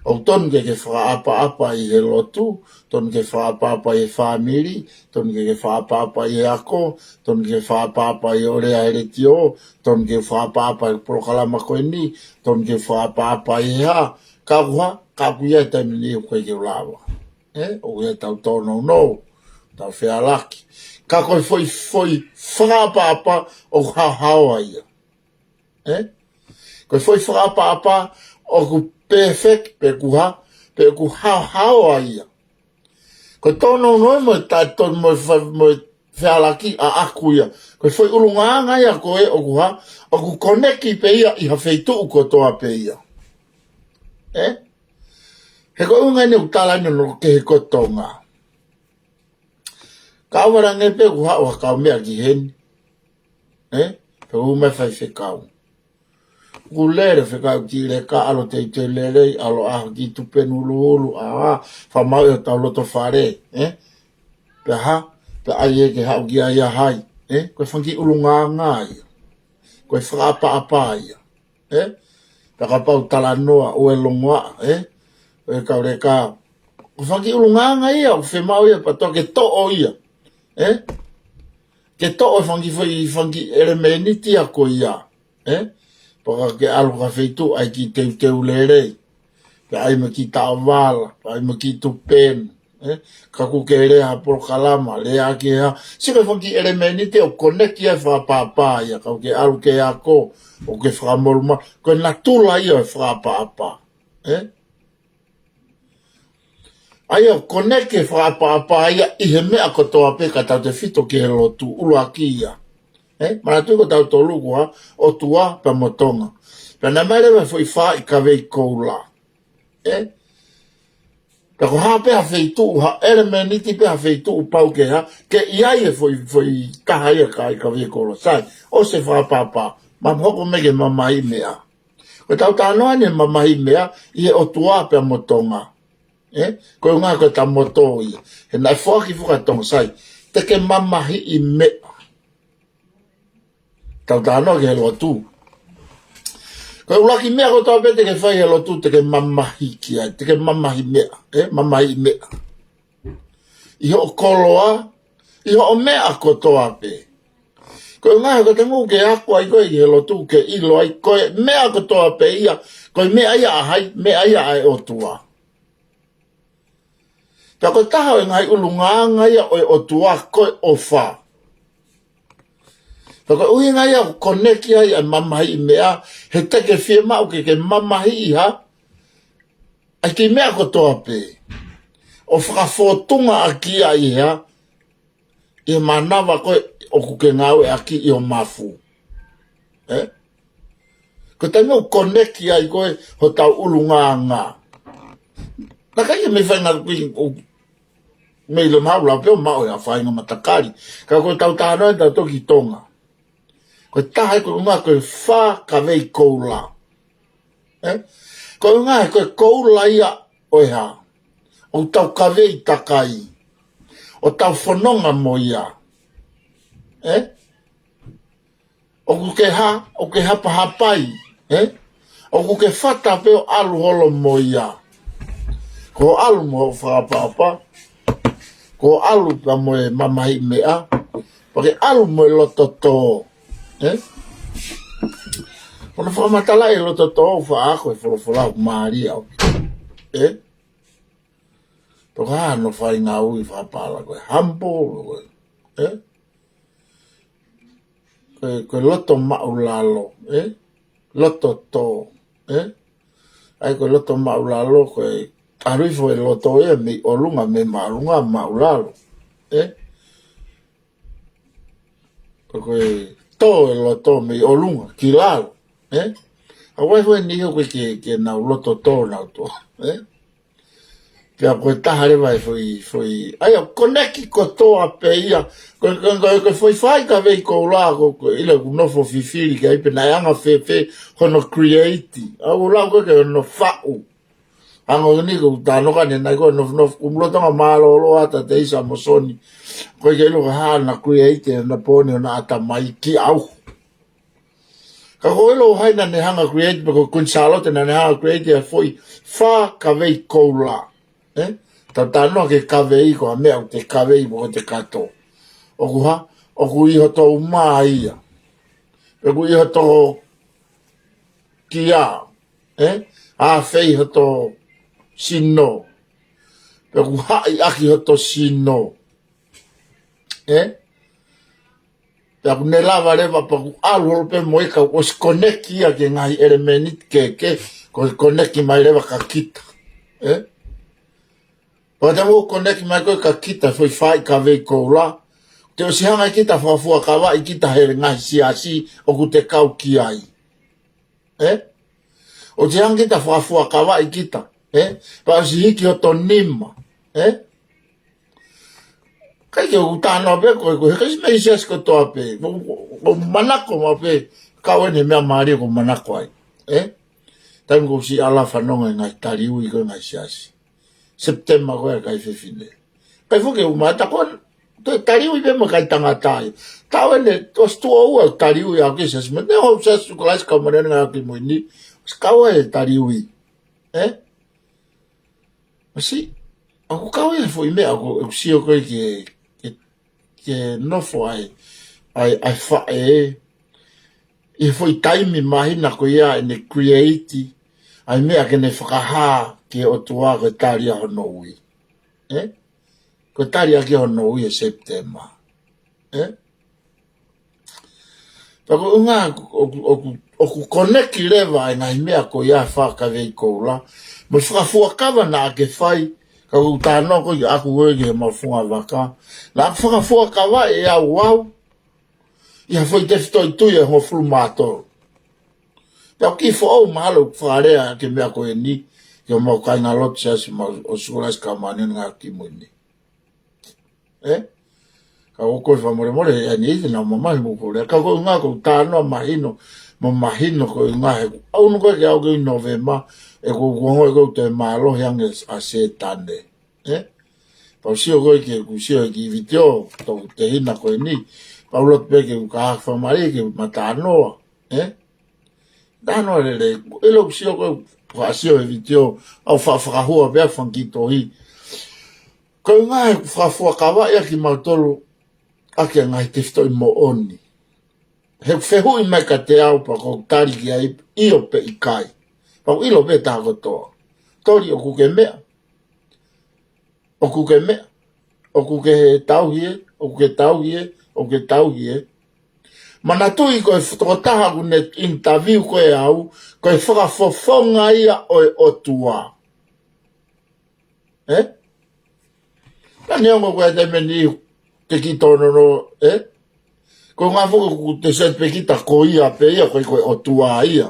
ʻOku tonu ke ke fakaʻapaʻapa ʻi he lotu, tonu ke fakaʻapaʻapa ʻi he fāmili, tonu ke ke fakaʻapaʻapa ʻi he ako, tonu ke fakaʻapaʻapa ʻi hoʻo lea he letiō, tonu ke fakaʻapaʻapa ʻi he polokalama ko eni, tonu ke fakaʻapaʻapa ʻi he hā, ka ʻoku hā, ka ʻoku ʻi ai e taimi ni ʻoku ʻikai ke u lava. ʻE, ʻoku ʻi ai ʻetau tōnounou, ʻetau fealaki. Ka ko e foʻi, foʻi fakaʻapaʻapa ʻoku haohaoa ia. ʻE? Ko e foʻi fakaʻapaʻapa ʻoku perfect, pe ʻoku hā, pe ʻoku haohaoa ia. Ko e tōnounou mo e taʻetonu mo e fa-, mo e fealaki ʻaʻaku ia. Ko e foʻi ʻulungaanga ia ko ē ʻoku hā, ʻoku koneki pē ia ʻi ha feituʻu kotoa pē ia. ʻE? He ko e ʻuhinga eni ʻoku tala ʻeni ʻo nofo kehe ko Tonga. Ka ʻoku ʻalu ange pē ʻoku haʻu ha kaumeʻa ki heni. ʻE? Pea ʻomai e faifekau. ʻOku lele fekau ki leka, ʻalu teuteu lelei, ʻalu ʻaho ki tupe nuluulu, ʻa, ʻa, fakamāuʻi hotau loto fale, ʻe? Pea hā, pea ʻai ē ke haʻu ki ai ʻa hai, ʻe? Ko e fanga kiʻi ʻulungaanga ia. Ko e fakaʻapaʻapa ia. ʻE? Pea kapau talanoa ʻo e longoaʻa, ʻe? ʻO e kau leka. Ko e fanga kiʻi ʻulungaanga ia, ʻoku fiemaʻu ia, pea toki toʻo ia. ʻE? Ke toʻo e fanga kiʻi foʻi, fanga kiʻi ʻelemēniti ia ko ia. ʻE? Pea ka ke ʻalu ki ha feituʻu ʻai ke teuteu lelei. Pea ʻai mo e kiʻi taʻovala, pea ʻai mo e kiʻi tupenu. ʻE? Ka ʻoku ke lea ha polokalama, lea ki ha. Sio ko e fanga kiʻi ʻelemēniti ʻoku koneki ai e fakaʻapaʻapa ia, ka ʻoku ke ʻalu ke ako, ʻoku ke fakamoluma, ko e natula ia e fakaʻapaʻapa. ʻE? ʻA ia ʻoku koneki e fakaʻapaʻapa ia ʻi he meʻa kotoa pē ka tau tefito ki he lotu ʻuluaki ia. ʻE? Manatuʻi ko tautolu ko ha ʻOtua pea mo Tonga. Pea naʻe ʻomai leva e foʻi fā ʻi kavei koula. ʻE? Pea ko e hā pē ha feituʻu, ha ʻelemēniti pē ha feituʻu pau ke hā, ke ʻi ai e foʻi, foʻi taha ia ka ʻi kavei koula. Sai, ʻosi e fakaʻapaʻapa, ma hoko mai ki he mamahiʻi meʻa. Ko ʻetau talanoa ʻeni he mamahiʻi meʻa ʻi he ʻOtua pea mo Tonga. ʻE? Ko e ʻuhinga ko ʻeta moto ia. He naʻe foaki foki ʻa Tonga, sai. Te ke mamahiʻi meʻa. Tau talanoa ki he lotu. Ko e ʻuluaki meʻa kotoa pē te ke fai he lotu te ke mamahi ki ai, te ke mamahi meʻa, ʻe? Mamahiʻi meʻa. ʻI hoʻo koloa, ʻi hoʻo meʻa kotoa pē. Ko e ʻuhinga he ko e taimi ʻoku ke ako ai koe ʻi he lotu ke ʻilo ai, ko e meʻa kotoa pē ia, ko e meʻa ia ʻa hai, meʻa ia ʻa e ʻOtua. Pea ko e taha ʻo e ngaahi ʻulungaanga ia ʻo e ʻOtua ko e ʻofa. Pea ko e ʻuhinga ia ʻoku koneki ai ʻa e mamahiʻi meʻa, he te ke fiemaʻu ke ke mamahiʻi ha, ʻa e kiʻi meʻa kotoa pē. ʻO fakafōtunga ʻaki ia ʻi he hā, ʻi he mānava ko ē ʻoku ke ngāueʻaki ʻi ho mafu. ʻE? Ko e taimi ʻoku koneki ai ko ē hotau ʻulungaanga. Naʻe ʻikai ke mei faʻahinga kui ʻo mei lo maʻu lau pē ʻo maʻu e faʻahinga matakali. Ka ko ʻetau talanoa ʻeni tautolu ki Tonga. Ko e taha ia ko e ʻuhinga ko e fā kavei koula. ʻE? Ko e ʻuhinga he ko e koula ia ʻo e hā. ʻOku tau kavei takai. ʻO tau fononga mo ia. ʻE? ʻOku ke hā, ʻoku ke hapahapai. ʻE? ʻOku ke fata pē ʻo ʻalu holo mo ia. Ko hoʻo ʻalu mo hoʻo fakaʻapaʻapa. Ko hoʻo ʻalu pea mo e mamahiʻi meʻa. Pea ke ʻalu mo e loto tō. ʻE? Ko hono fakamatalaʻi e loto tō, faʻa ako e folofola ʻoku mālie ʻaupito. ʻE? Toka hano fai ngāue fakapālangi ko e humble, ko e, ʻe? Ko e, ko e loto maʻulalo, ʻe? Loto tō, ʻe? ʻA ia ko e loto maʻulalo, ko e ʻalu hifo e loto ia mei ʻolunga, mei māʻolunga, māʻulalo, ʻe? Ko e, ko e tō e loto mei ʻolunga ki lalo, ʻe? ʻA ʻOku ʻi ai foʻi niʻihi ʻoku ʻikai ke, ke nau loto tō nau tō. Ē? Pea ko e taha leva e foʻi, foʻi, ʻa ia, connect kotoa pē ia. Ko, ko, ko, ko e foʻi fai kavei koula, ko, ko ʻilo ʻoku nofo fifili ki ai pe naʻe anga fēfē hono create. ʻA ʻoku lau ko ē ke hono faʻu. Hangē ko eni ko ʻeku talanoa ko eni naʻe ko e nofo, nofo, ʻoku mu lolotonga mālōlō atu ʻa Teisa mo Soni. ʻOku ʻikai ke ʻilo ko e hā naʻá na create ʻe naʻá na pōni ʻo naʻá na ʻatamai ki ʻau. Ka ko e ʻilo hai naʻá ne hanga create, pe ko Kuini Sālote naʻá ne hanga create ʻa e foʻi fā kavei koula. Ē? Tau talanoa ki he kavei ko e meʻa ʻoku te kavei pe ko ʻete kato. ʻOku hā, ʻoku ʻi hoto uma ia. Pe ʻoku ʻi hoto kia. Ē? Āfei hoto sino. Pe ʻoku haʻi ʻaki hoto sino. Ē? Pea ʻoku ne lava leva pea ʻoku ʻalu holo pē mo e kau ʻosi connect ia ki he ngaahi ʻelemēniti kehekehe, ko e connect mai leva kia kita. Ē? Pea te mo connect mai ko ē kia kita, foʻi fai kavei koula. Te ʻosi hanga kita fakafuakavaʻi kita he ngaahi siasi ʻoku te kau ki ai. Ē? ʻOsi hanga kita fakafuakavaʻi kita. Ē? Pea ʻosi hiki hoto nima. Ē? ʻIkai ke u talanoa pē ko e, ko e, he ʻikai ke ʻi ai ha siasi kotoa pē. Ko, ko, ko e manako maʻu pē, kau eni he meʻa mālie ʻoku ou manako ai. Ē? Taimi ʻoku ou siʻi ʻalu ʻo fanongo he ngaahi taliui ko ē ngaahi siasi. Sepitema ko ē ʻa e kai fefine. Kai fuke u mata ko ē, toe taliui pē mo e kai tangata ia. Taʻu eni, ʻosi tuʻo ua ʻeku taliui ʻaʻaku ki he siasi, mo e houʻeiki siasi Kalaisi Kau Māʻoniʻoni ʻi he Ngaahi ʻAho Kimui Ni. ʻOsi kau ai e taliui. Ē? Masiʻi, ʻoku kau ai e foʻi meʻa ʻoku, ʻoku sio ko ē ke, ke, ke nofo ai, ʻa e, ʻa e faʻē, ʻi he foʻi taimi māhina ko ia ʻene create, ʻa e meʻa ke ne fakahā ki he ʻOtua ko e tali ʻa hono ui. Ē? Ko e tali ʻaki hono ui ʻe Sepitema. Ē? Pea ko e ʻuhinga ʻoku, ʻoku, ʻoku, ʻoku connect leva e ngaahi meʻa ko ia fā kavei koula. Mo e fakafuakava naʻá ke fai, ka ʻoku ou talanoa ko ē ʻaʻaku ko ē ki he mafunga vaka. Naʻá ku fakafuakavaʻi ʻe au au, ʻi ha foʻi tefitoʻi tui ʻe hongofulu mā tolu. Pea ʻoku kiʻi foʻou mahalo ʻeku fakalea ki he meʻa ko eni, ki homau kāingalotu siasi maʻu ʻo Sikulasi Kau Māʻoniʻoni ʻi he Ngaahi ʻAho Kimui Ni. Ē? Ka ʻoku ou kole fakamolemole, ʻe ʻi ai e niʻihi te nau mamahi mo e kolea. Ka ko e ʻuhinga ʻoku ou talanoa mahino, mo mahino ko e ʻuhinga he ʻoku ʻalu ko ē ke aʻu ki Nōvema, ʻe ʻoku ou ongoʻi ʻoku ou toe mālohi ange ʻa Sētane. Ē? Pea u sio ko ē ki he, ʻoku ou sio he kiʻi vitiō, ʻoku ou tehina ko eni. Pea u loto pē ke u ka fakamālō ke ma talanoa. Ē? Talanoa lelei, ʻilo ʻoku ou sio ko ē, ʻoku ou sio he vitiō, ʻoku ou fa-, fakahua pē ʻa e fanga kiʻi tohi. Ko e ʻuhinga he ʻoku fakafuakavaʻi ʻaki kimautolu ʻaki ʻa e ngaahi tefitoʻi moʻoni. He ʻoku fehuʻi mai kiate au pea ʻoku ou tali ki ai ʻio pe ʻikai. Pea ʻoku ʻilo pē ʻe he taha kotoa. Toli ʻoku ke meʻa. ʻOku ke meʻa. ʻOku ke tauhi ē, ʻoku ke tauhi ē, ʻoku ke tauhi ē. Manatuʻi ko e tokotaha ʻoku ne interview ko ē au, ko e fakafofonga ia ʻo e ʻOtua. Ē? Ka neongo ko e taimi ni te kiʻi tōnounou, ē? Ko e ʻuhinga foki ʻoku te sio pē kita ko ia pē ia, ko e, ko e ʻOtua ia.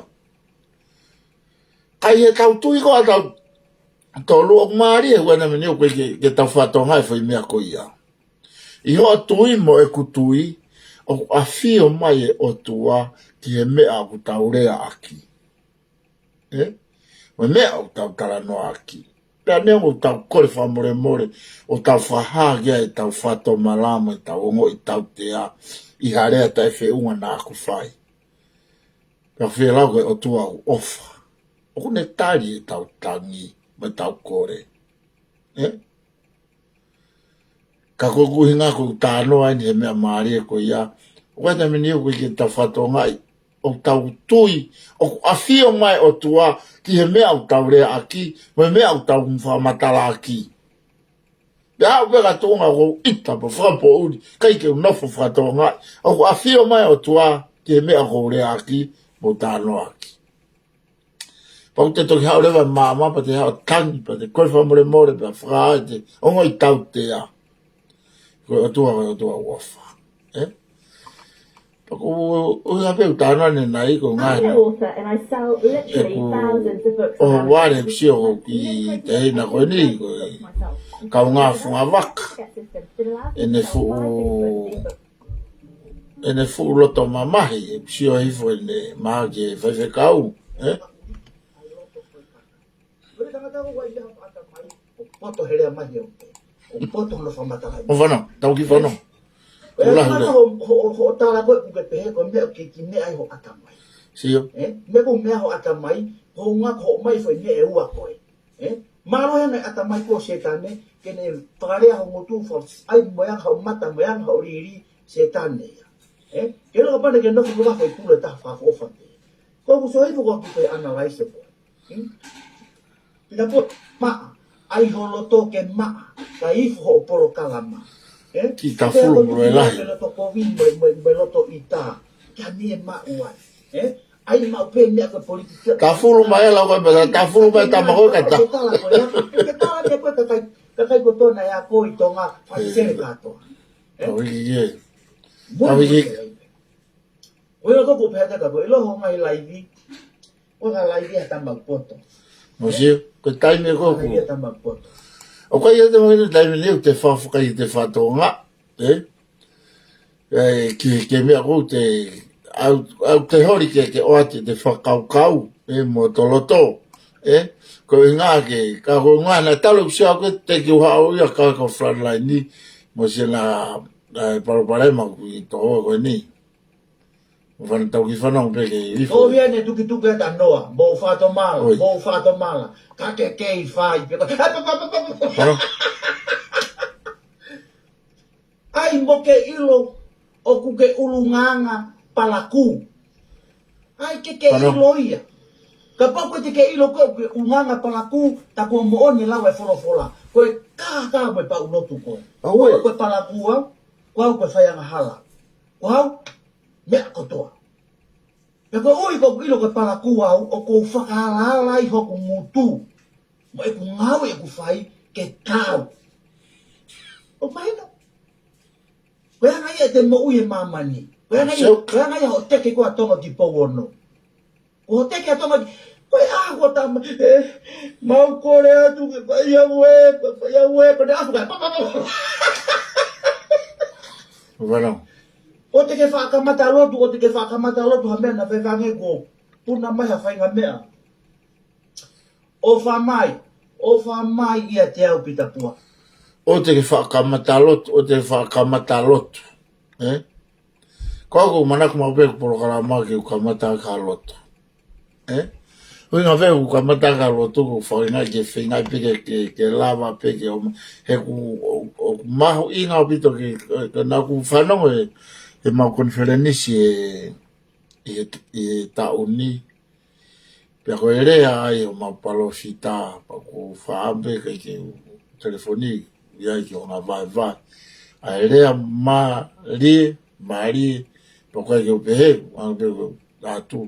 Ka ʻi heʻetau tui ko ē ʻatautolu ʻoku mālie, ʻoku ʻi ai e taimi ni ʻoku ʻikai ke, ke tau fakatokangaʻi e foʻi meʻa ko ia. ʻI hoʻo tui mo ʻeku tui, ʻoku ʻafio mai e ʻOtua ki he meʻa ʻoku tau leaʻaki. Ē? Mo e meʻa ʻoku tau talanoaʻaki. Pea neongo ʻoku tau kole fakamolemole, ʻoku tau fakahā ki ai ʻetau fakatomala mo ʻetau ongoʻi tautea, ʻi ha lea taʻefeʻunga naʻá ku fai. Pea fielau ko e ʻOtua ʻoku ʻofa. ʻOku ne tali ʻetau tangi, mo ʻetau kole. Ē? Ka ko e ʻuhinga ʻoku ou talanoa eni he meʻa mālie ko ia. ʻOku ʻi ai e taimi ni ʻoku ʻikai ke tau fakatokangaʻi. ʻOku tau tui, ʻoku ʻafio mai e ʻOtua ki he meʻa ʻoku tau leaʻaki, mo e meʻa ʻoku tau fakamatalaʻaki. Pea aʻu pē ki ha tuʻunga ʻoku ou ʻita pē fakapoʻuli, ʻikai ke u nofo fakatokangaʻi. ʻOku ʻafio mai e ʻOtua ki he meʻa ʻoku ou leaʻaki, mo talanoaʻaki. Pea ʻoku te toki haʻu leva maama, pea te haʻu tangi, pea te kole fakamolemole, pea fakahā ʻete ongoʻi tautea. Ko e ʻOtua, ko e ʻOtua ʻoku ʻofa. Ē? Ko e ʻuhinga pē ʻoku ou talanoa ʻanenai ko e ngaahi ʻeku ʻohovale ʻeku sio ki he teina ko eni, ko e kaungā fungavaka. ʻEne fuʻu, ʻene fuʻu loto mamahi, ʻeku sio hifo ʻene maʻa ke faifekau, ē? Ko e tangata ko ē ʻoku ʻi ai hono ʻatamai, ʻoku poto he lea mai ʻo, ʻoku poto hono fakamatalaʻi. ʻO fanongo, tau kiʻi fanongo. Ko e ʻuhinga ho, ho, ho tala ko ē ʻoku ke pehē ko e meʻa ʻoku ke kiʻi meʻa ai ho ʻatamai. Sio. Ē? Meʻa ko e meʻa ho ʻatamai, ko e ʻuhinga ko hoʻo ʻomai foʻi meʻa ʻe ua ko ē. Ē? Mālohi ʻa e ʻatamai ko Sētane, ke ne fakalea ho ngutu, fakaʻai mo e anga ho mata, mo e anga ho lili, Sētane ia. Ē? Ke loko pane ke nofo loko foʻi pule taha fakaʻofoʻofa pē. Ko ʻeku sio hifo ko ē ki he analyze ko ē. Hmm? Pita pō, maʻa, ʻai ho loto ke maʻa, ka ifo hoʻo polokalama. Ē? Kiʻi tafulu mo e lahi. Ke loto kovi mo, mo, mo loto ʻita. Kia ni e maʻu ai. Ē? ʻAi maʻu pē meʻa ko e politiki. Tafulu mai e lau ko e meʻa, tafulu mai e tama ko ē ka ta. Ke tala ko ē, ke tala ke ko e kakai, kakai ko tona ia ko ē ʻi Tonga, fai sele kātoa. Ē? Tau hiki ki ai. Tau hiki. Ko ia ko ʻeku pehē atu ko e ʻilo ho ngaahi laivi. Ko e ngaahi laivi ha tama poto. Mou sio, ko e taimi ko ē. Ngaahi laivi ha tama poto. ʻOku ʻi ai e tama ko e taimi ni ʻoku te fakafakai te fatonga, ē? Ē, ki, ki he meʻa ko ē te, ʻoku, ʻoku te holi ke, ke ʻoatu ʻete fakakaukau, ē, mo hoto loto, ē? Ko e ʻuhinga ke, ka ko e ʻuhinga naʻe talu ʻeku sio ko ē te kiʻi haʻu ia ka ko e frontline ni, mo siʻena, ē, palopalema ʻoku ʻi Tohoa ko eni. Mo fana tau kiʻi fanongo pē ke ifo. Ko ia ne tukituki atu ʻa Noa, mo fatomala, ʻoi, mo fatomala. Ka ke kei fai pē ko. Fanongo. ʻAi mo ke ʻilo ʻoku ke ʻulungaanga palakū. ʻAi ke ke, fanongo, ʻilo ia. Kapau ko e te ke ʻilo ko ē ʻoku ke ʻulungaanga palakū, tā kuo moʻoni e lau e folofola. Ko e kākā mo e pau lotu ko ē. Aue. Ko e palakū au, ko au ko e faiangahala. Ko au, meʻa kotoa. Pea koeʻuhi ko ʻeku ʻilo ko e palakū au, ʻoku ou fakaalaala ai hoku ngutu. Mo ʻeku ngāue ʻoku fai ke tau. ʻO mahino. Ko e anga ia ʻete moʻui he māmani. Ko e anga ia, so, ko e anga ia hoʻo teke ko ē ʻa Tonga ki Pouono. Ko hoʻo teke ʻa Tonga ki, ko e ʻaho ko ē tama, ē, mau kole atu ke fai au ē, ke fai au ē, ko e ʻaho ka, pa, pa, pa, pa. Ua nō. ʻOua te ke fakakamata lotu, ʻoua te ke fakakamata lotu ha meʻa naʻa fai fanga ko puna mai ha faʻahinga meʻa. ʻOfa mai, ʻofa mai ʻiate au Pita Pua. ʻOua te ke fakakamata lotu, ʻoua te ke fakakamata lotu. Ē? Ko au ʻoku ou manako maʻu pē ʻeku polokalama ke u kamata ka lotu. Ē? ʻUhinga pē ʻeku kamata ka lotu ko e feinga ke, feinga pē ke, ke, ke lava pē ke ʻomai. He ʻoku, ʻoku mahuʻinga ʻaupito ke, ke, ke naʻa ku fanongo ē, he mau konifelenisi ē, ʻi he, ʻi he taʻu ni. Pea ko e lea ai ʻo mau palōfita, pea ʻoku ou faʻa pē ke, ke telefoni, ʻi ai ke u hanga vaevae. ʻA e lea mālie, mālie, pea ko e ke u pehē, ʻoku ou pehē atu.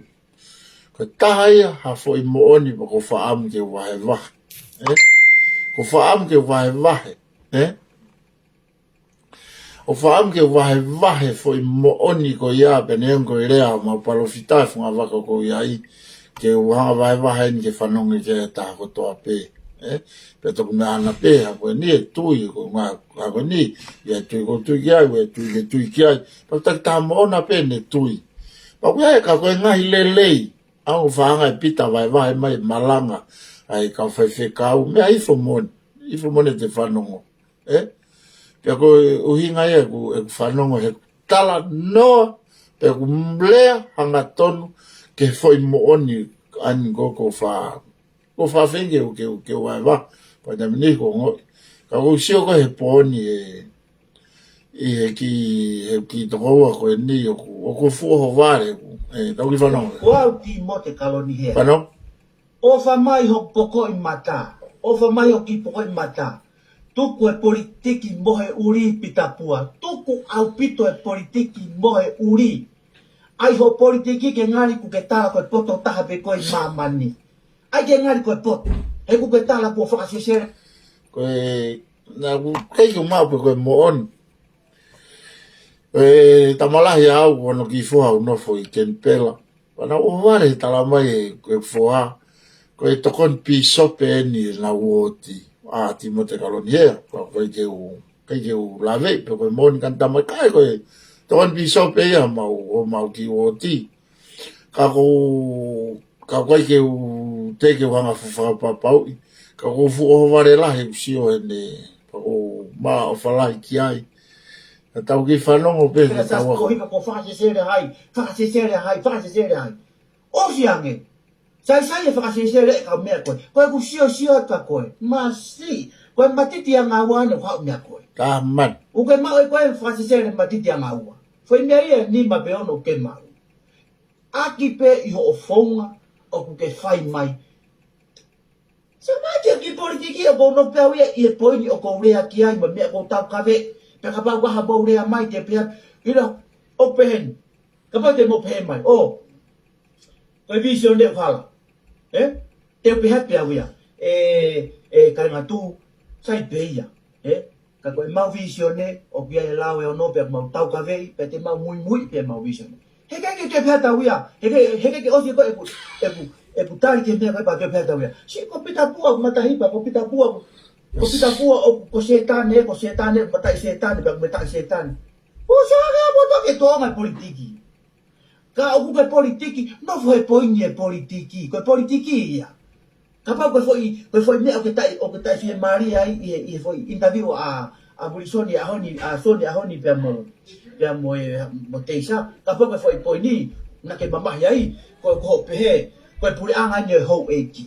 Ko e taha ia ha foʻi moʻoni pea ʻoku ou faʻa ke u vaevae. Ē? ʻOku ou faʻa ke u vaevae. Ē? ʻOku ou faʻa ke u vaevae foʻi moʻoni ko ia pea neongo ko e lea mau palōfita he fungavaka ʻoku ou ʻi ai. Ke u hanga vaevae ni ke fanongo ki ai ʻe he taha kotoa pē. Ē? Pea toki meʻa ʻana pē, ha ko eni ʻe tui, ko e ʻuhinga, ha ko eni, ʻi ai e tui ʻoku ou tui ki ai, ʻi ai e tui ʻoku ke tui ki ai. Pea taki taha moʻona pē ʻene tui. Pea ʻoku ʻi ai ka ko e ngaahi lelei, ʻa ʻoku faʻa hanga ʻe Pita vaevae mai malanga, ʻa e kau faifekau, meʻa ifo moʻoni, ifo moʻoni ʻete fanongo. Ē? Pea ko e ʻuhinga ia ʻeku, ʻeku fanongo he talanoa, pea ʻoku lea hangatonu ki he foʻi moʻoni ʻa eni ko ē ʻoku ou faʻa, ʻoku ou faʻa feinga ke, ke, ke vaevae, pea taimi ni ʻoku ou ongoʻi. Ka ʻoku ou sio ko ē he pooni ē, ʻi he kiʻi, he kiʻi tokoua ko eni ʻoku, ʻoku fuʻu ʻohovale ʻeku, ē, tau kiʻi fanongo. Ko au Tīmote Kalonihea. Fanongo? ʻOfa mai hoku pokoʻi mata. ʻOfa mai hoku kiʻi pokoʻi mata. Tuku e politiki mo e ʻuli Pita Pua. Tuku ʻaupito e politiki mo e ʻuli. ʻAi hoʻo politiki ke ngali ʻoku ke tala ko e poto taha pē ko ē ʻi māmani. ʻAi ke ngali ko e poto. He ʻoku ke tala kuo fakasesele. Ko e, naʻa ku kei ke u maʻu pē ko e moʻoni. E tama lahi au, ʻoku ʻi ai hoku kiʻi foha ʻoku nofo ʻi Kenipela. Pea naʻa ku ʻohovale he talamai ʻe heʻeku foha, ko e tokoni pīsope eni ʻenau uooti. ʻA Timote Kaloni ia, pea ʻoku ʻikai ke u, ʻikai ke u lave, pe ko e moʻoni, ka ne talamai ʻoku ʻikai, ko e tokoni pīsope ia homau, homau kiʻi uooti. Ka ʻoku, ka ʻoku ʻikai ke u, teʻeki ke u hanga ʻo fakapapauʻi. Ka ʻoku ou fuʻu ʻohovale lahi heʻeku sio heni, pea ʻoku ou maʻu ʻofa lahi ki ai. Ka tau kiʻi fanongo pē, ka tau ako. Ko e hā e fakasesele hai, fakasesele hai, fakasesele hai. ʻOsi ange. Sai sai e fakasesele e kau meʻa ko ē. Ko ʻeku siosio atu kia koe. Masiʻi. Ko e matiti ʻanga ua ʻeni ʻoku haʻu meiate koe. Ka man. ʻOku ke maʻu ʻe koe e fakasesele matiti ʻanga ua. Foʻi meʻa ia ʻe nima pe ono ʻoku ke maʻu. ʻAki pē ʻi hoʻo founga ʻoku ke fai mai. Sai mai ki he kiʻi politiki ʻoku ou nofo pē au ia ʻi he poini ʻoku ou lea ki ai mo e meʻa ʻoku ou taukaveʻi. Pea kapau ʻoku ʻi ai ha mou lea mai te u pehē, ʻilo, ʻoku pehē ni. Kapau te mou pehē mai, ʻō, ko e vīsone ʻoku hala. Ē? Te u pehē pē au ia. ʻE, ʻe Kalingatu, sai pē ia. Ē? Ka ko ʻemau vīsone, ʻoku ʻi ai e lao ʻe ono pea mau taukaveʻi, pea te mau muimui pē ʻemau vīsone. Heʻikai ke te pehē atu ia, heʻikai, heʻikai ke ʻosi ko ē ʻeku, ʻeku, ʻeku tali ki he meʻa ko ē pea te pehē atu ia. Siʻi ko Pita Pua, ko Matahipa, ko Pita Pua, ko, ko Pita Pua, ʻo, ko Sētane, ko Sētane, mataʻi Sētane, pea ko mataʻi Sētane. ʻOsi ange ʻa mo toki tō mai politiki. Ka ʻoku ke politiki, nofo he poini e politiki, ko e politiki ia. Kapau ko e foʻi, ko e foʻi meʻa ʻoku ke taʻe, ʻoku ke taʻe fiemālie ai ʻi he, ʻi he foʻi interview ʻa, ʻa Vilisoni ʻaho ni, ʻa Soni ʻaho ni pea mo, pea mo e, mo Teisa. Kapau ko e foʻi poini naʻa ke mamahi ai, ko, ko hoʻo pehē, ko e puleʻanga ni ʻo e houʻeiki,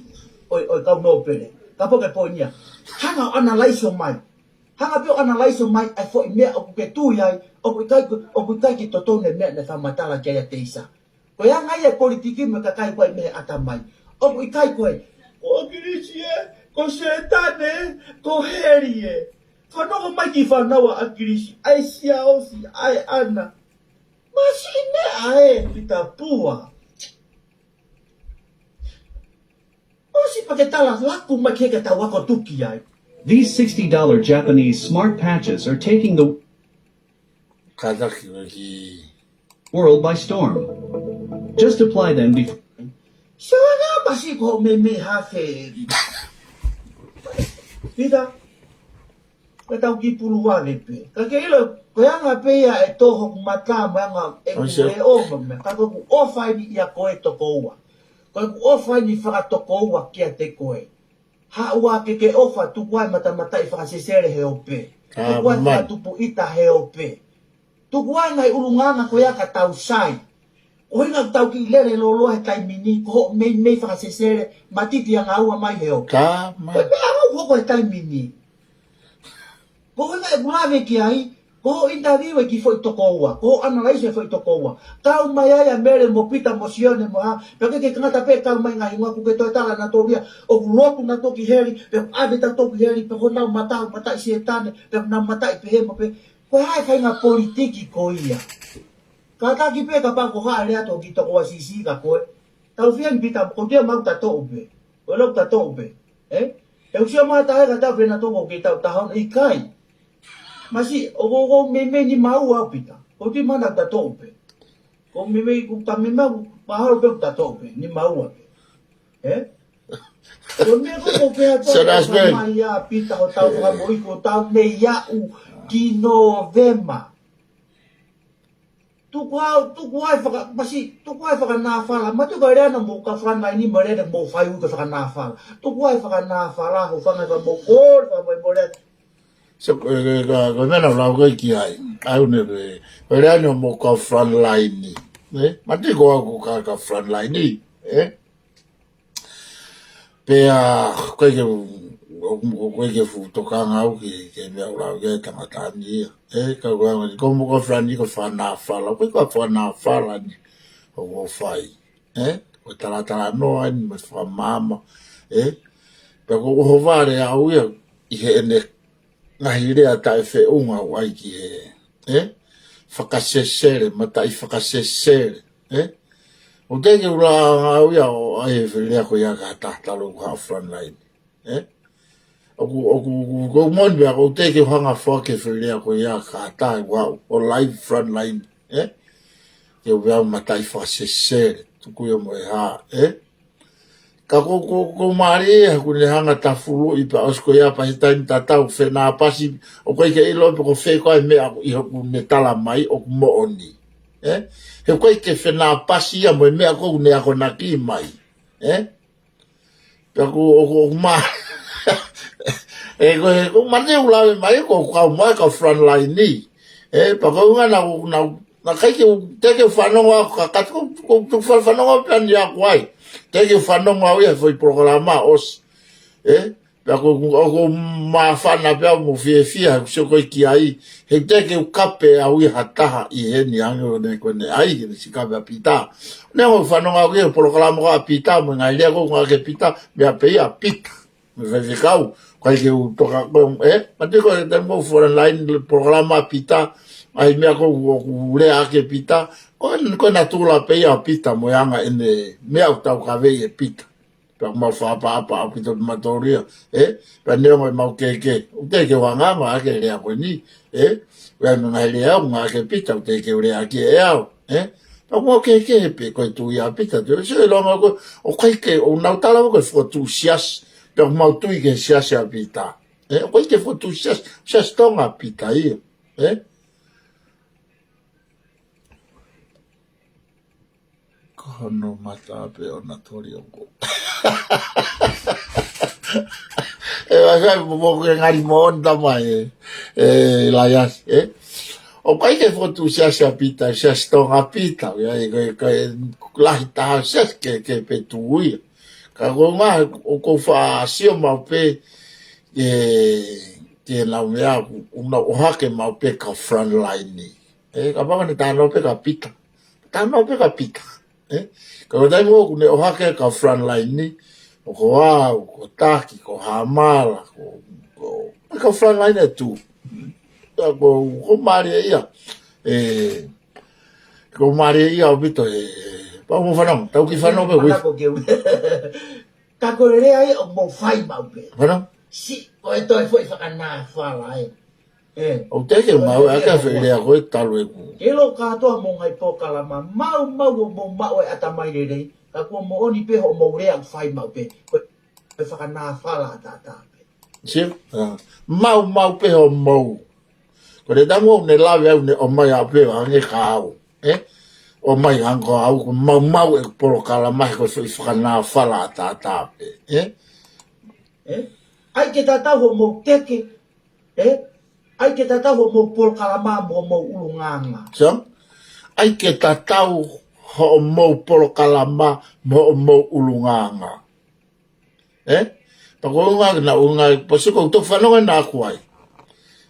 ʻo, ʻo e kau nōpele. Kapau ko e poini ia. Hanga ʻo analyze mai. Hanga pē ʻo analyze mai ʻa e foʻi meʻa ʻoku ke tui ai, ʻoku ʻikai ko, ʻoku ʻikai ke totonu e meʻa naʻe fakamatala ki ai ʻa Teisa. Ko e anga ia e politiki mo e kakai ko ē mei he ʻatamai. ʻOku ʻikai ko e, ko ʻAkilisi ē, ko Sētane, ko heli ē. Fanongo mai ki he fānau ʻa ʻAkilisi, ʻa e Siaosi, ʻa e ʻAna. Masiʻi meʻa ē, Pita Pua. ʻOsi pea ke tala laku mai ki he ka tau ako tuki ai. These sixty dollar Japanese smart patches are taking the Kātaki ʻo ki world by storm. Just apply them before. Sio ange masiʻi ko hoʻo meimei hafe. Pita. Ka tau kiʻi pulu vale pē. Ka ke ʻilo, ko e anga pē ia ʻe tō hoku mata mo e anga ʻeku leʻo mo e meʻa. Ka ko ʻeku ʻofa eni ia ko e toko ua. Ko ʻeku ʻofa eni fakatoko ua kiate koe. Haʻu ā ke ke ʻofa, tuku ā e matamataʻi fakasesele he ope. Tuku ā e fakatupu ʻita he ope. Tuku ā e ngaahi ʻulungaanga ko ia ka tau sai. Ko e ʻuhinga ʻoku tau kiʻi lele lōloa he taimi ni, ko hoʻo meimei fakasesele, matiti ʻanga ua mai he ope. Ko e meʻa ʻoku hoko he taimi ni. Ko e ʻuhinga ʻeku lave ki ai, ko hoʻo interview e kiʻi foʻi toko ua, ko hoʻo analyze e foʻi toko ua. Kau mai ai ʻa Mele mo Pita mo Sione mo ha, pea ke ke kangata pē kau mai ngaahi hingoa ʻoku ke toe tala naʻa tō ia, ʻoku lotu naʻa tō ki heli, pea ʻave naʻa tō ki heli, pea ko ʻenau mata, mataʻi Sētane, pea nau mataʻi pehē mo pehē. Ko e hā e faʻahinga politiki ko ia. Kātaki pē kapau ko haʻele atu ki toko ua sisi ka koe. Tau fie ni Pita, ko tia mau ta toʻu pē. Ko e lau ta toʻu pē. Ē? ʻE usia mata he ka tau fena toko ki tau tahon ʻikai. Masiʻi, ʻoku, ʻoku meimei ni mau au Pita. Ko ti mana ta toʻu pē. Ko meimei ku ta meimei mahalo pē ta toʻu pē. Ni mau au pē. Ē? Ko meʻa ko ko pea tau mai ia Pita ho tau ka mo i ko tau nei ia u ki Novema. Tuku au, tuku ai faka, masiʻi, tuku ai fakanāfala. Ma tuku ai lea na mo ka fana ini ma lea na mo fai u ka fakanāfala. Tuku ai fakanāfala, ho fanga ka mo ko, ka mo mo lea. So, ko, ko, ko, ko mena lau kai ki ai. Ai une, ko, ko lea na mo ka front line ni. Ē? Ma tuku au ko ka, ka front line ni. Ē? Pea, ko e ke, ko e ke fuʻu tokanga au ki, ki he meʻa ʻoku lau ki ai e tangata ni ia. Ē, ka ko anga ni, ko mo ko front line ko fakanāfala, ko e ka fakanāfala ni, ʻoku fai. Ē, ko e talatalanoa ni, mo e fakamaama. Ē, pea ko ʻohovale au ia, ʻi heʻene ngaahi lea taʻefeʻunga ʻoku ʻai ki he, ē? Fakasesele, mataʻi fakasesele, ē? ʻOku teʻeki ke u langa au ia ʻo ʻai e lea ko ia ka ta talo ʻoku haʻu front line, ē? ʻOku, ʻoku, ʻoku, ʻoku moʻoni pē, ʻoku teʻeki ke u hanga ʻo foaki e foʻi lea ko ia ka taʻe ua, ʻo live front line, ē? Ke u ʻai ʻo mataʻi fakasesele, tuku ia mo e hā, ē? Ka ko, ko, ko mālie, ʻoku ne hanga ʻo tafuluʻi pea ʻosi ko ia pea he taimi tatau, fenāpasi, ʻoku ʻikai ke ʻilo pe ko fē koā e meʻa ʻoku ʻi hoku ne tala mai, ʻoku moʻoni. Ē? He ʻoku ʻikai ke fenāpasi ia mo e meʻa ʻoku ne akonaki mai. Ē? Pea ʻoku, ʻoku, ʻoku ma-, ē, ko e, ko e mate u lave mai, ko e kau mai, kau front line ni. Ē, pea ko e ʻuhinga naʻa, naʻa, naʻe ʻikai ke u, teʻeki ke u fanongo au ka, ka ko, ko, ko fa-, fanongo pē ʻa ni aku ai. Teʻeki ke u fanongo au ia he foʻi polokalama ʻosi. Ē, pea ko, ko, ko māfana pē au mo fiefia, he ʻoku sio ko ē ki ai. He teʻeki ke u kape au ia ha taha ʻi heni ange ʻo ne ko ʻene ʻai, ke ne sika pē ʻa Pita. Neongo fanongo au ia he polokalama ko ē ʻa Pita, mo e ngaahi lea ko ē ʻoku ngāueʻaki ʻe Pita, meʻa pē ia ʻa Pita. Mo e faifekau, ʻikai ke u toka ko ē, ē, mate ko e taimi ʻoku front line polokalama ʻa Pita, ʻai meʻa ko ē ʻoku, ʻoku leaʻaki ʻe Pita, ko e, ko e natula pē ia ʻa Pita, mo e anga ʻene meʻa ʻoku taukaveʻi ʻe Pita. Pea mau fakaʻapaʻapa ʻaupito pē mautolu ia, ē? Pea neongo ʻemau kehekehe, ʻoku teʻeki ke u hanga ʻo ngāueʻaki e lea ko eni, ē? Pea mo e ngaahi lea ʻoku ngāueʻaki ʻe Pita, ʻoku teʻeki ke u leaʻaki ʻe au, ē? Pea ʻoku mau kehekehe pē, ko e tui ʻa Pita, te u sio ʻi loto ange ko, ʻoku ʻikai ke, ʻoku nau tala ko e fokotuʻu siasi, pea ʻoku mau tui ki he siasi ʻa Pita. Ē, ʻoku ʻikai ke fokotuʻu siasi, siasi Tonga ʻa Pita ia, ē? Ko hono mata pē ʻo Natoli ʻoku. ʻE, ʻai, ʻai, mo, mo, ke ngali mo on tama e, e, Laiasi, ē? ʻOku ʻikai ke fokotuʻu siasi ʻa Pita, siasi Tonga ʻa Pita, ia, e, ko e, ko e lahi taha siasi ke, ke pe tui. Ka ko e ʻuhinga, ʻoku ou faʻa sio maʻu pē, e, ke nau meʻa, ʻoku nau ʻohake maʻu pē kau front line ni. Ē, kapau naʻe talanoa pē kia Pita. Talanoa pē kia Pita. Ē? Ka ko e taimi ʻoku ne ʻohake kau front line ni, ʻoku ou, ko Taki, ko Hamala, ko, ko, kau front line ʻe tuʻu. Ka ko, ko mālie ia. Ē, ko mālie ia ʻaupito ē. Pau mo fanongo, tau kiʻi fanongo pē, ui. Fanongo ke u-, ka ko e lea ia ʻoku mou fai maʻu pē. Fanongo? Siʻi, ko e toe foʻi fakanāfala ē. Ē. ʻOku teʻeki ke u ngāueʻaki e foʻi lea ko ē talu ʻeku. Ke ʻilo kātoa mo e ngaahi polokalama, maumau ʻo mou maʻu e ʻatamai lelei, ka kuo moʻoni pē hoʻomou lea ʻoku fai maʻu pē. Ko e, ko e fakanāfala ʻataʻatā pē. Sio? ʻA. Maumau pē hoʻomou. Ko e taimi ʻoku ne lave au ne ʻomai au pē ʻo hangē ka au. Ē? ʻOmai hangē ko au, ko e maumau e polokalama he ko e foʻi fakanāfala ʻataʻatā pē. Ē? Ē? ʻAi ke tatau hoʻomou teke, ē? ʻAi ke tatau hoʻomou polokalama mo hoʻomou ʻulungaanga. Sio? ʻAi ke tatau hoʻomou polokalama mo hoʻomou ʻulungaanga. Ē? Pea ko e ʻuhinga naʻa ku ʻuhinga, pea sio ko e toki fanongo ʻena ʻaku ai.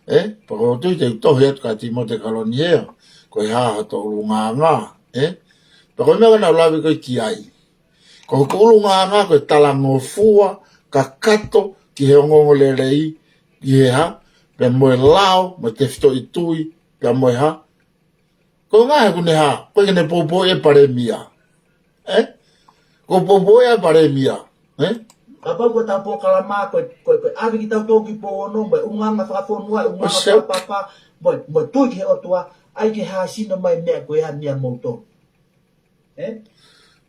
Ē? Pea ko e tui te u tohi atu kia Tīmote Kaloni ē, ko e hā hoto ʻulungaanga, ē? Pea ko e meʻa naʻa ku lave ko ē ki ai. Ko hoku ʻulungaanga ko e talangofua kakato ki he ongoongolelei, ki he hā, pea mo e lao, mo e tefitoʻi tui, pea mo e hā. Ko e ʻuhinga he ʻoku ne hā, ʻoku ʻikai ke ne poupouʻi e palēmia. Ē? ʻOku poupouʻi e palēmia. Ē? Kapau ko ʻetau polokalama, ko e, ko e, ko e ʻave kitautolu ki pō ono, mo e ʻulungaanga fakafonua, ʻulungaanga fakapapa, mo e, mo e tui ki he ʻOtua, ʻai ke hāsino mai meʻa ko ia meiate kimoutolu. Ē?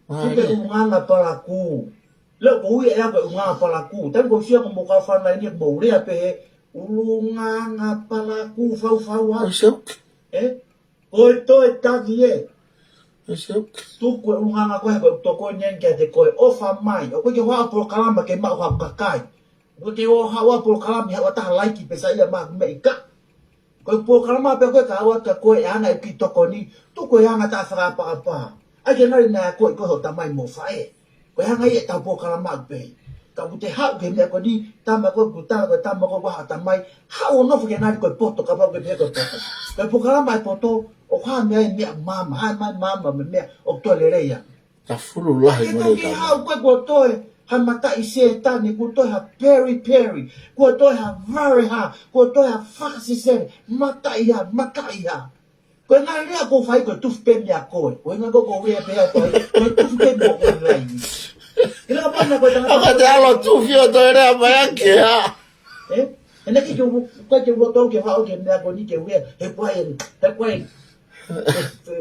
Mālie. Tuku e ʻulungaanga palakū. Leo ko ui ʻe au ko e ʻulungaanga palakū. Taimi ko ē ʻoku ou sio ko hoʻomou kau fānau ni ʻoku mou lea pē he ʻulungaanga palakū faufau atu. ʻOsi ʻoku. Ē? Ko e toe tavi ē. ʻOsi ʻoku. Tuku e ʻulungaanga ko ē ko e tokoni eni kiate koe ʻofa mai. ʻOku ʻikai ke u haʻu he polokalama ke maʻu haʻo kakai. ʻOku ʻikai ke u haʻu he polokalama ʻi haʻo taha laiki pē sai ia maku meʻa ika. Ko e polokalama pē ko ē ka ʻoatu kia koe ʻe ʻana e kiʻi tokoni, tuku e anga taʻefakaʻapaʻapa. ʻAi ke ngali naʻe akoʻi koe ʻe hoʻo tamai mo e faʻē. Ko e anga ia ʻetau polokalama ʻaku pē. Ka ʻoku te haʻu ki he meʻa ko eni, tama ko ē, kuo tala ko e tama ko ē ʻoku ʻi ai haʻo tamai, haʻu ʻo nofo ke ngali ko e poto, kapau ʻoku ke pehē ko e poto. Ko e polokalama ʻa e poto, ʻoku hā meʻa ia ʻi he meʻa maama, hā mai maama mo e meʻa, ʻoku toe lelei ange. Tafulu lahi mo le tama. Ke toki haʻu ko ē kuo toe ha mataʻi Sētane, kuo toe ha periperi, kuo toe ha vale hā, kuo toe ha fakasesele, mataʻi hā, mataʻi hā. Ko e ngaahi lea ʻoku ou fai ko e tufi pē meia koe. Ko e ʻuhinga ko ē ʻoku ou lea pē au ko e, ko e tufi pē mo e lea ni. ʻIlo kapau naʻe ko e tangata. ʻOka te ʻalu ʻo tufi ʻo toe lea mai ange hā? Ē? He naʻe ʻikai ke u, ʻikai ke u loto ke faʻo ke meʻa ko eni ke u ea, he kuai, he kuai, he, he,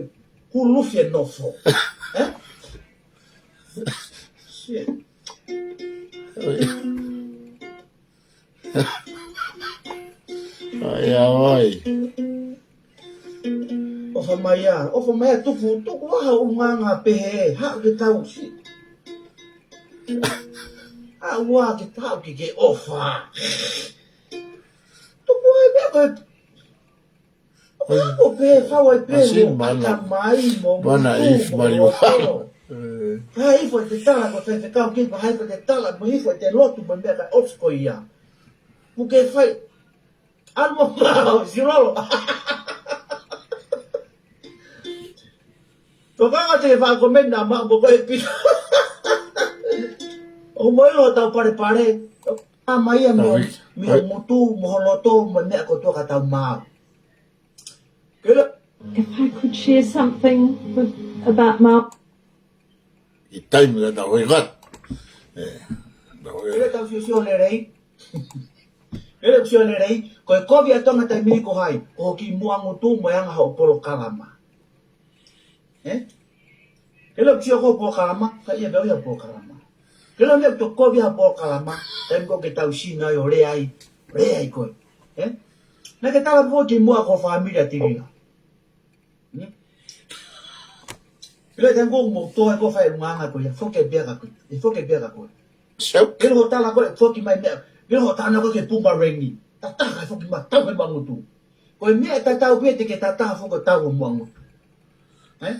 kulufi e nofo. Ē? Shit. Ai, ai. ʻOfa mai ā, ʻofa mai ā, tuku, tuku ā ha ʻulungaanga pehē, haʻu ke tau si. ʻAua ke tau ke ke ʻofa. Tuku ai meʻa ko e, ʻofa ko pē, fau ai pē, Asi, mo mana. ʻatamai, mo Mana ngutu, if mo mali loto. wa. Eh. Ka hifo e te tala, ko te te kau kipa, hifo e te tala, mo hifo e te lotu, mo meʻa ka ʻofa ko ia. Mo ke fai, anu mo mao, sirolo. Ko kanga te fa komena ma ko ko e pita. ʻO mo ilo tau pare pare. A mai ia mo, Taui. mo ngutu, mo loto, mo meʻa ko tua ka tau mao. Kela, If I could share something with, about Mao. ʻI taimi ka tau hoi kat. Eh, tau hoi kela tau sio sio lelei. Kela sio lelei. Ko e kovi ʻa Tonga taimi ni ko hai. Ko ki muʻa ngutu mo e anga hoʻo polokalama. Ē? Kela sio ko polokalama, ka ia pea ia polokalama. Kela meʻa to kovi ha polokalama, taimi ko ke tau sina ʻo leai, leai koe. Ē? Naʻa ke tala po ki muʻa ko familia tirila. Hmm? Kela taimi ko mo toa ko fai ʻulungaanga ko ia, foke pea ka koe, e foke pea ka koe. Seu. Kela ho tala ko e foki mai meʻa, kela ho tana ko ke pumba rengi. Tataha foki mai, tau ke mangutu. Ko e meʻa tatau pē te ke tataha foki tau o mangutu. Ē?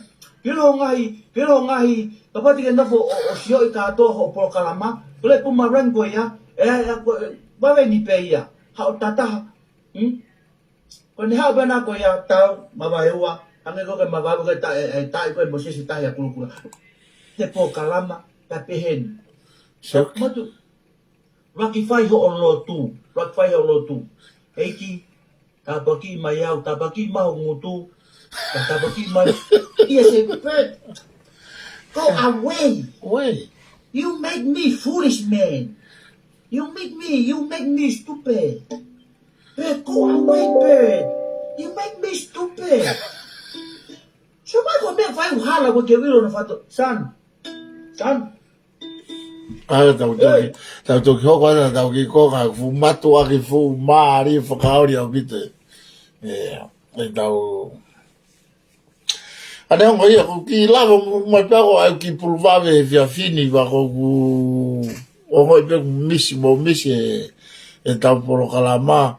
Kela ho ngahi, kela ho ngahi, kapau te ke nofo ʻo, ʻo sioʻi kātoa hoʻo polokalama, kela pumba rengi ko ia, e, e, ko, e, vave ni pē ia, haʻo tataha. Hmm? Ko ne haʻu pē na ko ia tau, mavaeua, ange ko ke mavaeua ke ta, e, e, tai ko e Mosese tahi a kulukula. Te polokalama, ta peheni. Seu. Matu, laki fai hoʻo lotu, laki fai hoʻo lotu. ʻEiki, tāpaki mai au, tāpaki mai hoʻo ngutu, ka tāpaki mai. Ia se pē. Go away. Oi. You make me foolish, man. You make me, you make me stupid. Pē, go away, pē. You make me stupid. So mai ko meʻa fai uhala ko ke vilo na fato. Son. Son. ʻA ia tau toki, tau toki hoko ʻana tau ki ko ka fu matu aki fu mali fakaoli au pite. E, e tau. ʻAne ongo ia ko ki lava mo, mo pea ko au ki pulu vave he fiafini va ko ku ongo i pe ku misi mo misi e, e tau polokalama.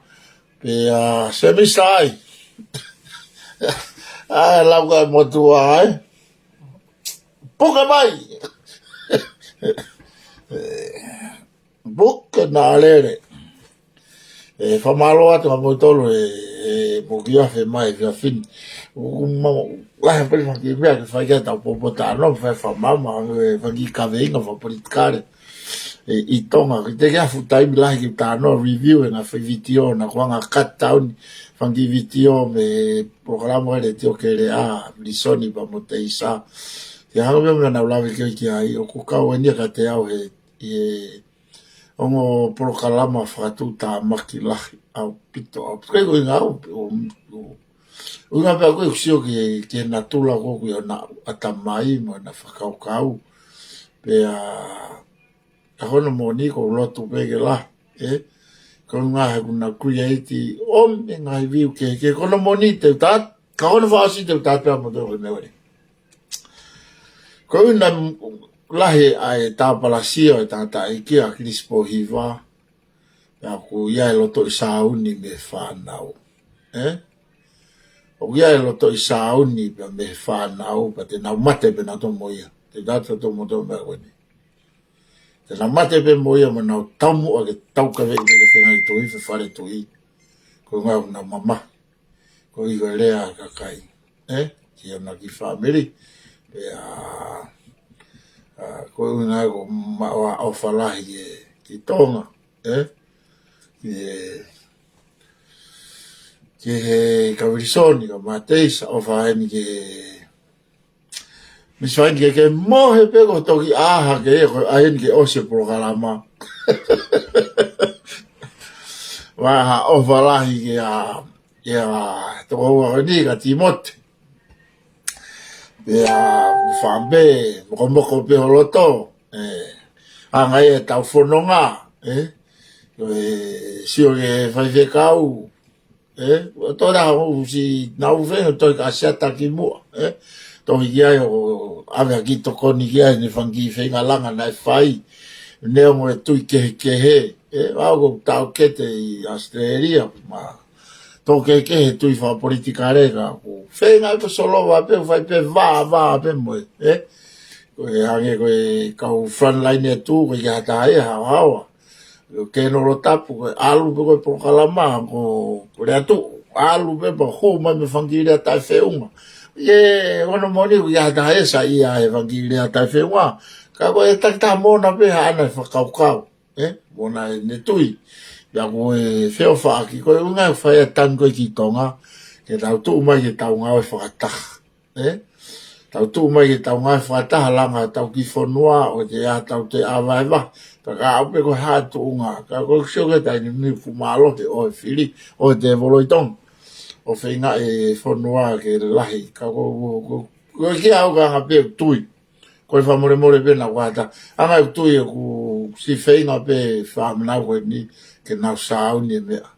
Pe a se misa ai. ʻA e lau ka motua ai. Puke mai. Puke na lele. E, fakamālō atu ka mo tolu e, e, mo ki afe mai fiafini. U, u, ma, lahi pali faki mea ke fai ke tau popo tano, fai famama, e, faki kaveinga, fa politikale. E, ʻi Tonga, ki te ke afu taimi lahi ki tano, review, e ngā fai vitio, na kuanga cut down, faki vitio, me polokalama le tio ke le a, lisoni pa mo te isa. Ke hanga mea mea na ulave ke ki ai, o ku kau e nia ka te au he, e, ongo polokalama fakatu ta maki lahi, au pito, au pito, kai ko inga au, o, o, o inga pea ko sio ke, ke natula ko ku i ona atamai, mo na fakau kau, pea, a kono moni ko lotu pē ke la, e, ko inga he kuna create, o me ngai view ke, ke kono moni te utat, ka kono fasi te utat pea mo te o me wale. Ko ina lahi ai tāpalasia e tangata i kia Kilisipo Hiva, pea ku ia e loto i sauni me fānau. E? O ia e loto i sauni pea me fānau, pea te nau mate pē na tomo ia. Te tata tomo tomo me wene. Te nau mate pē mo ia ma nau tau muʻa ke tau ka vei ke fengai tui, fe fale tui. Ko ngau na mama. Ko i ko lea kakai. E? Ki ona ki family. Pea, a, ko i ngau ko ma o, o falahi e, ki Tonga. E? Ki e, ki he ka Wilson, ka Mateisa, o faini ke, Miss Faini ke, ke mohe pē ko toki aha ke, ko aini ke ose polokalama. Vaha ʻofa lahi kia, kia tokoua ko eni kia Timote. Pea fāmili, mokomoko pē ho loto, ē, ʻa e ngaahi ʻetau fononga, ē, ʻo e sio ki he faifekau, ē, ʻo tō rā ho usi nau fenga toi ka siata ki muʻa, ē, tohi ki ai ʻo ʻave ʻaki tokoni ki ai ʻene fanga kiʻi feinga langa naʻe fai, neongo e tui kehekehe, ē, ʻa ʻoku ou taʻokete ʻi Australia, ma tō kehekehe tui fakapolitikale ka ʻoku feinga ʻi pē solova pē, fai pē vā, vā pē mo e, ē? Ko e hangē ko e kau frontline ʻe tū, ko e ʻikai ha taha ia haohaoa. Ko e kēnolo tapu, ko e ʻalu pē ko e polokalama, ko, ko e lea tuʻu, ʻalu pē pea hū mai mo e fanga kiʻi lea taʻefeʻunga. ʻIo, ko hono moʻoni ʻoku ʻikai ha taha ia saiʻia he fanga kiʻi lea taʻefeʻunga. Ka ko e takitaha moʻona pē haʻana e fakakaukau, ē, moʻona ʻene tui. Pea ko e feʻofaʻaki, ko e ʻuhinga ʻoku fai ʻa e tangi ko ē ki Tonga, ke tau tuʻu mai ke tau ngāue fakataha, ē? Tau tuʻu mai ke tau ngāue fakataha, langa ʻetau kiʻi fonua, ʻoua te ʻai ke tau toe ʻavaʻeva. Pea kapau pē ko e hā e tuʻunga, ka ʻoku ou sio ki he taimi ni ʻoku mālohi ʻo e fili ʻo e tēvolo ʻi Tonga, ʻo feinga e fonua ke lahi, ka ko, ko, ko, ko e kiʻi ʻaonga pē ʻoku tui. Ko e fakamolemole pē naʻa ku ʻata. ʻA e ngaahi tui ʻoku siʻi feinga pē fāmili ko eni ke nau sāuni e meʻa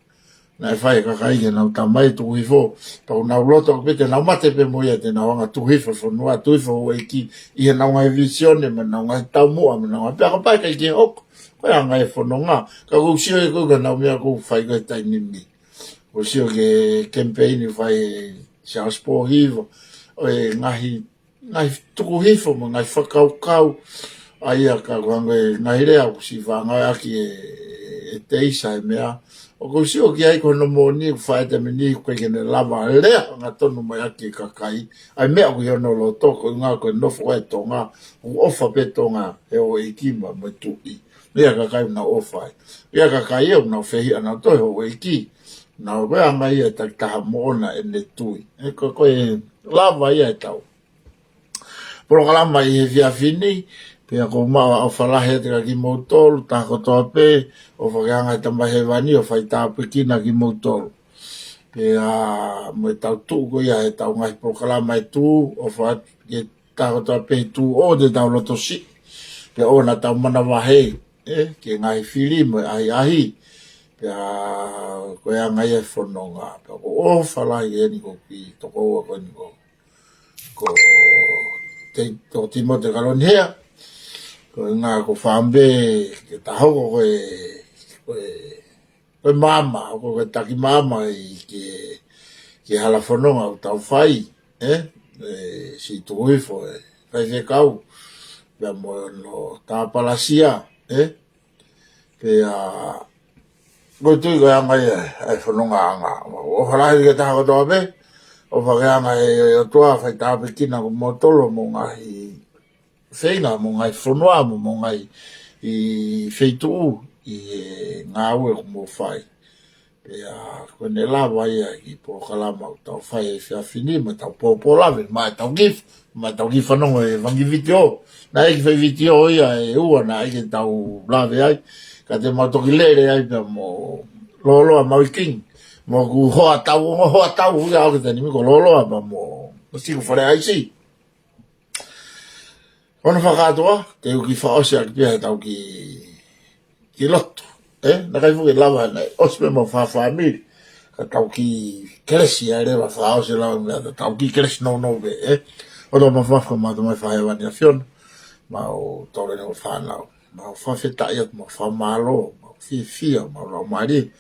naʻe fai ʻe he kakai ke nau tā mai tuku hifo. Pea ʻoku nau loto pē te nau mate pē mo ia, te nau hanga tuku hifo e fonua, tuku hifo houʻeiki, ʻi heʻenau ngaahi vīsone, mo ʻenau ngaahi taumuʻa, mo ʻenau ngaahi pea ka pai kai ke hoko. Ko e anga e fononga. Ka ʻoku ou sio ʻe koe ko e nau meʻa ʻoku fai ko e taimi ni. ʻOku ou sio ki he kemipeini fai ʻe Charles Pōhiva, ʻo e ngaahi ngaahi tuku hifo mo e ngaahi fakakaukau, ʻa ia ka ko e hangē ngaahi lea ʻoku siʻi fāngai ʻaki ʻe, ʻe Teisa e meʻa. ʻOku ou sio ki ai ko hono moʻoni ʻoku fai e taimi ni ʻoku ʻikai ke ne lava lea hangatonu mai ʻaki e kakai ʻa e meʻa ʻoku ʻi hono loto, ko e ʻuhinga ko e nofo ʻa e Tonga, ʻoku ʻofa pē Tonga he houʻeiki mo e tuʻi. ʻA e kakai ʻoku nau ʻofa ai. ʻA e kakai ʻoku nau fehiʻa nautolu he houʻeiki. Naʻa ko e anga ia e takitaha moʻona ʻene tui. Ē, ko, ko e lava ia ʻetau polokalama ʻi he efiafi ni, pea ʻoku ou maʻu ʻa e ʻofa lahi atu kia kimoutolu, taha kotoa pē, ʻofa ke hanga ʻe he Tamai Hēvani ʻo fai tāpuekina kimoutolu. Pea mo e tau tuʻu ko ia ʻetau ngaahi polokalama ʻe tū, ʻofa atu ki he taha kotoa pē ʻi tuʻa ʻoku tau loto siʻi, pea ʻoua naʻa tau manavahē, ē, ki he ngaahi fili mo e ʻahiʻahi, pea ko e anga ia e fononga, pea ʻoku ou ʻofa lahi eni ko e kiʻi tokoua ko eni ko ko Te-, ko Timote Kalonihea, ko e ʻuhinga ko e fāmili ke ta hoko ko e, ko e, ko e maama, ko e taki maama ʻi he, ki he hala fononga ʻoku tau fai, ē? ʻE siʻi tuku hifo e faifekau, pea mo hono tāpalasia, ē? Pea, ko e tui ko e anga ia ʻa e fonongaʻanga. ʻOfa lahi ki he taha kotoa pē, ʻofa ke hanga ʻe he ʻOtua ʻo fai tāpuekina kimoutolu mo e ngaahi feinga, mo e ngaahi fonua, mo e ngaahi feituʻu ʻi he ngāue ʻoku mou fai. Pea ko ʻene lava ia e kiʻi polokalama ʻoku tau fai he efiafi ni, mo ʻetau pōpō lave, mo ʻetau kiʻi, mo ʻetau kiʻi fanongo he fanga kiʻi vitiō. Naʻe ʻikai fai vitiō ia ʻe ua naʻe ʻikai ke tau lave ai. Ka te mau toki lele ai pea mo Loloa Mauiking. Mo ʻeku hoa tau, ongo hoa tau ia ʻo e taimi ni ko Loloa pea mo, mo Siku Fale ʻAisi. Hono fakakātoa, te u kiʻi fakaʻosi ʻaki pē ʻetau kiʻi, kiʻi lotu. Ē, naʻe ʻikai fuʻu lava naʻe ʻosi pē mau fakafāmili. Ka tau kiʻi kelesi ai leva fakaʻosi lava meʻa, tau kiʻi kelesi nounou pē, ē. ʻOtua mafimafi ko homau Tamai Fakahēvani ʻAfiona, mau toleni hoʻo fānau. Mau fakafetaʻi atu, mau fakamālō, mau fiefia, mau laumālie.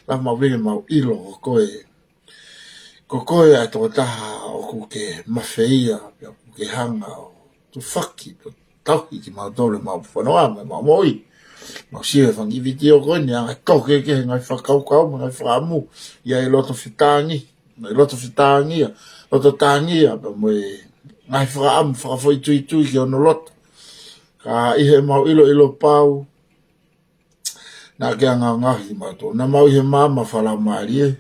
Lava mau vili, mau ʻilo ko koe, ko koe ʻa e tokotaha ʻoku ke mafeia, pea ʻoku ke hanga ʻo tufaki, pea tauhi kimautolu, mau fononga, mo mau moʻui. Mau sio he fanga kiʻi vitiō ko eni, anga e tō kehekehe e ngaahi fakakaukau, mo e ngaahi fakaʻamu, ʻi ai e loto fetāngi, mo e loto fetāngia, loto tāngia, pea mo e ngaahi fakaʻamu fakafoʻituitui ki hono loto. Ka ʻi heʻemau ʻiloʻilo pau, naʻa ke angaʻangaʻi kimautolu. Naʻa mau ʻi he maama fakalaumālie,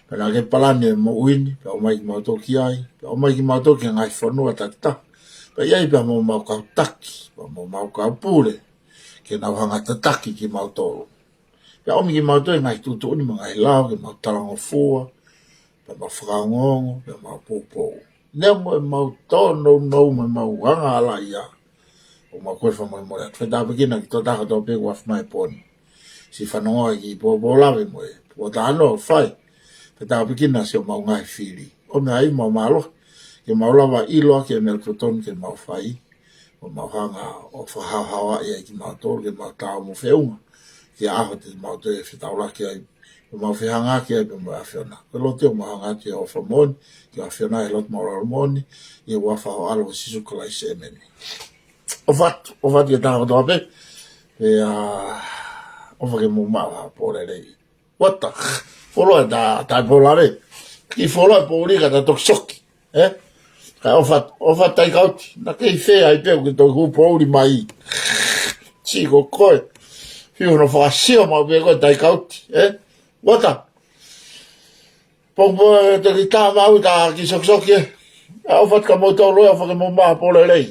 pea naʻa ke palani e moʻui ni, pea ʻomai kimautolu ki ai, pea ʻomai kimautolu ki he ngaahi fonua takitaha. Pea ʻi ai pea mo homau kau taki, pea mo homau kau pule, ke nau hanga tataki kimautolu. Pea ʻomi kimautolu e ngaahi tuʻutuʻuni mo e ngaahi lao ke mau talangofua, pea mau fakaongoongo, pea mau poupou. Neongo ʻemau tōnounou mo ʻemau angahala ia, ʻoku mau kole fakamolemole atu. Fetaulaki ki he tokotaha kotoa pē kuo afe mai he pō ni. Siʻi fanongo ki he poupou lave mo e pōtalanoa ʻoku fai. Fetaulaki siʻomau ngaahi fili. ʻOmi ai ʻemau mālohi ke mau lava ʻiloʻi e meʻa totonu ke mau fai, ʻo mau hanga ʻo fakahaohaoaʻi ai kimautolu ke mau taau mo feʻunga ki he ʻaho te mau toe fetaulaki ai, ʻo mau fehangahangai ai pea mo e ʻAfiona. Ko e lotu ʻoku mau hanga atu he ʻofa moʻoni ki he ʻAfiona, ʻi he lotu maʻulalo moʻoni ʻi he huafa ho ʻAlo ko Sīsū Kalaisi, ʻēmeni. ʻOfa atu, ʻofa atu ki he tokotaha kotoa pē. Pea ʻofa ke mou maʻu ha pō lelei. What the? Fuoloa e taʻepō lave. Kiʻi fuoloa e poʻuli ka ta toki soki. Ē? Kae ʻofa, ʻofa Taikauti. Naʻa ke ʻi fē ai pē ʻoku ke toki hū poʻuli mai? Siʻi ko koe. Fiu hono fakasio maʻu pē koe Taikauti. Ē? What the? Pongipongi toki tā maʻu ta kiʻi sokisoki ē. ʻOfa atu kia moutolu ē, ʻofa ke mou maʻu ha pō lelei.